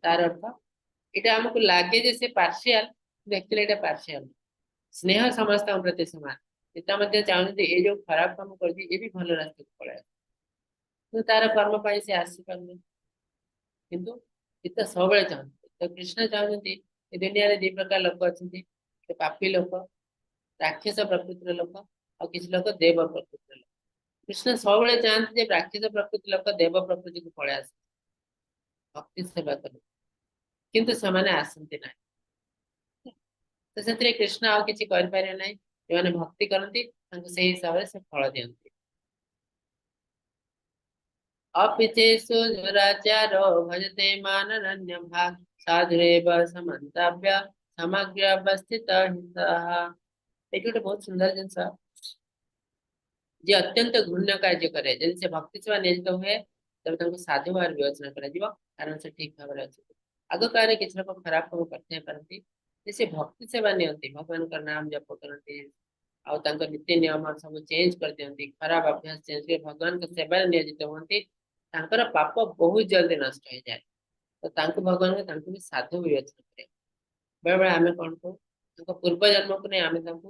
ତାର ଅର୍ଥ ଏଇଟା ଆମକୁ ଲାଗେ ଯେ ସେ ପାର୍ସିଆଲ, କିନ୍ତୁ ଆକ୍ଚୁଆଲି ଏଇଟା ପାର୍ସିଆଲ। ସ୍ନେହ ସମସ୍ତଙ୍କ ପ୍ରତି ସମାନ। ପିତା ମଧ୍ୟ ଚାହୁଁଛନ୍ତି ଏ ଯୋଉ ଖରାପ କାମ କରୁଛି ଏ ବି ଭଲ ରାସ୍ତାକୁ ପଳେଇ ଆସୁ, କିନ୍ତୁ ତାର କର୍ମ ପାଇଁ ସେ ଆସିପାରୁନି। କିନ୍ତୁ ପିତା ସବୁବେଳେ ଚାହୁଁଛନ୍ତି। ତ କୃଷ୍ଣ ଚାହୁଁଛନ୍ତି ଏ ଦୁନିଆରେ ଦି ପ୍ରକାର ଲୋକ ଅଛନ୍ତି, ଗୋଟେ ପାପୀ ଲୋକ, ରାକ୍ଷସ ପ୍ରକୃତିର ଲୋକ, ଆଉ କିଛି ଲୋକ ଦେବ ପ୍ରକୃତିର ଲୋକ। କୃଷ୍ଣ ସବୁବେଳେ ଚାହାନ୍ତି ଯେ ରାକ୍ଷସ ପ୍ରକୃତି ଲୋକ ଦେବ ପ୍ରକୃତିକୁ ପଳେଇ ଆସନ୍ତି, ଭକ୍ତି ସେବା କଲେ, କିନ୍ତୁ ସେମାନେ ଆସନ୍ତି ନାହିଁ। ତ ସେଥିରେ କୃଷ୍ଣ ଆଉ କିଛି କରିପାରିବେ ନାହିଁ। ଯେଉଁମାନେ ଭକ୍ତି କରନ୍ତି ତାଙ୍କୁ ସେଇ ହିସାବରେ ସେ ଫଳ ଦିଅନ୍ତି। ଅପିଚେଷୁ ଦୁରାଚାରୋ ଭଜତେ ମାନନନ୍ୟ ଭାଗ ସାଧୁରେବ ସମନ୍ତବ୍ୟ ସମଗ୍ର ଅବସ୍ଥିତ ହିତଃ। ଏଇଠି ଗୋଟେ ବହୁତ ସୁନ୍ଦର ଜିନିଷ, ଯିଏ ଅତ୍ୟନ୍ତ ଘୃଣ୍ୟ କାର୍ଯ୍ୟ କରେ, ଯଦି ସେ ଭକ୍ତି ସେବା ନିୟୋଜିତ ହୁଏ ତେବେ ତାଙ୍କୁ ସାଧୁ ଭାବରେ ବିବେଚନା କରାଯିବ, କାରଣ ସେ ଠିକ ଭାବରେ ଅଛନ୍ତି। ଆଗ କାଳରେ କିଛି ଲୋକ ଖରାପ କାମ କରିଥାଇ ପାରନ୍ତି, ଯେ ସେ ଭକ୍ତି ସେବା ନିଅନ୍ତି, ଭଗବାନଙ୍କ ନାମ ଜପ କରନ୍ତି, ଆଉ ତାଙ୍କ ନୀତି ନିୟମ ସବୁ ଚେଞ୍ଜ କରିଦିଅନ୍ତି, ଖରାପ ଅଭ୍ୟାସ ଚେଞ୍ଜ କରି ଭଗବାନଙ୍କ ସେବାରେ ନିୟୋଜିତ ହୁଅନ୍ତି, ତାଙ୍କର ପାପ ବହୁତ ଜଲଦି ନଷ୍ଟ ହେଇଯାଏ। ତ ତାଙ୍କୁ ଭଗବାନଙ୍କ ତାଙ୍କୁ ବି ସାଧୁ ବିବେଚନା କରିବା। ବେଳେବେଳେ ଆମେ କଣ କରୁ, ତାଙ୍କ ପୂର୍ବ ଜନ୍ମକୁ ନେଇ ଆମେ ତାଙ୍କୁ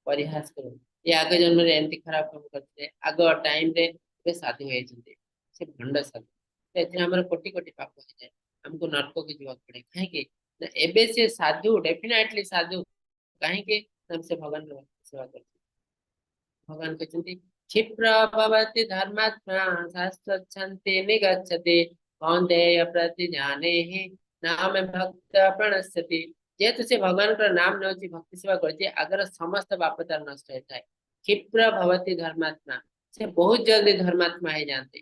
ପରିହାସ କରୁ, ଏ ଆଗ ଜନ୍ମରେ ଏମିତି ଖରାପ କାମ କରିଥିଲେ, ଆଗ ଟାଇମରେ ଏବେ ସାଧୁ ହେଇଛନ୍ତି, ସେ ଭଣ୍ଡ ସାଧୁ। ତ ଏଥିରେ ଆମର କୋଟି କୋଟି ପାପ ହେଇଯାଏ, ଆମକୁ ନର୍କକୁ ଯିବାକୁ ପଡେ। କାହିଁକି ନା ଏବେ ସେ ସାଧୁ, ଡେଫିନେଟଲି ସାଧୁ। କାହିଁକି ନା ସେ ଭଗବାନଙ୍କ ସେବା କରୁଛନ୍ତି। ଭଗବାନ କହିଛନ୍ତି କ୍ଷିପ୍ର ଭବତି ଧର୍ମାତ୍ମା ଶାଶ୍ୱଛନ୍ତି ନିଗଚ୍ଛତି କୌନ୍ତେୟ ପ୍ରତିଜାନେହି ନାମ ଭକ୍ତ ପ୍ରଣଶ୍ୟତି। ଯେହେତୁ ସେ ଭଗବାନଙ୍କର ନାମ ନେଉଛି, ଭକ୍ତି ସେବା କରୁଛି, ଆଗର ସମସ୍ତ ପାପ ତାର ନଷ୍ଟ ହେଇଥାଏ। କ୍ଷିପ୍ର ଭବତି ଧର୍ମାତ୍ମା, ସେ ବହୁତ ଜଲଦି ଧର୍ମାତ୍ମା ହେଇଯାଆନ୍ତି,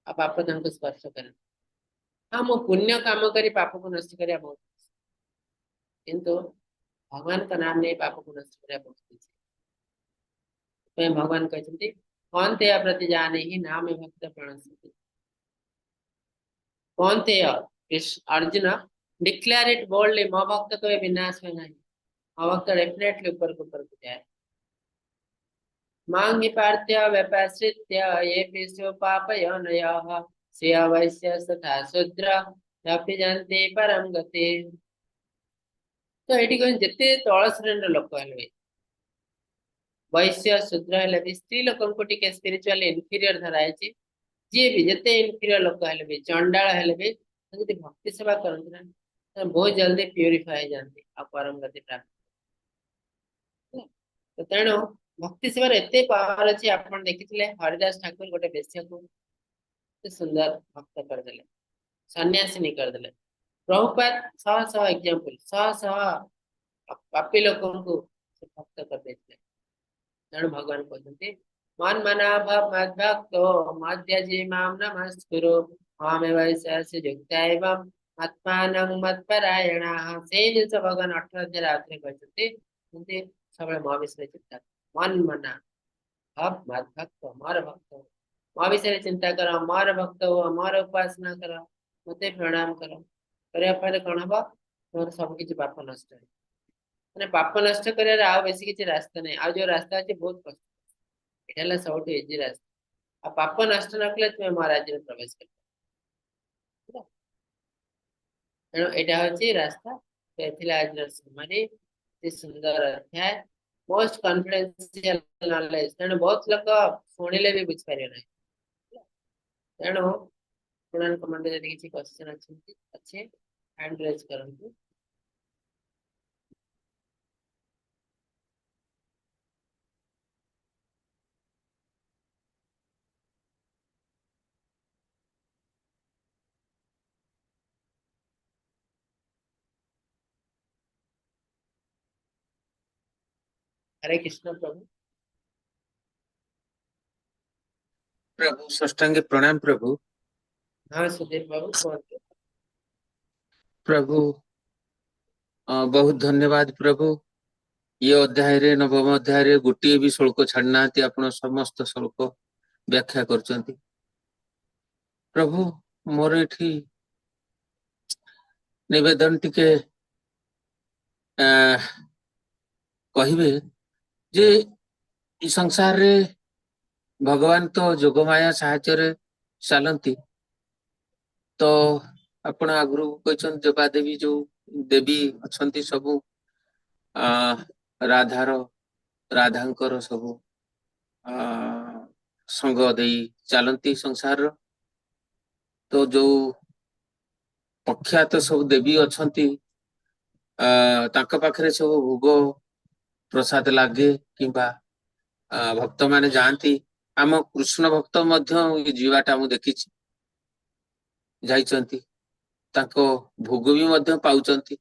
ଆଉ ପାପ ତାଙ୍କୁ ସ୍ପର୍ଶ କରେ। ହଁ, ମୁଁ ପୁଣ୍ୟ କାମ କରି ପାପକୁ ନଷ୍ଟ କରିବା ବହୁତ, କିନ୍ତୁ ଭଗବାନଙ୍କ ନାମ ନେଇ ପାପକୁ ନଷ୍ଟ କରିବା ବହୁତ କିଛି। ସେଥିପାଇଁ ଭଗବାନ କହିଛନ୍ତି କୌନ୍ତେୟ ପ୍ରତିଜାନେହି ନାମ ଭକ୍ତ ପ୍ରଣଶ୍ୟତି। କୌନ୍ତେୟ ଅର୍ଜୁନ ଡିକ୍ଲେୟାର ଇଟ୍ ବୋଲ୍ଡଲି, ମୋ ଭକ୍ତ କେବେ ବିନାଶ ହୁଏ ନାହିଁ, ମୋ ଭକ୍ତ ଡେଫିନେଟଲି ଉପରକୁ ଉପରକୁ ଯାଏ। ମାଂ ହି ପାର୍ଥ୍ୟ ବ୍ୟପାଶ୍ରିତ୍ୟ ये विश्व पापयोनयः श्रिय वैश्य तथा शूद्र अपि ଯାନ୍ତି ପରମ ଗତି। ତ ଏଠି କଣ ଯେତେ ତଳ ଶ୍ରେଣୀର ଲୋକ ହେଲେ, ବୈଶ୍ୟ ଶୂଦ୍ର ହେଲେ ବି, ସ୍ତ୍ରୀ ଲୋକଙ୍କୁ ଟିକେ ସ୍ପିରିଚୁଆଲି ଇନଫିରିୟର ଧରା ହେଇଛି। ଯିଏ ବି ଯେତେ ଇନଫିରିୟର ଲୋକ ହେଲେ ବି, ଚଣ୍ଡାଳ ହେଲେ ବି, ଯଦି ଭକ୍ତି ସେବା କରନ୍ତି ନା, ବହୁତ ଜଲଦି ପ୍ୟୁରିଫାଏ ହେଇଯାନ୍ତି ଆଉ ପରମ ଗତି ପ୍ରାପ୍ତ। ତ ତେଣୁ ଭକ୍ତି ସେବାର ଏତେ ପାୱାର ଅଛି। ଆପଣ ଦେଖିଥିଲେ ହରିଦାସ ଠାକୁର ଗୋଟେ ବେଶ୍ୟାକୁ ଏତେ ସୁନ୍ଦର ଭକ୍ତ କରିଦେଲେ, ସନ୍ନ୍ୟାସିନୀ କରିଦେଲେ। ପ୍ରଭୁପାଦ ଶହ ଶହ ଏକ୍ଜାମ୍ପଲ, ଶହ ଶହ ପାପୀ ଲୋକଙ୍କୁ ସେ ଭକ୍ତ କରିଦେଇଥିଲେ। ତେଣୁ ଭଗବାନ କହୁଛନ୍ତି ମନ ମନା ଭବ ମଦ୍ଭକ୍ତୋ ମଦ୍ୟଜୀ ମାମ ନମସ୍କୁରୁ ମାମେବ ଐଶ୍ୟସि ଯୁକ୍ତା ଏବଂ ଆତ୍ମାନଂ ମତ୍ପରାୟଣାଃ। ସେଇ ଜିନିଷ ଭଗବାନ 18 ଅଧ୍ୟାୟରେ ଆଉଥରେ କହିଛନ୍ତି, ଯେମିତି ସବୁବେଳେ ମୋ ବିଷୟରେ ଚିନ୍ତା କର, ମନ ମନା ଭବ ମଦ୍ଭକ୍ତ, ମୋର ଭକ୍ତ, ମୋ ବିଷୟରେ ଚିନ୍ତା କର, ମୋର ଭକ୍ତ ହୁଅ, ମୋର ଉପାସନା କର, ମତେ ପ୍ରଣାମ କର। କରିବା ଫଳରେ କଣ ହବ? ତୁମର ସବୁ କିଛି ପାପ ନଷ୍ଟ ହେଇଯିବ। ମାନେ ପାପ ନଷ୍ଟ କରିବାର ଆଉ ବେଶୀ କିଛି ରାସ୍ତା ନାହିଁ, ଆଉ ଯୋଉ ରାସ୍ତା ଅଛି ବହୁତ କଷ୍ଟ। ଏଇଟା ହେଲା ସବୁଠୁ ଇଜି ରାସ୍ତା। ଆଉ ପାପ ନଷ୍ଟ ନ କଲେ ତୁମେ ମୋ ରାଜ୍ୟରେ ପ୍ରବେଶ କରିବ। ତେଣୁ ଏଇଟା ହଉଛି ରାସ୍ତା। ତ ଏଥିଲା ଆଜିର ସମାରି, ଅତି ସୁନ୍ଦର ଅଧ୍ୟାୟ, ମୋଷ୍ଟ କନଫିଡେନ୍ସିଆଲ ନଲେଜ। ତେଣୁ ବହୁତ ଲୋକ ଶୁଣିଲେ ବି ବୁଝିପାରିବେ ନାହିଁ। ତେଣୁ ସ୍ଟୁଡେଣ୍ଟଙ୍କ ମନରେ ଯଦି କିଛି କ୍ୱେଶ୍ଚନ ଅଛି ହ୍ୟାଣ୍ଡ ରେଜ୍ କରନ୍ତୁ। ହରେ କୃଷ୍ଣ ପ୍ରଭୁ। ପ୍ରଭୁ, ସାଷ୍ଟାଙ୍ଗ ପ୍ରଣାମ ପ୍ରଭୁ। ହଁ ସୁଧୀର ବାବୁ, କୁହନ୍ତୁ। ପ୍ରଭୁ, ବହୁତ ଧନ୍ୟବାଦ ପ୍ରଭୁ। ଇଏ ଅଧ୍ୟାୟରେ, ନବମ ଅଧ୍ୟାୟରେ ଗୋଟିଏ ବି ଶ୍ଳୋକ ଛାଡି ନାହାନ୍ତି ଆପଣ, ସମସ୍ତ ଶ୍ଳୋକ ବ୍ୟାଖ୍ୟା କରୁଛନ୍ତି ପ୍ରଭୁ। ମୋର ଏଠି ନିବେଦନ ଟିକେ କହିବେ ଯେ ଏ ସଂସାରରେ ଭଗବାନ ତ ଯୋଗମାୟା ସାହାଯ୍ୟରେ ଚାଲନ୍ତି। ତ ଆପଣ ଆଗରୁ କହିଛନ୍ତି, ଦେବାଦେବୀ ଯୋଉ ଦେବୀ ଅଛନ୍ତି ସବୁ ରାଧାର ରାଧାଙ୍କର ସବୁ ସଙ୍ଗ ଦେଇ ଚାଲନ୍ତି ସଂସାରର। ତ ଯୋଉ ପ୍ରଖ୍ୟାତ ସବୁ ଦେବୀ ଅଛନ୍ତି, ତାଙ୍କ ପାଖରେ ସବୁ ଭୋଗ ପ୍ରସାଦ ଲାଗେ କିମ୍ବା ଭକ୍ତ ମାନେ ଯାଆନ୍ତି। ଆମ କୃଷ୍ଣ ଭକ୍ତ ମଧ୍ୟ ଯିବାଟା ମୁଁ ଦେଖିଛି, ଯାଇଛନ୍ତି, ତାଙ୍କ ଭୋଗ ବି ମଧ୍ୟ ପାଉଛନ୍ତି।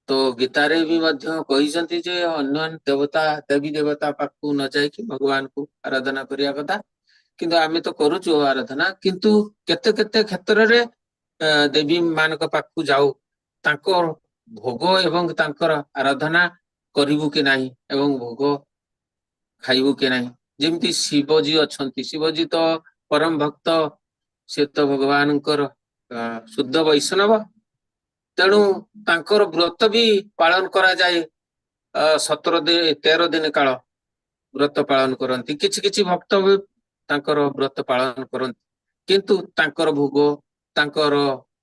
ତ ଗୀତାରେ ବି ମଧ୍ୟ କହିଛନ୍ତି ଯେ ଅନ୍ୟ ଦେବତା ଦେବୀ ଦେବତା ପାଖକୁ ନ ଯାଇକି ଭଗବାନଙ୍କୁ ଆରାଧନା କରିବା କଥା। କିନ୍ତୁ ଆମେ ତ କରୁଛୁ ଆରାଧନା, କିନ୍ତୁ କେତେ କେତେ କ୍ଷେତ୍ରରେ ଦେବୀ ମାନଙ୍କ ପାଖକୁ ଯାଉ, ତାଙ୍କ ଭୋଗ ଏବଂ ତାଙ୍କର ଆରାଧନା କରିବୁ କି ନାହିଁ ଏବଂ ଭୋଗ ଖାଇବୁ କି ନାହିଁ। ଯେମିତି ଶିବଜୀ ଅଛନ୍ତି, ଶିବଜୀ ତ ପରମ ଭକ୍ତ, ସେ ତ ଭଗବାନଙ୍କର ଶୁଦ୍ଧ ବୈଷ୍ଣବ। ତେଣୁ ତାଙ୍କର ବ୍ରତ ବି ପାଳନ କରାଯାଏ। 17 ଦିନ, 13 ଦିନ କାଳ ବ୍ରତ ପାଳନ କରନ୍ତି। କିଛି କିଛି ଭକ୍ତ ବି ତାଙ୍କର ବ୍ରତ ପାଳନ କରନ୍ତି, କିନ୍ତୁ ତାଙ୍କର ଭୋଗ, ତାଙ୍କର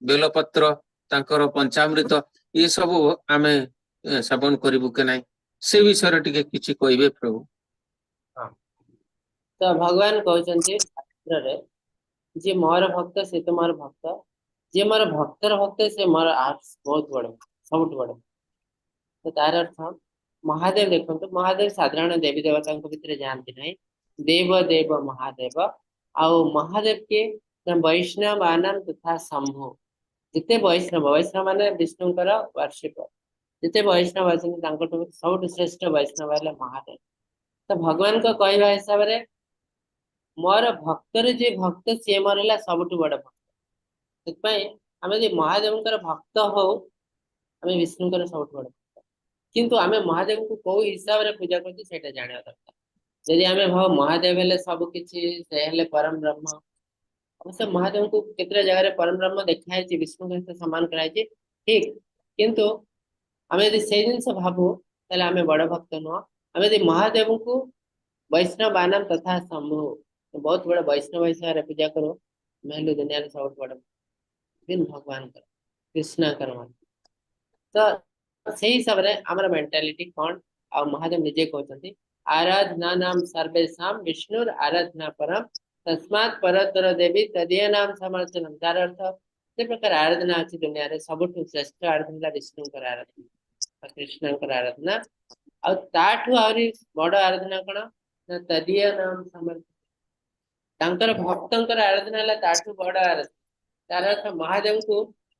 ବେଲପତ୍ର, ତାଙ୍କର ପଞ୍ଚାମୃତ ଏ ସବୁ ଆମେ ସେବନ କରିବୁ କି ନାହିଁ, ସେ ବିଷୟରେ ଟିକେ କିଛି କହିବେ ପ୍ରଭୁ। ହଁ, ତ ଭଗବାନ କହୁଛନ୍ତି ଶାସ୍ତ୍ରରେ, ଯିଏ ମୋର ଭକ୍ତ ସେ ତ ମୋର ଭକ୍ତ, ଯିଏ ମୋର ଭକ୍ତର ଭକ୍ତ ସେ ମୋର ବହୁତ ବଡ, ସବୁଠୁ ବଡ। ତ ତାର ଅର୍ଥ ମହାଦେବ, ଦେଖନ୍ତୁ, ମହାଦେବ ସାଧାରଣ ଦେବୀ ଦେବତାଙ୍କ ଭିତରେ ଯାଆନ୍ତି ନାହିଁ। ଦେବ ଦେବ ମହାଦେବ। ଆଉ ମହାଦେବ କିଏ ନା ବୈଷ୍ଣବାନାଂ ତଥା ଶମ୍ଭୁ। ଯେତେ ବୈଷ୍ଣବ, ବୈଷ୍ଣବ ମାନେ ବିଷ୍ଣୁଙ୍କର ୱାର୍ସିପର, ଯେତେ ବୈଷ୍ଣବ ଅଛନ୍ତି ତାଙ୍କଠୁ ସବୁଠୁ ଶ୍ରେଷ୍ଠ ବୈଷ୍ଣବ ହେଲେ ମହାଦେବ। ତ ଭଗବାନଙ୍କ କହିବା ହିସାବରେ ମୋର ଭକ୍ତରେ ଯିଏ ଭକ୍ତ ସିଏ ମୋର ହେଲା ସବୁଠୁ ବଡ ଭକ୍ତ। ସେଥିପାଇଁ ଆମେ ଯଦି ମହାଦେବଙ୍କର ଭକ୍ତ ହଉ, ଆମେ ବିଷ୍ଣୁଙ୍କର ସବୁଠୁ ବଡ ଭକ୍ତ। କିନ୍ତୁ ଆମେ ମହାଦେବଙ୍କୁ କୋଉ ହିସାବରେ ପୂଜା କରୁଛୁ, ସେଇଟା ଜାଣିବା ଦରକାର। ଯଦି ଆମେ ଭାବୁ ମହାଦେବ ହେଲେ ସବୁ କିଛି, ସେ ହେଲେ ପରମ ବ୍ରହ୍ମ, ଅବଶ୍ୟ ମହାଦେବଙ୍କୁ କେତେଟା ଜାଗାରେ ପରମ ବ୍ରହ୍ମ ଦେଖା ହେଇଛି, ବିଷ୍ଣୁଙ୍କ ସହିତ ସମାନ କରାଯାଇଛି, ଠିକ। କିନ୍ତୁ ଆମେ ଯଦି ସେଇ ଜିନିଷ ଭାବୁ, ତାହେଲେ ଆମେ ବଡ ଭକ୍ତ ନୁହଁ। ଆମେ ଯଦି ମହାଦେବଙ୍କୁ ବୈଷ୍ଣବାନାଂ ତଥା ଶମ୍ଭୁ, ବହୁତ ବଡ ବୈଷ୍ଣବ ହିସାବରେ ପୂଜା କରୁ, ଆମେ ହେଲୁ ଦୁନିଆରେ ସବୁଠୁ ବଡ ଭଗବାନଙ୍କର, କୃଷ୍ଣଙ୍କର ମାନେ। ତ ସେଇ ହିସାବରେ ଆମର ମେଣ୍ଟାଲିଟି କଣ? ଆଉ ମହାଦେବ ନିଜେ କହୁଛନ୍ତି, ଆରାଧନାନାଂ ସର୍ବେଷାଂ ବିଷ୍ଣୁର ଆରାଧନା ପରମ ତସ୍ମାତ୍ ପରତର ଦେବୀ ତଦୀୟ ନାମ ସମର୍ଚନମ। ତାର ଅର୍ଥ ସେ ପ୍ରକାର ଆରାଧନା ଅଛି ଦୁନିଆରେ, ସବୁଠୁ ଶ୍ରେଷ୍ଠ ଆରାଧନା ବିଷ୍ଣୁଙ୍କର ଆରାଧନା, କୃଷ୍ଣଙ୍କର ଆରାଧନା। ଆଉ ତାଠୁ ଆହୁରି ବଡ ଆରାଧନା କଣ ନା ତଦୀୟ ନାମ ସମର୍ପଣ, ତାଙ୍କର ଭକ୍ତଙ୍କର ଆରାଧନା ହେଲା ତାଠୁ ବଡ ଆରାଧନା। ତାର ଅର୍ଥ ମହାଦେବଙ୍କୁ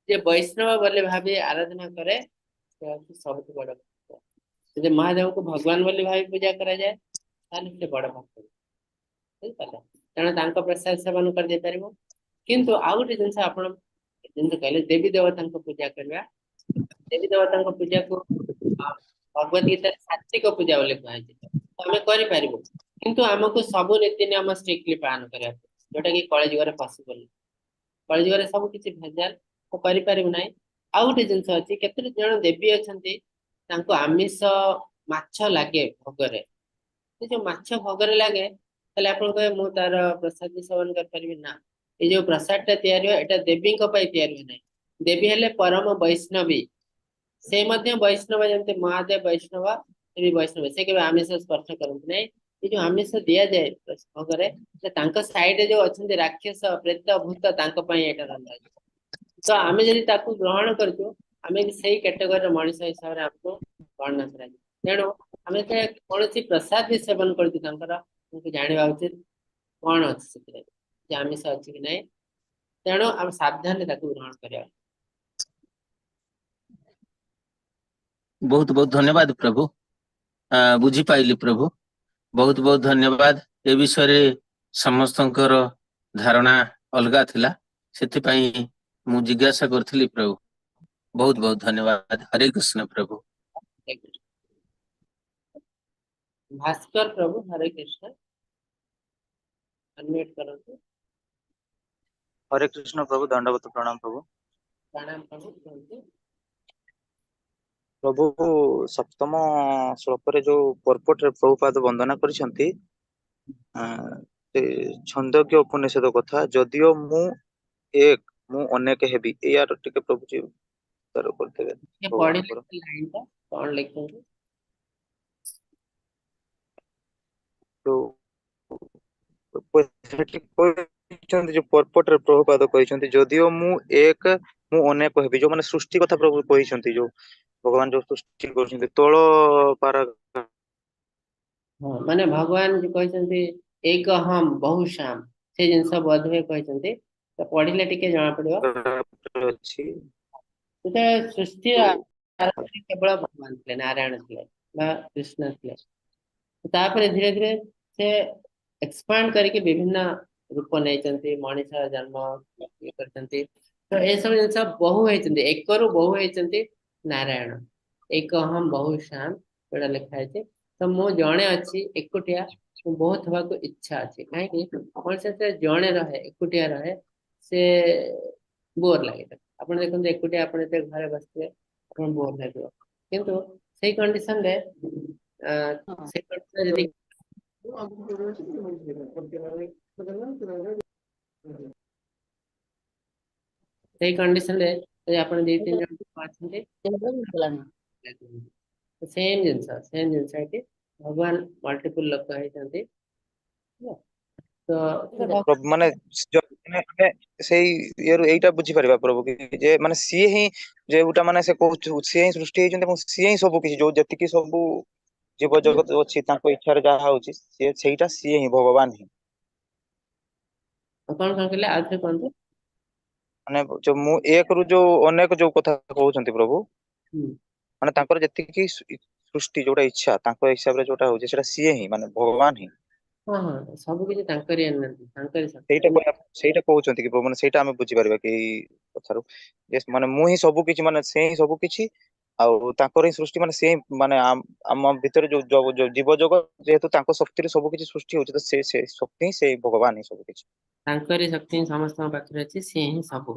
ଯେ ବୈଷ୍ଣବ ବୋଲି ଭାବି ଆରାଧନା କରେ, ସେ ହଉଛି ସବୁଠୁ ବଡ ଭକ୍ତ। ଯଦି ମହାଦେବଙ୍କୁ ଭଗବାନ ବୋଲି ଭାବି ପୂଜା କରାଯାଏ, ତାହେଲେ ସେ ବଡ ଭକ୍ତ, ବୁଝିପାରିଲେ? ତେଣୁ ତାଙ୍କ ପ୍ରସାଦ ସେବନ କରିଦେଇ ପାରିବ। କିନ୍ତୁ ଆଉ ଗୋଟେ ଜିନିଷ, ଆପଣ ଯେମିତି କହିଲେ ଦେବୀ ଦେବତାଙ୍କ ପୂଜା କରିବା, ଦେବୀ ଦେବତାଙ୍କ ପୂଜାକୁ ଭଗବତ ଗୀତାରେ ସାତ୍ଵିକ ପୂଜା ବୋଲି କୁହାଯାଇଛି। ଆମେ କରିପାରିବୁ, କିନ୍ତୁ ଆମକୁ ସବୁ ନୀତି ନିୟମ ଷ୍ଟ୍ରିକ୍ଟଲି ପାଳନ କରିବାକୁ, ଯୋଉଟା କି କଳିଯୁଗରେ ପସିବଲ। କଳିଯୁଗରେ ସବୁ କିଛି ଭେଜାଲ, ତ କରିପାରିବୁ ନାହିଁ। ଆଉ ଗୋଟେ ଜିନିଷ ଅଛି, କେତେ ଜଣ ଦେବୀ ଅଛନ୍ତି ତାଙ୍କୁ ଆମିଷ ମାଛ ଲାଗେ ଭୋଗରେ। ସେ ଯୋଉ ମାଛ ଭୋଗରେ ଲାଗେ, ତାହେଲେ ଆପଣ କହିବେ ମୁଁ ତାର ପ୍ରସାଦ ସେବନ କରିପାରିବି ନା? ଏଇ ଯୋଉ ପ୍ରସାଦ ଟା ତିଆରି ହୁଏ, ଏଟା ଦେବୀଙ୍କ ପାଇଁ ତିଆରି ହୁଏ ନାହିଁ। ଦେବୀ ହେଲେ ପରମ ବୈଷ୍ଣବୀ। ସେ ମଧ୍ୟ ବୈଷ୍ଣବ, ଯେମିତି ମହାଦେବ ବୈଷ୍ଣବ, ସେ ବି ବୈଷ୍ଣବ। ସେ କେବେ ଆମିଷ ସ୍ପର୍ଶ କରନ୍ତି ନାହିଁ। ଏ ଯୋଉ ଆମିଷ ଦିଆଯାଏ ଭୋଗରେ, ତାଙ୍କ ସାଇଡରେ ଯୋଉ ଅଛନ୍ତି ରାକ୍ଷସ, ପ୍ରେତ, ଭୂତ, ତାଙ୍କ ପାଇଁ ଏଇଟା ରନ୍ଧାଯାଏ। ତ ଆମେ ଯଦି ତାକୁ ଗ୍ରହଣ କରୁଛୁ, ଆମେ ସେଇ କ୍ୟାଟେଗୋରୀର ମଣିଷ ହିସାବରେ ଆମକୁ ଗଣନା କରାଯିବ। ତେଣୁ ଆମେ ଯେତେବେଳେ କୌଣସି ପ୍ରସାଦ ବି ସେବନ କରୁଛୁ ତାଙ୍କର, ଆମକୁ ଜାଣିବା ଉଚିତ କଣ ଅଛି ସେଥିରେ, ଯେ ଆମିଷ ଅଛି କି ନାହିଁ। ତେଣୁ ଆମେ ସାବଧାନରେ ତାକୁ ଗ୍ରହଣ କରିବା। ବହୁତ ବହୁତ ଧନ୍ୟବାଦ ପ୍ରଭୁ। ବୁଝିପାଇଲି ପ୍ରଭୁ। ବହୁତ ବହୁତ ଧନ୍ୟବାଦ। ଏ ବିଷୟରେ ସମସ୍ତଙ୍କର ଧାରଣା ଅଲଗା ଥିଲା, ସେଥିପାଇଁ ମୁଁ ଜିଜ୍ଞାସା କରିଥିଲି ପ୍ରଭୁ। ବହୁତ ବହୁତ ଧନ୍ୟବାଦ। ହରେ କୃଷ୍ଣ ପ୍ରଭୁ। ହରେ କୃଷ୍ଣ। ଭାସ୍କର ପ୍ରଭୁ, ହରେ କୃଷ୍ଣ, ଅନମ୍ୟୁଟ କରନ୍ତୁ। ହରେ କୃଷ୍ଣ ପ୍ରଭୁ, ଦଣ୍ଡବତ ପ୍ରଣାମ ପ୍ରଭୁ। ପ୍ରଣାମ ପ୍ରଭୁ, କୁହନ୍ତୁ। ପ୍ରଭୁ, ସପ୍ତମ ଶ୍ଲୋକରେ ଯୋଉ ପର୍ପଟରେ ପ୍ରଭୁପାଦ ବନ୍ଦନା କରିଛନ୍ତି, ସେ ଛାନ୍ଦୋଗ୍ୟ ଉପନିଷଦ କଥା, ଯଦିଓ ମୁଁ ଏକ ମୁଁ ଅନେକ ହେବି, ଏୟାର ଟିକେ ପ୍ରଭୁଜୀ ଉତ୍ତର କରିଦେବେ। ଟିକେ ପଢିଲେ ଭଗବାନଙ୍କର ଲାଇନଟା କଣ ଲେଖନ୍ତୁ? ଯୋଉ ସେଠି କହିଛନ୍ତି, ଯୋଉ ପର୍ପଟରେ ପ୍ରଭୁପାଦ କହିଛନ୍ତି, ଯଦିଓ ମୁଁ ଏକ ମୁଁ ଅନେକ ହେବି, ଯୋଉମାନେ ସୃଷ୍ଟି କଥା ପ୍ରଭୁ କହିଛନ୍ତି, ଯୋଉ ଭଗବାନ ଯୋଉ ସୃଷ୍ଟି କରୁଛନ୍ତି ତଳ ପାରା। ହଁ, ମାନେ ଭଗବାନ ଯୋଉ କହିଛନ୍ତି ଏକ ହମ୍ ବହୁ ଶ୍ୟାମ, ସେ ଜିନିଷ ବୋଧହୁଏ କହିଛନ୍ତି, ତ ପଢିଲେ ଟିକେ ଜଣା ପଡିବ। ଅଛି। ଯେତେବେଳେ ସୃଷ୍ଟିର ଯୋଉ ଆରମ୍ଭରେ କେବଳ ଭଗବାନ ଥିଲେ, ନାରାୟଣ ଥିଲେ ବା କୃଷ୍ଣ ଥିଲେ, ତାପରେ ଧୀରେ ଧୀରେ ସେ ଏକ୍ସପାଣ୍ଡ କରିକି ବିଭିନ୍ନ ରୂପ ନେଇଛନ୍ତି, ମଣିଷ ଜନ୍ମ ଇଏ କରିଛନ୍ତି। ତ ଏସବୁ ଜିନିଷ ବହୁ ହେଇଛନ୍ତି, ଏକରୁ ବହୁ ହେଇଛନ୍ତି ନାରାୟଣ। ଏକ ଅହମ୍ ବହୁ ଶ୍ୟାମ ଯୋଉଟା ଲେଖା ହେଇଛି। ତ ମୁଁ ଜଣେ ଅଛି ଏକୁଟିଆ, ମୁଁ ବହୁତ ହବାକୁ ଇଚ୍ଛା ଅଛି। କାହିଁକି ମଣିଷ ଯେତେବେଳେ ଜଣେ ରହେ, ଏକୁଟିଆ ରହେ, ସେ ବୋର ଲାଗେ ତାକୁ। ଆପଣ ଦେଖନ୍ତୁ, ଏକୁଟିଆ ଆପଣ ଯେତେବେଳେ ଘରେ ବସିଥିବେ ଆପଣ ବୋର ଲାଗିବ, କିନ୍ତୁ ସେଇ କଣ୍ଡିସନରେ ସେଇ କଣ୍ଡିସନରେ ଯଦି ସେଇ କଣ୍ଡିସନରେ ଯଦି ଆପଣ ଦି ତିନି ଜଣ ଲୋକ ଅଛନ୍ତି, ସେମ୍ ଜିନିଷ ଏଠି ଭଗବାନ ମଲ୍ଟିପୁଲ ଲୋକ ହେଇଛନ୍ତି, ହେଲା? ତ ସେ ଭଗବାନ ମାନେ ମାନେ ଆମେ ସେଇ ଇଏରୁ ଏଇଟା ବୁଝିପାରିବା ପ୍ରଭୁ କି ଯେ ମାନେ ସିଏ ହିଁ ଯୋଉଟା ମାନେ ସେ କହୁଛୁ, ସିଏ ହିଁ ସୃଷ୍ଟି ହେଇଛନ୍ତି ଏବଂ ସିଏ ହିଁ ସବୁ କିଛି, ଯୋଉ ଯେତିକି ସବୁ ଜୀବ ଜଗତ ଅଛି ତାଙ୍କ ଇଚ୍ଛାରେ ଯାହା ହଉଛି, ସିଏ ସେଇଟା ସିଏ ହିଁ ଭଗବାନ ହିଁ। କଣ କଣ କହିଲେ, ଆଉ ଥରେ କୁହନ୍ତୁ। ମାନେ ଯୋଉ ମୁଁ ଏକରୁ ଯୋଉ ଅନେକ ଯୋଉ କଥା କହୁଛନ୍ତି ପ୍ରଭୁ, ମାନେ ତାଙ୍କର ଯେତିକି ସୃଷ୍ଟି ଯୋଉଟା ଇଚ୍ଛା ତାଙ୍କ ହିସାବରେ ଯୋଉଟା ହଉଛି, ସେଟା ସିଏ ହିଁ ମାନେ ଭଗବାନ ହିଁ। ହଁ, ସବୁ କିଛି ତାଙ୍କରି ଏନର୍ଜି, ତାଙ୍କରି ଶକ୍ତି। ସେଇଟା କହୁଛନ୍ତି କି ପ୍ରଭୁ, ମାନେ ସେଇଟା ଆମେ ବୁଝିପାରିବା କି ଏଇ କଥାରୁ ଯେ ମାନେ ମୁଁ ହିଁ ସବୁ କିଛି, ମାନେ ସେ ହିଁ ସବୁ କିଛି ଆଉ ତାଙ୍କର ହିଁ ସୃଷ୍ଟି, ମାନେ ସେ ହିଁ ମାନେ ଆମ ଭିତରେ ଯୋଉ ଯୋଉ ଜୀବ ଜଗତ, ଯେହେତୁ ତାଙ୍କ ଶକ୍ତିରେ ସବୁ କିଛି ସୃଷ୍ଟି ହଉଛି, ତ ସେ ସେ ଶକ୍ତି ହିଁ, ସେ ଭଗବାନ ହିଁ ସବୁ କିଛି। ତାଙ୍କରି ଶକ୍ତି ହିଁ ସମସ୍ତଙ୍କ ପାଖରେ ଅଛି। ସିଏ ହିଁ ସବୁ,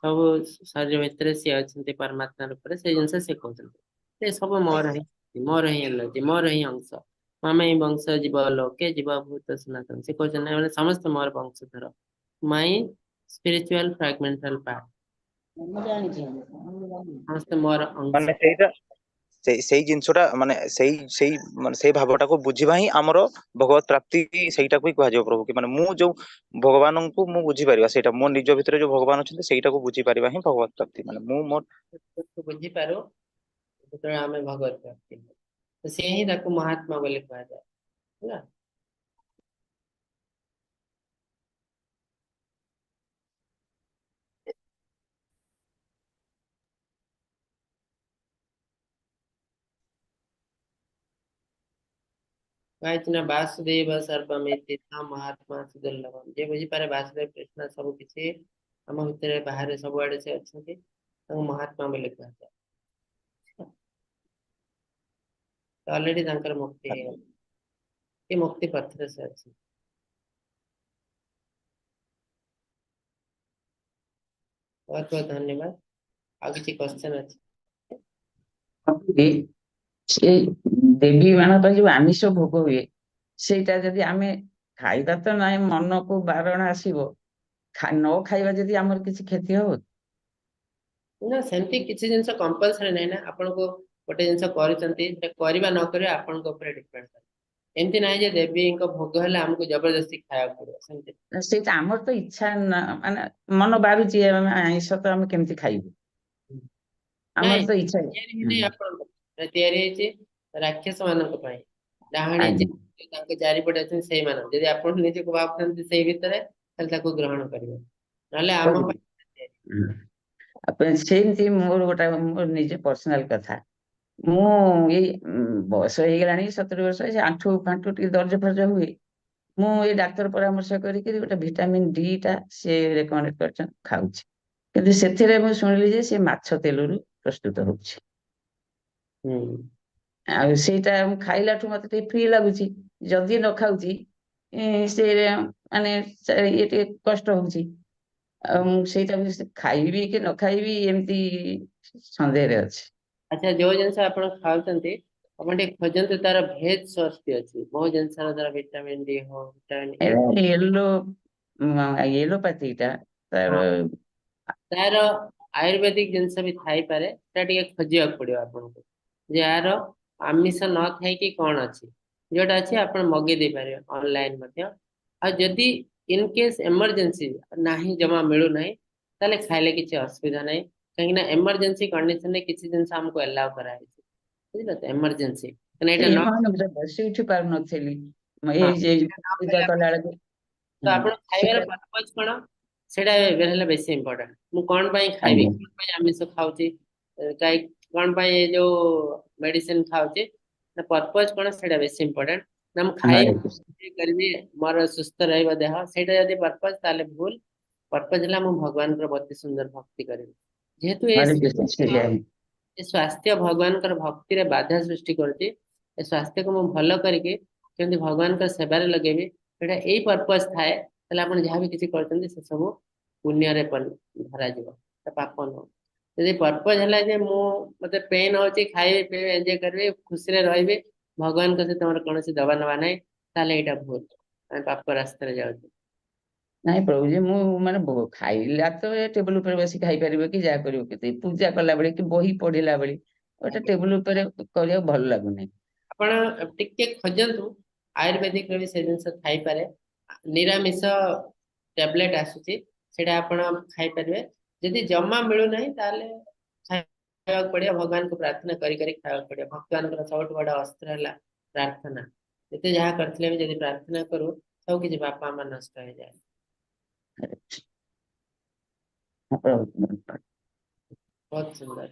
ସବୁ ଶରୀର ଭିତରେ ସିଏ ଅଛନ୍ତି ପରମାତ୍ମା ରୂପରେ। ସେଇ ଜିନିଷ ସେ କହୁଛନ୍ତି, ସେ ସବୁ ମୋର ହିଁ, ମୋର ହିଁ ଏନର୍ଜି, ମୋର ହିଁ ଅଂଶ। ମମୈବ ଅଂଶୋ ଜୀବ ଲୋକେ ଜୀବ ଭୂତ ସନାତନ। ସେ କହୁଛନ୍ତି ନା, ମାନେ ସମସ୍ତେ ମୋର ବଂଶଧର, ମାଇ ସ୍ପିରିଚୁଆଲ ଫ୍ରାଗମେଣ୍ଟାଲ ପାର୍ଟ, ସମସ୍ତେ ମୋର ଅଂଶ। ମାନେ ସେଇଟା ସେଇ ସେଇ ଜିନିଷଟା ମାନେ ସେଇ ସେଇ ମାନେ ସେଇ ଭାବଟାକୁ ବୁଝିବା ହିଁ ଆମର ଭଗବତ ପ୍ରାପ୍ତି, ସେଇଟାକୁ ହିଁ କୁହାଯିବ ପ୍ରଭୁ କି ମାନେ ମୁଁ ଯୋଉ ଭଗବାନଙ୍କୁ ମୁଁ ବୁଝିପାରିବା, ସେଇଟା ମୋ ନିଜ ଭିତରେ ଯୋଉ ଭଗବାନ ଅଛନ୍ତି ସେଇଟାକୁ ବୁଝିପାରିବା ହିଁ ଭଗବତ ପ୍ରାପ୍ତି, ମାନେ ମୁଁ ମୋ ବୁଝିପାରୁ ଯେତେବେଳେ ଆମେ ଭଗବତ ପ୍ରାପ୍ତି ହଉ, ତ ସେ ହିଁ ତାକୁ ମହାତ୍ମା ବୋଲି କୁହାଯାଏ, ହେଲା? କୁହାଯାଇଛି ନା, ବାସୁଦେବ ସର୍ବମିତି ମହାତ୍ମା ସୁଦୁର୍ଲଭମ। ଯିଏ ବୁଝିପାରେ ବାସୁଦେବ କୃଷ୍ଣ ସବୁ କିଛି ଆମ ଭିତରେ ବାହାରେ ସବୁଆଡେ ସେ ଅଛନ୍ତି, ତାଙ୍କୁ ମହାତ୍ମା ବୋଲି କୁହାଯାଏ। ଅଲରେଡି ତାଙ୍କର ମୁକ୍ତି ହେଇଗଲା କି ମୁକ୍ତି ପଥରେ ସେ ଅଛି। ବହୁତ ବହୁତ ଧନ୍ୟବାଦ। ଆଉ କିଛି କ୍ୱେଶ୍ଚନ ଅଛି? ସେ ଦେବୀ ମାନଙ୍କ ପାଇଁ ଯୋଉ ଆମିଷ ଭୋଗ ହୁଏ, ସେଇଟା ଯଦି ଆମେ ଖାଇବା ତ ନାହିଁ, ମନକୁ ବାରଣ ଆସିବ, ନ ଖାଇବା ଯଦି ଆମର କିଛି କ୍ଷତି ହବ? ନା, ସେମିତି କିଛି ଜିନିଷ କମ୍ପଲସରି ନାହିଁ ନା। ଆପଣଙ୍କୁ ଗୋଟେ ଜିନିଷ କରୁଛନ୍ତି, ସେଟା କରିବା ନ କରିବା ଆପଣଙ୍କ ଉପରେ ଡିପେଣ୍ଡ କରେ। ଏମିତି ନାହିଁ ଯେ ଦେବୀଙ୍କ ଭୋଗ ହେଲେ ଆମକୁ ଜବରଦସ୍ତି ଖାଇବାକୁ ପଡିବ, ସେମିତି ନା, ସେଇଟା ଆମର ତ ଇଚ୍ଛା ନା, ମାନେ ମନ ବାରୁଛି, ଆମେ ଆଇଁଷ ତ ଆମେ କେମିତି ଖାଇବୁ, ଆମର ନାଇଁ, ତ ଇଚ୍ଛା ତିଆରି ହେଇନି ଆପଣଙ୍କ, ସେଟା ତିଆରି ହେଇଛି ରାକ୍ଷସ ମାନଙ୍କ ପାଇଁ, ଡାହାଣୀ ଯିଏ ତାଙ୍କ ଚାରିପଟେ ଅଛନ୍ତି ସେଇମାନଙ୍କ। ଯଦି ଆପଣ ନିଜକୁ ଭାବୁଛନ୍ତି ସେଇ ଭିତରେ, ତାହେଲେ ତାକୁ ଗ୍ରହଣ କରିବେ, ନହେଲେ ଆମ କରିବେ। ପାଇଁ ତିଆରି। ଆପଣ ସେମିତି ମୋର ଗୋଟେ ମୋର ନିଜ ପର୍ସନାଲ କଥା, ମୁଁ ଏଇ ବୟସ ହେଇଗଲାଣି 70 ବର୍ଷ, ସେ ଆଣ୍ଠୁ ଫାଣ୍ଠୁ ଟିକେ ଦରଜ ଫରଜ ହୁଏ। ମୁଁ ଏଇ ଡାକ୍ତର ପରାମର୍ଶ କରିକିରି ଗୋଟେ ଭିଟାମିନ ଡି ଟା ସେ ରେକମେଣ୍ଡ କରିଛନ୍ତି, ଖାଉଛି। କିନ୍ତୁ ସେଥିରେ ମୁଁ ଶୁଣିଲି ଯେ ସେ ମାଛ ତେଲରୁ ପ୍ରସ୍ତୁତ ହଉଛି। ଆଉ ସେଇଟା ମୁଁ ଖାଇଲାଠୁ ମତେ ଟିକେ ଫ୍ରି ଲାଗୁଛି। ଯଦି ନ ଖାଉଛି, ସେ ମାନେ ଇଏ ଟିକେ କଷ୍ଟ ହଉଛି। ଆଉ ମୁଁ ସେଇଟା ଖାଇବି କି ନ ଖାଇବି, ଏମିତି ସନ୍ଦେହରେ ଅଛି। ଆଚ୍ଛା, ଯୋଉ ଜିନିଷ ଆପଣ ଖାଉଛନ୍ତି, ଆପଣ ଟିକେ ଖୋଜନ୍ତୁ, ତାର ଭେଜ ସୋର୍ସ ବି ଅଛି ବହୁତ ଜିନିଷର। ତାର ଭିଟାମିନ ଡି ହଉ, ଭିଟାମିନ ଇ। ଏଲୋପାଥିଟା ତାର। ତାର ଆୟୁର୍ବେଦିକ ଜିନିଷ ବି ଥାଇପାରେ। ସେଟା ଟିକେ ଖୋଜିବାକୁ ପଡିବ ଆପଣଙ୍କୁ ଯେ ଏହାର ଆମିଷ ନ ଥାଇକି କଣ ଅଛି। ଯୋଉଟା ଅଛି, ଆପଣ ମଗେଇ ଦେଇପାରିବେ ଅନଲାଇନ ମଧ୍ୟ। ଆଉ ଯଦି ଇନ କେସ୍ ଏମରଜେନ୍ସି ନାହିଁ, ଜମା ମିଳୁନାହିଁ, ତାହେଲେ ଖାଇଲେ କିଛି ଅସୁବିଧା ନାହିଁ। କାହିଁକି ନା ଏମରଜେନ୍ସି କଣ୍ଡିସନରେ କିଛି ଜିନିଷ ଆମକୁ ଏଲାଉ କରାହେଇଛି, ବୁଝିଲ ତ? ଏମରଜେନ୍ସି କାହିଁକି ଏଇଟା ନ ମୁଁ ବସି ଉଠି ପାରୁନଥିଲି ଏଇ ଯେ ପୂଜା କଲା ବେଳକୁ। ତ ଆପଣ ଖାଇବାର ପର୍ପଜ କଣ, ସେଇଟା ଏବେ ହେଲା ବେଶୀ ଇମ୍ପୋର୍ଟାଣ୍ଟ। ମୁଁ କଣ ପାଇଁ ଖାଇବି, କଣ ପାଇଁ ଆମିଷ ଖାଉଛି, କାଇଁ କଣ ପାଇଁ ଏ ଯୋଉ ମେଡିସିନ ଖାଉଛି, ପର୍ପଜ କଣ, ସେଇଟା ବେଶୀ ଇମ୍ପୋର୍ଟାଣ୍ଟ ନା। ମୁଁ ଖାଇବି କରିବି, ମୋର ସୁସ୍ଥ ରହିବ ଦେହ, ସେଇଟା ଯଦି ପର୍ପଜ, ତାହେଲେ ଭୁଲ। ପର୍ପଜ ହେଲା ମୁଁ ଭଗବାନଙ୍କର ଅତି ସୁନ୍ଦର ଭକ୍ତି କରିବି। ଯେହେତୁ ଏ ହରେ କୃଷ୍ଣ, ସେଇଆ ହିଁ। ଏ ସ୍ୱାସ୍ଥ୍ୟ ଭଗବାନଙ୍କର ଭକ୍ତିରେ ବାଧା ସୃଷ୍ଟି କରୁଛି, ଏ ସ୍ୱାସ୍ଥ୍ୟକୁ ମୁଁ ଭଲ କରିକି କେମିତି ଭଗବାନଙ୍କ ସେବାରେ ଲଗେଇବି, ସେଇଟା ଏଇ ପର୍ପଜ ଥାଏ, ତାହେଲେ ଆପଣ ଯାହା ବି କିଛି କରୁଛନ୍ତି, ସେ ସବୁ ପୁଣ୍ୟରେ ଧରାଯିବ, ପାପ ନୁହଁ। ଯଦି ପର୍ପଜ ହେଲା ଯେ ମୁଁ ମତେ ପେନ୍ ହଉଛି, ଖାଇବି, ପିଇବି, ଏନ୍ଜୟ କରିବି, ଖୁସିରେ ରହିବି, ଭଗବାନଙ୍କ ସହିତ ମୋର କୌଣସି ଦବା ନବା ନାହିଁ, ତାହେଲେ ଏଇଟା ଭୁଲ, ଆମେ ପାପ ରାସ୍ତାରେ ଯାଉଛୁ। ନାଇଁ ପ୍ରଭୁଜୀ, ମୁଁ ମାନେ ଖାଇଲା ତ ଏ ଟେବୁଲ ଉପରେ ବସି ଖାଇପାରିବ କି ଯାହା କରିବ, କିନ୍ତୁ ଏଇ ପୂଜା କଲା ବେଳେ କି ବହି ପଢିଲା ବେଳେ ଗୋଟେ ଟେବୁଲ ଉପରେ କରିବାକୁ ଭଲ ଲାଗୁନି। ଆପଣ ଟିକେ ଖୋଜନ୍ତୁ, ଆୟୁର୍ବେଦିକରେ ବି ସେ ଜିନିଷ ଥାଇପାରେ। ନିରାମିଷ ଟ୍ୟାବଲେଟ ଆସୁଛି, ସେଇଟା ଆପଣ ଖାଇପାରିବେ। ଯଦି ଜମା ମିଳୁନାହିଁ, ତାହେଲେ ଖାଇବାକୁ ପଡିବ। ଭଗବାନଙ୍କୁ ପ୍ରାର୍ଥନା କରି କରି ଖାଇବାକୁ ପଡିବ। ଭଗବାନଙ୍କର ସବୁଠୁ ବଡ ଅସ୍ତ୍ର ହେଲା ପ୍ରାର୍ଥନା। ଯେତେ ଯାହା କରିଥିଲେ ବି ଯଦି ପ୍ରାର୍ଥନା କରୁ, ସବୁ କିଛି ପାପ ଆମର ନଷ୍ଟ ହେଇଯାଏ। ହରେ କୃଷ୍ଣ। ହଁ, ପ୍ରଭୁ। ବହୁତ ସୁନ୍ଦର।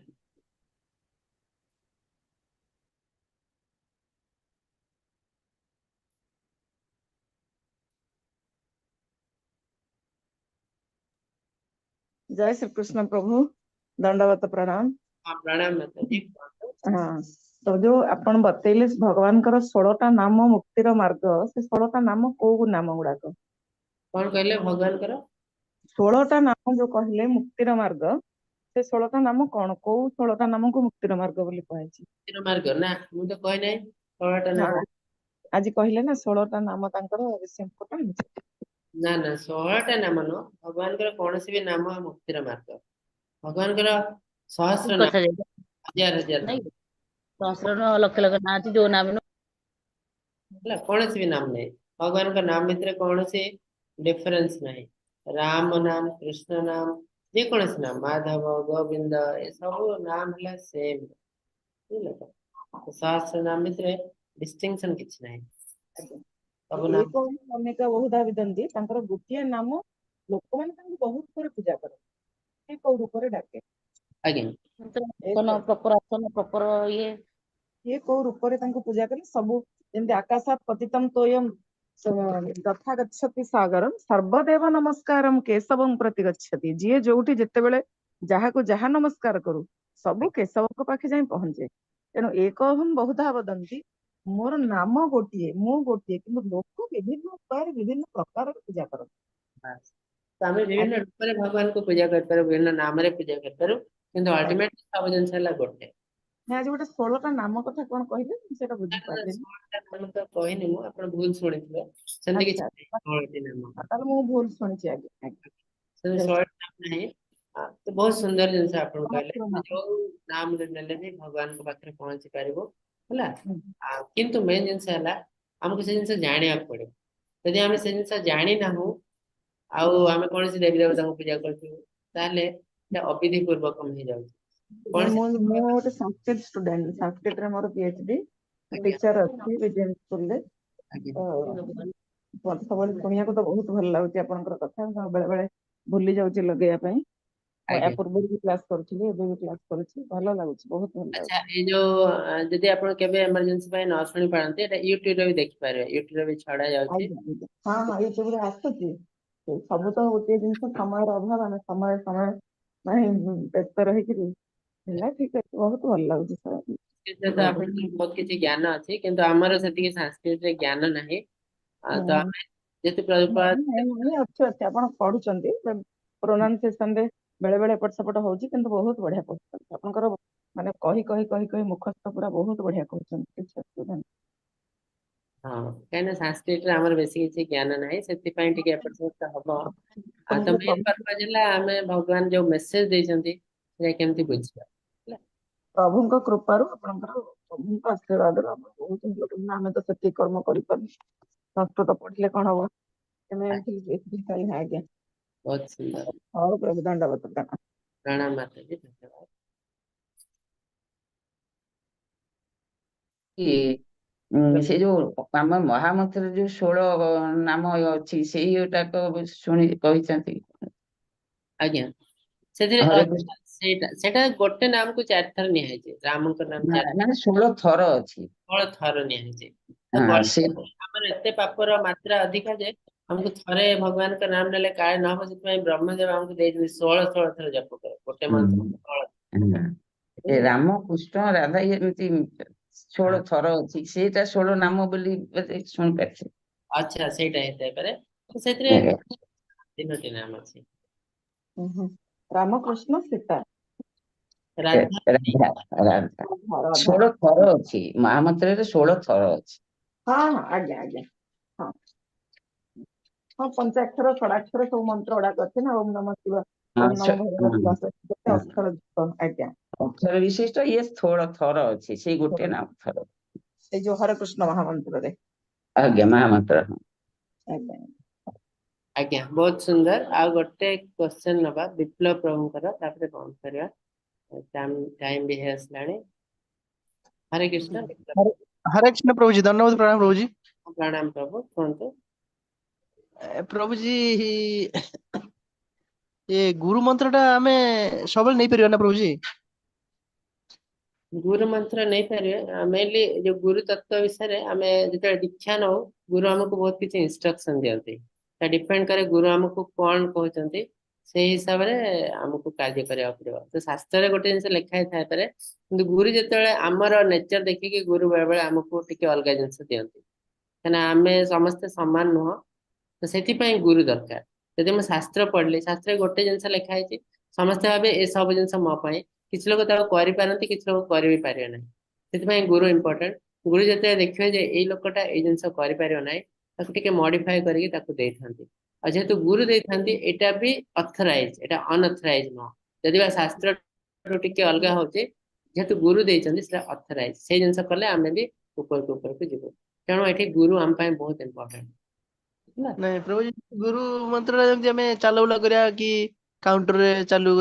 ଜୟ ଶ୍ରୀ କୃଷ୍ଣ ପ୍ରଭୁ, ଦଣ୍ଡବତ ପ୍ରଣାମ। ହଁ, ପ୍ରଣାମ ମାତାଜୀ, କୁହନ୍ତୁ। ହଁ, ତ ଯୋଉ ଆପଣ ବତେଇଲେ ଭଗବାନଙ୍କର 16ଟା ନାମ ମୁକ୍ତିର ମାର୍ଗ, ସେ 16ଟା ନାମ କୋଉ ନାମ ଗୁଡାକ? କଣ କହିଲେ, ଭଗବାନଙ୍କର? 16ଟା ନାମ ଯୋଉ କହିଲେ ମୁକ୍ତିର ମାର୍ଗ, ସେ 16ଟା ନାମ କଣ? କୋଉ 16ଟା ନାମକୁ ମୁକ୍ତିର ମାର୍ଗ ବୋଲି କୁହାଯାଇଛି? ମୁକ୍ତିର ମାର୍ଗ ନା, ମୁଁ ତ କହିନାହିଁ 16ଟା ନାମ। ଆଜି କହିଲେ ନା, 16ଟା ନାମ ତାଙ୍କର ବେଶୀ ଇମ୍ପୋର୍ଟାଣ୍ଟ। ନା ନା, 16ଟା ନାମ ନୁହଁ। ଭଗବାନଙ୍କର କୌଣସି ବି ନାମ ମୁକ୍ତିର ମାର୍ଗ। ଭଗବାନଙ୍କର ସହସ୍ର ନାମ, କଥା ହଜାର ହଜାର ନାଇଁ ନାମ। ସହସ୍ର ନୁହଁ, ଲକ୍ଷ ଲକ୍ଷ ନାଁ ଅଛି, ଯୋଉ ନାମ ନୁହଁ। ହେଲା, କୌଣସି ବି ନାମ ନାହିଁ। ଭଗବାନଙ୍କ ନାମ ଭିତରେ କୌଣସି ଡିଫରେନ୍ସ ନାହିଁ। ରାମ ନାମ, କୃଷ୍ଣ ନାମ, ଯେକୌଣସି ନାମ, ମାଧବ, ଗୋବିନ୍ଦ, ଏସବୁ ନାମ ହେଲା ସେମ୍, ବୁଝିଲେ ତ? ସହସ୍ର ନାମ ଭିତରେ ଡିଷ୍ଟିଂସନ କିଛି ନାହିଁ। ସବୁ ନାମ ଏକ ଅନେକ ବହୁଧା ବଦନ୍ତି। ତାଙ୍କର ଗୋଟିଏ ନାମ, ଲୋକମାନେ ତାଙ୍କୁ ବହୁତ ଥର ପୂଜା କରନ୍ତି। ସେ କୋଉ ରୂପରେ ଡାକେ। ପ୍ରପର ଆସନ, ପ୍ରପର ଇଏ। କିଏ କୋଉ ରୂପରେ ତାଙ୍କୁ ପୂଜା କଲେ, ସବୁ ଯେମିତି ଆକାଶାତ ପତିତಂ ତୋୟମ ଯଥା ଗଚ୍ଛତି ସାଗରಂ ସର୍ବଦେବ ନମସ୍କାରମ କେଶବଂ ପ୍ରତି ଗଚ୍ଛତି। ଯିଏ ଯୋଉଠି ଯେତେବେଳେ ଯାହାକୁ ଯାହା ନମସ୍କାର କରୁ, ସବୁ କେଶବଙ୍କ ପାଖେ ଯାଇ ପହଞ୍ଚେ। ତେଣୁ ଏକହଂ ବହୁଧା ବଦନ୍ତି। ମୋର ନାମ ଗୋଟିଏ, ମୁଁ ଗୋଟିଏ, କିନ୍ତୁ ଲୋକ ବିଭିନ୍ନ ଉପାୟରେ ବିଭିନ୍ନ ପ୍ରକାରର ପୂଜା କରନ୍ତି। ବାସ୍। ତ ଆମେ ବିଭିନ୍ନ ରୂପରେ ଭଗବାନଙ୍କୁ ପୂଜା କରିପାରୁ, ବିଭିନ୍ନ ନାମରେ ପୂଜା କରିପାରୁ, କିନ୍ତୁ ଅଲ୍ଟିମେଟଲି ସବୁ ଜିନିଷ ହେଲା ଗୋଟେ। ନା, ଆଜି ଗୋଟେ 16ଟା ନାମ କଥା କଣ କହିଲେ, ମୁଁ ସେଇଟା ନା, ନା, ବୁଝିପାରିଲିନି। 16ଟା ନାମ ତ କହିନି ମୁଁ, ଆପଣ ଭୁଲ ଶୁଣିଥିବେ। ସେମିତି କିଛି ନାହିଁ, 16ଟି ନାମ। ତାହେଲେ ମୁଁ ଭୁଲ ଶୁଣିଛି ଆଜ୍ଞା ଆଜ୍ଞା। ସେମିତି 16ଟି ନାମ ନାହିଁ। ତ ବହୁତ ସୁନ୍ଦର ଜିନିଷ ଆପଣ କହିଲେ। ସହସ୍ର ନାମ। ଯୋଉ ନାମରେ ନେଲେ ବି ଭଗବାନଙ୍କ ପାଖରେ ପହଞ୍ଚି ପାରିବ, ହେଲା। ଆଉ କିନ୍ତୁ ମେନ୍ ଜିନିଷ ହେଲା ଆମକୁ ସେ ଜିନିଷ ଜାଣିବାକୁ ପଡିବ। ଯଦି ଆମେ ସେ ଜିନିଷ ଜାଣିନାହୁଁ ଆଉ ଆମେ କୌଣସି ଦେବୀ ଦେବତାଙ୍କୁ ପୂଜା କରୁଛୁ, ତାହେଲେ ସେଟା ଅବିଧି ପୂର୍ବକ ହେଇଯାଉଛି। କୌଣସି ମୁଁ ଗୋଟେ ସଂସ୍କୃତ ଷ୍ଟୁଡେଣ୍ଟ, ସଂସ୍କୃତରେ ମୋର ପିଏଚଡି, ଟିଚର ଅଛି ବିଜେଏମ ସ୍କୁଲରେ। ତ ମତେ ସବୁବେଳେ ଶୁଣିବାକୁ ତ ବହୁତ ଭଲ ଲାଗୁଛି ଆପଣଙ୍କର କଥା। ମୁଁ ବେଳେ ବେଳେ ଭୁଲି ଯାଉଛି ଲଗେଇବା ପାଇଁ। ମୁଁ ୟା ଆଜ୍ଞା। ପୂର୍ବରୁ ବି କ୍ଲାସ କରୁଥିଲି, ଏବେ ବି କ୍ଲାସ କରୁଛି। ଭଲ ଲାଗୁଛି, ବହୁତ ଭଲ ଆଚ୍ଛା, ଲାଗୁଛି। ଏଇ ଯୋଉ ଯଦି ଆପଣ କେବେ ଏମର୍ଜେନ୍ସି ପାଇଁ ନ ଶୁଣି ପାରନ୍ତି, ଏଇଟା ୟୁଟ୍ୟୁବରେ ବି ଦେଖିପାରିବେ। ୟୁଟ୍ୟୁବରେ ବି ଛଡା ଯାଉଛି। ଆଜ୍ଞା ଆଜ୍ଞା, ହଁ ହଁ, ୟୁଟ୍ୟୁବରେ ଆସୁଛି। ସବୁ ତ ଗୋଟିଏ ଜିନିଷ, ସମୟର ଅଭାବ, ଆମେ ସମୟ ସମୟ ମାନେ ବ୍ୟସ୍ତ ରହିକିରି ହେଲା। ଠିକ ଅଛି, ବହୁତ ଭଲ ଲାଗୁଛି ସାର୍। ସଂସ୍କୃତରେ ତ ଆପଣଙ୍କର ବହୁତ କିଛି ଜ୍ଞାନ ଅଛି, କିନ୍ତୁ ଆମର ସେତିକି ସଂସ୍କୃତରେ ଜ୍ଞାନ ନାହିଁ। ତ ଆମେ ଯେହେତୁ ପ୍ରଭୁପାଦ ନାଇଁ ନାଇଁ, ଅଛି ଅଛି, ଆପଣ ପଢୁଛନ୍ତି। ପ୍ରୋନାଉନ୍ସିଏସନ ରେ ବେଳେ ବେଳେ ଏପଟ ସେପଟ ହଉଛି, କିନ୍ତୁ ବହୁତ ବଢିଆ ପଢୁଛନ୍ତି। ଆପଣଙ୍କର ମାନେ କହି କହି କହି କହି ମୁଖସ୍ଥ ପୁରା ବହୁତ ବଢିଆ କହୁଛନ୍ତି, କିଛି ଅସୁବିଧା ନାହିଁ। ହଁ, କାହିଁକିନା ସଂସ୍କୃତରେ ଆମର ବେଶୀ କିଛି ଜ୍ଞାନ ନାହିଁ, ସେଥିପାଇଁ ଟିକେ ଏପଟ ସେପଟ ହବ। ଆଉ ତ ଆପଣଙ୍କର ମେନ୍ ପର୍ପଜ ହେଲା ଆମେ ଭଗବାନ ଯୋଉ ମେସେଜ ଦେଇଛନ୍ତି ସେଟା କେମିତି ବୁଝିବା ହେଲା। ପ୍ରଭୁଙ୍କ କୃପାରୁ, ଆପଣଙ୍କର ପ୍ରଭୁଙ୍କ ଆଶୀର୍ବାଦରୁ ଆପଣ ବହୁତ ଭଲ କରୁଛନ୍ତି। ଆମେ ତ ସେତିକି କର୍ମ କରିପାରୁନୁ। ସଂସ୍କୃତ ପଢିଲେ କଣ ହବ, ଆମେ ଏମିତି। ଆଜ୍ଞା। ବହୁତ ସୁନ୍ଦର। ହଉ ପ୍ରଭୁ, ଦଣ୍ଡବତ ପ୍ରଣାମ। ପ୍ରଣାମ ମାତାଜୀ, ଧନ୍ୟବାଦ। ସେ ଯୋଉ ଆମ ମହାମନ୍ତ୍ରରେ ଯୋଉ 16 ନାମ ଅଛି, ସେଇଟାକ ଶୁଣି କହିଛନ୍ତି। ଆଜ୍ଞା, ସେଥିରେ ହରେ କୃଷ୍ଣ। ସେଇଟା ସେଇଟା ଗୋଟେ ନାମକୁ 4 ଥର ନିଆହେଇଛି, ରାମଙ୍କ ନାମ 4 ମାନେ 16 ଥର ଅଛି। 16 ଥର ନିଆହେଇଛି ତ। ହଁ, ସେ ଆମର ଏତେ ପାପର ମାତ୍ରା ଅଧିକା ଯେ ଆମକୁ ଥରେ ଭଗବାନଙ୍କ ନାମ ନେଲେ କାଳେ ନ ହବ, ସେଥିପାଇଁ ବ୍ରହ୍ମଦେବ ଆମକୁ ଦେଇଛନ୍ତି 16 16 ଥର ଜପ କର ଗୋଟେ ମନ୍ତ୍ର 16। ଏ ରାମ କୃଷ୍ଣ ରାଧା ଏମିତି 16 ଥର ଅଛି, ସେଇଟା 16 ନାମ ବୋଲି ବୋଧେ ଶୁଣିପାରିଛି। ଆଚ୍ଛା, ସେଇଟା ହେଇଥାଇପାରେ। ତ ସେଥିରେ ତିନୋଟି ନାମ ଅଛି। ହୁଁ, ରାମକୃଷ୍ଣ ସୀତା। ରାଧା। ରାଧା ରାଧା। ରାଧା ରାଧା। 16 ଥର ଅଛି, ମହାମନ୍ତ୍ରରେ 16 ଥର ଅଛି। ହଁ ହଁ, ଆଜ୍ଞା ଆଜ୍ଞା, ହଁ ହଁ, ପଞ୍ଚାକ୍ଷର ଷଡ଼ାକ୍ଷର ସବୁ ମନ୍ତ୍ର ଗୁଡାକ ଅଛି ନା, ଓମ୍ ନମଃ ଶିବ, ଓମ୍ ନମୋ ଭଗବତେ ବାସୁଦେବାୟ, ଅକ୍ଷର ଯୁକ୍ତ, ଆଜ୍ଞା। ଅକ୍ଷର ବିଶିଷ୍ଟ ଇଏ 16 ଥର ଅଛି, ସେଇ ଗୋଟେ ନାମ ଥର। ସେଇ ଯୋଉ ହରେ କୃଷ୍ଣ ମହାମନ୍ତ୍ରରେ। ଆଜ୍ଞା, ମହାମନ୍ତ୍ର। ଆଜ୍ଞା। ଆଜ୍ଞା, ବହୁତ ସୁନ୍ଦର। ଆଉ ଗୋଟେ କ୍ୱେଶ୍ଚନ ନବା ବିପ୍ଲବ ପ୍ରଭୁଙ୍କର, ତାପରେ ବନ୍ଦ କରିବା। ଟାଇମ ବି ହେଇ ଆସିଲାଣି। ହରେ କୃଷ୍ଣ ବିପ୍ଲବ। ହରେ ହରେ କୃଷ୍ଣ ପ୍ରଭୁଜୀ, ଧନ୍ୟବାଦ, ପ୍ରଣାମ ପ୍ରଭୁଜୀ। ପ୍ରଣାମ ପ୍ରଭୁ, କୁହନ୍ତୁ। ପ୍ରଭୁଜୀ, ଏ ଗୁରୁ ମନ୍ତ୍ର ଟା ଆମେ ସବୁବେଳେ ନେଇପାରିବା ନା ପ୍ରଭୁଜୀ? ଗୁରୁ ମନ୍ତ୍ର ନେଇପାରିବେ। ମେନଲି ଯୋଉ ଗୁରୁ ତତ୍ଵ ବିଷୟରେ ଆମେ ଯେତେବେଳେ ଦୀକ୍ଷା ନଉ, ଗୁରୁ ଆମକୁ ବହୁତ କିଛି ଇନଷ୍ଟ୍ରକ୍ସନ ଦିଅନ୍ତି। ତା ଡିପେଣ୍ଡ କରେ ଗୁରୁ ଆମକୁ କଣ କହୁଛନ୍ତି, ସେଇ ହିସାବରେ ଆମକୁ କାର୍ଯ୍ୟ କରିବାକୁ ପଡିବ। ତ ଶାସ୍ତ୍ରରେ ଗୋଟେ ଜିନିଷ ଲେଖା ହେଇଥାଇପାରେ, କିନ୍ତୁ ଗୁରୁ ଯେତେବେଳେ ଆମର ନେଚର ଦେଖିକି ଗୁରୁ ବେଳେ ବେଳେ ଆମକୁ ଟିକେ ଅଲଗା ଜିନିଷ ଦିଅନ୍ତି, କାହିଁକିନା ଆମେ ସମସ୍ତେ ସମାନ ନୁହଁ। ତ ସେଥିପାଇଁ ଗୁରୁ ଦରକାର। ଯଦି ମୁଁ ଶାସ୍ତ୍ର ପଢିଲି, ଶାସ୍ତ୍ରରେ ଗୋଟେ ଜିନିଷ ଲେଖା ହେଇଛି, ସମସ୍ତେ ଭାବେ ଏ ସବୁ ଜିନିଷ ମୋ ପାଇଁ। କିଛି ଲୋକ ତାକୁ କରିପାରନ୍ତି, କିଛି ଲୋକ କରି ବି ପାରିବେ ନାହିଁ। ସେଥିପାଇଁ ଗୁରୁ ଇମ୍ପୋର୍ଟାଣ୍ଟ। ଗୁରୁ ଯେତେବେଳେ ଦେଖିବେ ଯେ ଏଇ ଲୋକଟା ଏଇ ଜିନିଷ କରିପାରିବ ନାହିଁ, ତାକୁ ଟିକେ ମଡିଫାଏ କରିକି ତାକୁ ଦେଇଥାନ୍ତି। ଆଉ ଯେହେତୁ ଗୁରୁ ଦେଇଥାନ୍ତି, ଏଇଟା ବି ଅଥରାଇଜ, ଏଇଟା ଅନଅଥରାଇଜ ନୁହଁ। ଯଦି ବା ଶାସ୍ତ୍ର ଟିକେ ଅଲଗା ହଉଛି, ଯେହେତୁ ଗୁରୁ ଦେଇଛନ୍ତି ସେଟା ଅଥରାଇଜ। ସେଇ ଜିନିଷ କଲେ ଆମେ ବି ଉପରକୁ ଉପରକୁ ଯିବୁ। ତେଣୁ ଏଠି ଗୁରୁ ଆମ ପାଇଁ ବହୁତ ଇମ୍ପୋର୍ଟାଣ୍ଟ ହେଲା। ନାଇଁ ପ୍ରଭୁଜୀ, ଗୁରୁ ମନ୍ତ୍ର ଟା ଯେମିତି ଆମେ ଚାଲ ବୁଲା କରିବା କି କାଉଣ୍ଟରରେ ଚାଲୁ,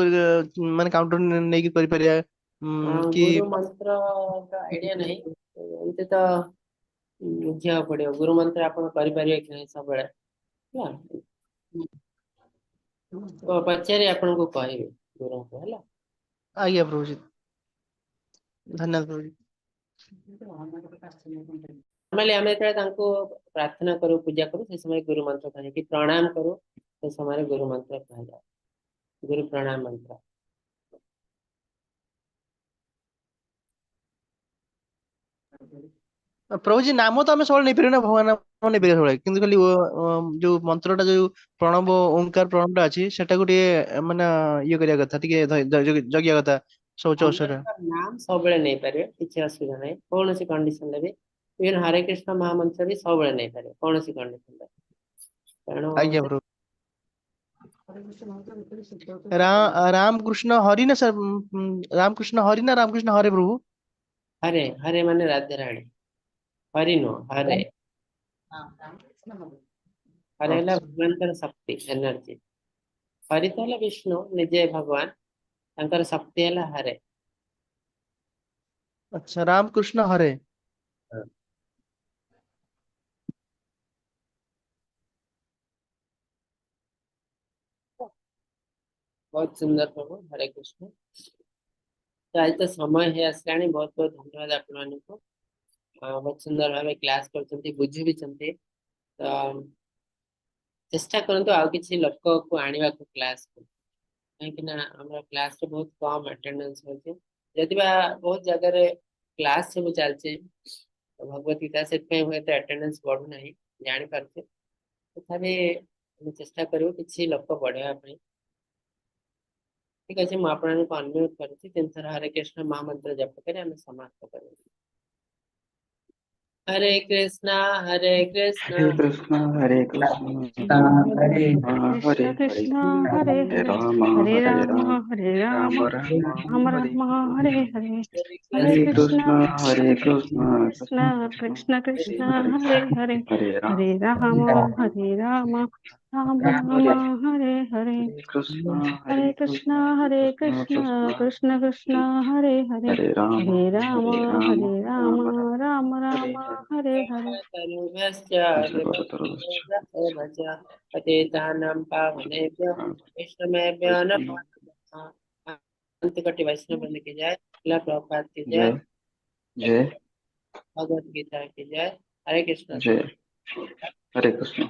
ମାନେ କାଉଣ୍ଟର ନେଇକି କରିପାରିବା କି? ଗୁରୁ ମନ୍ତ୍ର ତ ଆଇଡିଆ ନାହିଁ। ଏମିତି ତ ବୁଝିବାକୁ ପଡିବ ଗୁରୁ ମନ୍ତ୍ର ଆପଣ କରିପାରିବେ କି ନାହିଁ ସବୁବେଳେ ହେଲା। ତ ପଚାରି ଆପଣଙ୍କୁ କହିବି ଗୁରୁଙ୍କୁ, ହେଲା। ଆଜ୍ଞା ପ୍ରଭୁଜୀ, ଧନ୍ୟବାଦ ପ୍ରଭୁଜୀ। ନର୍ମାଲି ଆମେ ଯେତେବେଳେ ତାଙ୍କୁ ପ୍ରାର୍ଥନା କରୁ, ପୂଜା କରୁ, ସେ ସମୟରେ ଗୁରୁ ମନ୍ତ୍ର କହିକି ପ୍ରଣାମ କରୁ। ସେ ସମୟରେ ଗୁରୁ ମନ୍ତ୍ର କୁହାଯାଏ, ଗୁରୁ ପ୍ରଣାମ ମନ୍ତ୍ର। ପ୍ରଭୁଜୀ, ନାମ ତ ଆମେ ସବୁବେଳେ ନେଇପାରିବା ନା? ଭଗବାନ ନାମ ନେଇପାରିବା ସବୁବେଳେ, କିନ୍ତୁ ଖାଲି ଯୋଉ ମନ୍ତ୍ରଟା, ଯୋଉ ପ୍ରଣବ ଓଙ୍କାର ପ୍ରଣବ ଟା ଅଛି, ସେଟାକୁ ଟିକେ ମାନେ ଇଏ କରିବା କଥା, ଟିକେ ଜଗିବା କଥା ଶୌଚ ଔଷଧ। ନାମ ସବୁବେଳେ ନେଇପାରିବେ, କିଛି ଅସୁବିଧା ନାହିଁ କୌଣସି କଣ୍ଡିସନରେ ବି। ଇଭେନ ହରେ କୃଷ୍ଣ ମହାମନ୍ତ୍ର ବି ସବୁବେଳେ ନେଇପାରିବେ କୌଣସି କଣ୍ଡିସନରେ, ତେଣୁ ଆଜ୍ଞା ପ୍ରଭୁ। ରାମ କୃଷ୍ଣ ହରି ନା ସାର୍, ରାମକୃଷ୍ଣ ହରି ନା ରାମକୃଷ୍ଣ ହରେ ପ୍ରଭୁ? ହରେ, ହରେ ମାନେ ରାଧାରାଣୀ। ହରି ନୁହଁ, ହରେ। ହରେ ହେଲା ଭଗବାନଙ୍କର ଶକ୍ତି, ଏନର୍ଜି। ହରି ତ ହେଲା ବିଷ୍ଣୁ ନିଜେ ଭଗବାନ, ତାଙ୍କର ଶକ୍ତି ହେଲା ହରେ। ଆଚ୍ଛା, ରାମକୃଷ୍ଣ ହରେ। ହଁ। ବହୁତ ସୁନ୍ଦର ପ୍ରଭୁ, ହରେ କୃଷ୍ଣ। ତ ଆଜି ତ ସମୟ ହେଇ ଆସିଲାଣି। ବହୁତ ବହୁତ ଧନ୍ୟବାଦ ଆପଣମାନଙ୍କୁ। ବହୁତ ସୁନ୍ଦର ଭାବେ କ୍ଲାସ କରୁଛନ୍ତି, ବୁଝି ବି ଛନ୍ତି। ତ ଚେଷ୍ଟା କରନ୍ତୁ ଆଉ କିଛି ଲୋକକୁ ଆଣିବାକୁ କ୍ଲାସକୁ, କାହିଁକି ନା ଆମର କ୍ଲାସରେ ବହୁତ କମ ଆଟେଣ୍ଡାନ୍ସ ହଉଛି। ଯଦି ବା ବହୁତ ଜାଗାରେ କ୍ଲାସ ସବୁ ଚାଲିଛି ଭଗବତ ଗୀତା, ସେଥିପାଇଁ ହୁଏତ ଆଟେଣ୍ଡାନ୍ସ ବଢୁନାହିଁ, ଜାଣିପାରୁଛି। ତଥାପି ଆମେ ଚେଷ୍ଟା କରିବୁ କିଛି ଲୋକ ବଢେଇବା ପାଇଁ। ଠିକ ଅଛି, ମୁଁ ଆପଣଙ୍କୁ ଅନମ୍ୟୁଟ କରୁଛି। ତିନିଥର ହରେ କୃଷ୍ଣ ମହାମନ୍ତ୍ର ଜପ କରି ଆମେ ସମାପ୍ତ କରିବୁ। ହରେ କୃଷ୍ଣ ହରେ କୃଷ୍ଣ ହରେ କୃଷ୍ଣ ହରେ କୃଷ୍ଣ ହରେ ହରେ କୃଷ୍ଣ ହରେ କୃଷ୍ଣ ହରେ ହରେ ହରେ ରାମ ହରେ ହରେ ରାମ ରାମ ହରେ ରାମ ରାମ ରାମ ରାମ ହରେ ରାମ ହରେ ହରେ। ହରେ ହରେ ହରେ କୃଷ୍ଣ କୃଷ୍ଣ ହରେ କୃଷ୍ଣ କୃଷ୍ଣ କୃଷ୍ଣ କୃଷ୍ଣ ହରେ କୃଷ୍ଣ ହରେ ହରେ ହରେ ହରେ ହରେ ରାମ ରାମ ହରେ ରାମ ରାମ ହରେ ରାମ ହରେ ହରେ। ହରେ କୃଷ୍ଣ ହରେ ହରେ କୃଷ୍ଣ କୃଷ୍ଣ ହରେ କୃଷ୍ଣ କୃଷ୍ଣ କୃଷ୍ଣ କୃଷ୍ଣ କୃଷ୍ଣ ହରେ ହରେ ହରେ ହରେ ରାମ ହରେ ରାମ ହରେ ରାମ ହରେ ରାମ ରାମ ରାମ ରାମ ହରେ ରାମ ହରେ। ହରେ ହରେ। ତରୁଭ୍ୟଶ୍ଚ କଳ୍ପତରୁଭ୍ୟଶ୍ଚ କୃପା ପତିତାନାं ପାବନେଭ୍ୟ वैष्णवेभ्यो नमो नमः। अनंत कोटि वैष्णव वृंद की जय, श्रील प्रभुपाद की जय, जय जय भगवत गीता की जय। हरे कृष्ण। जय, हरे कृष्ण।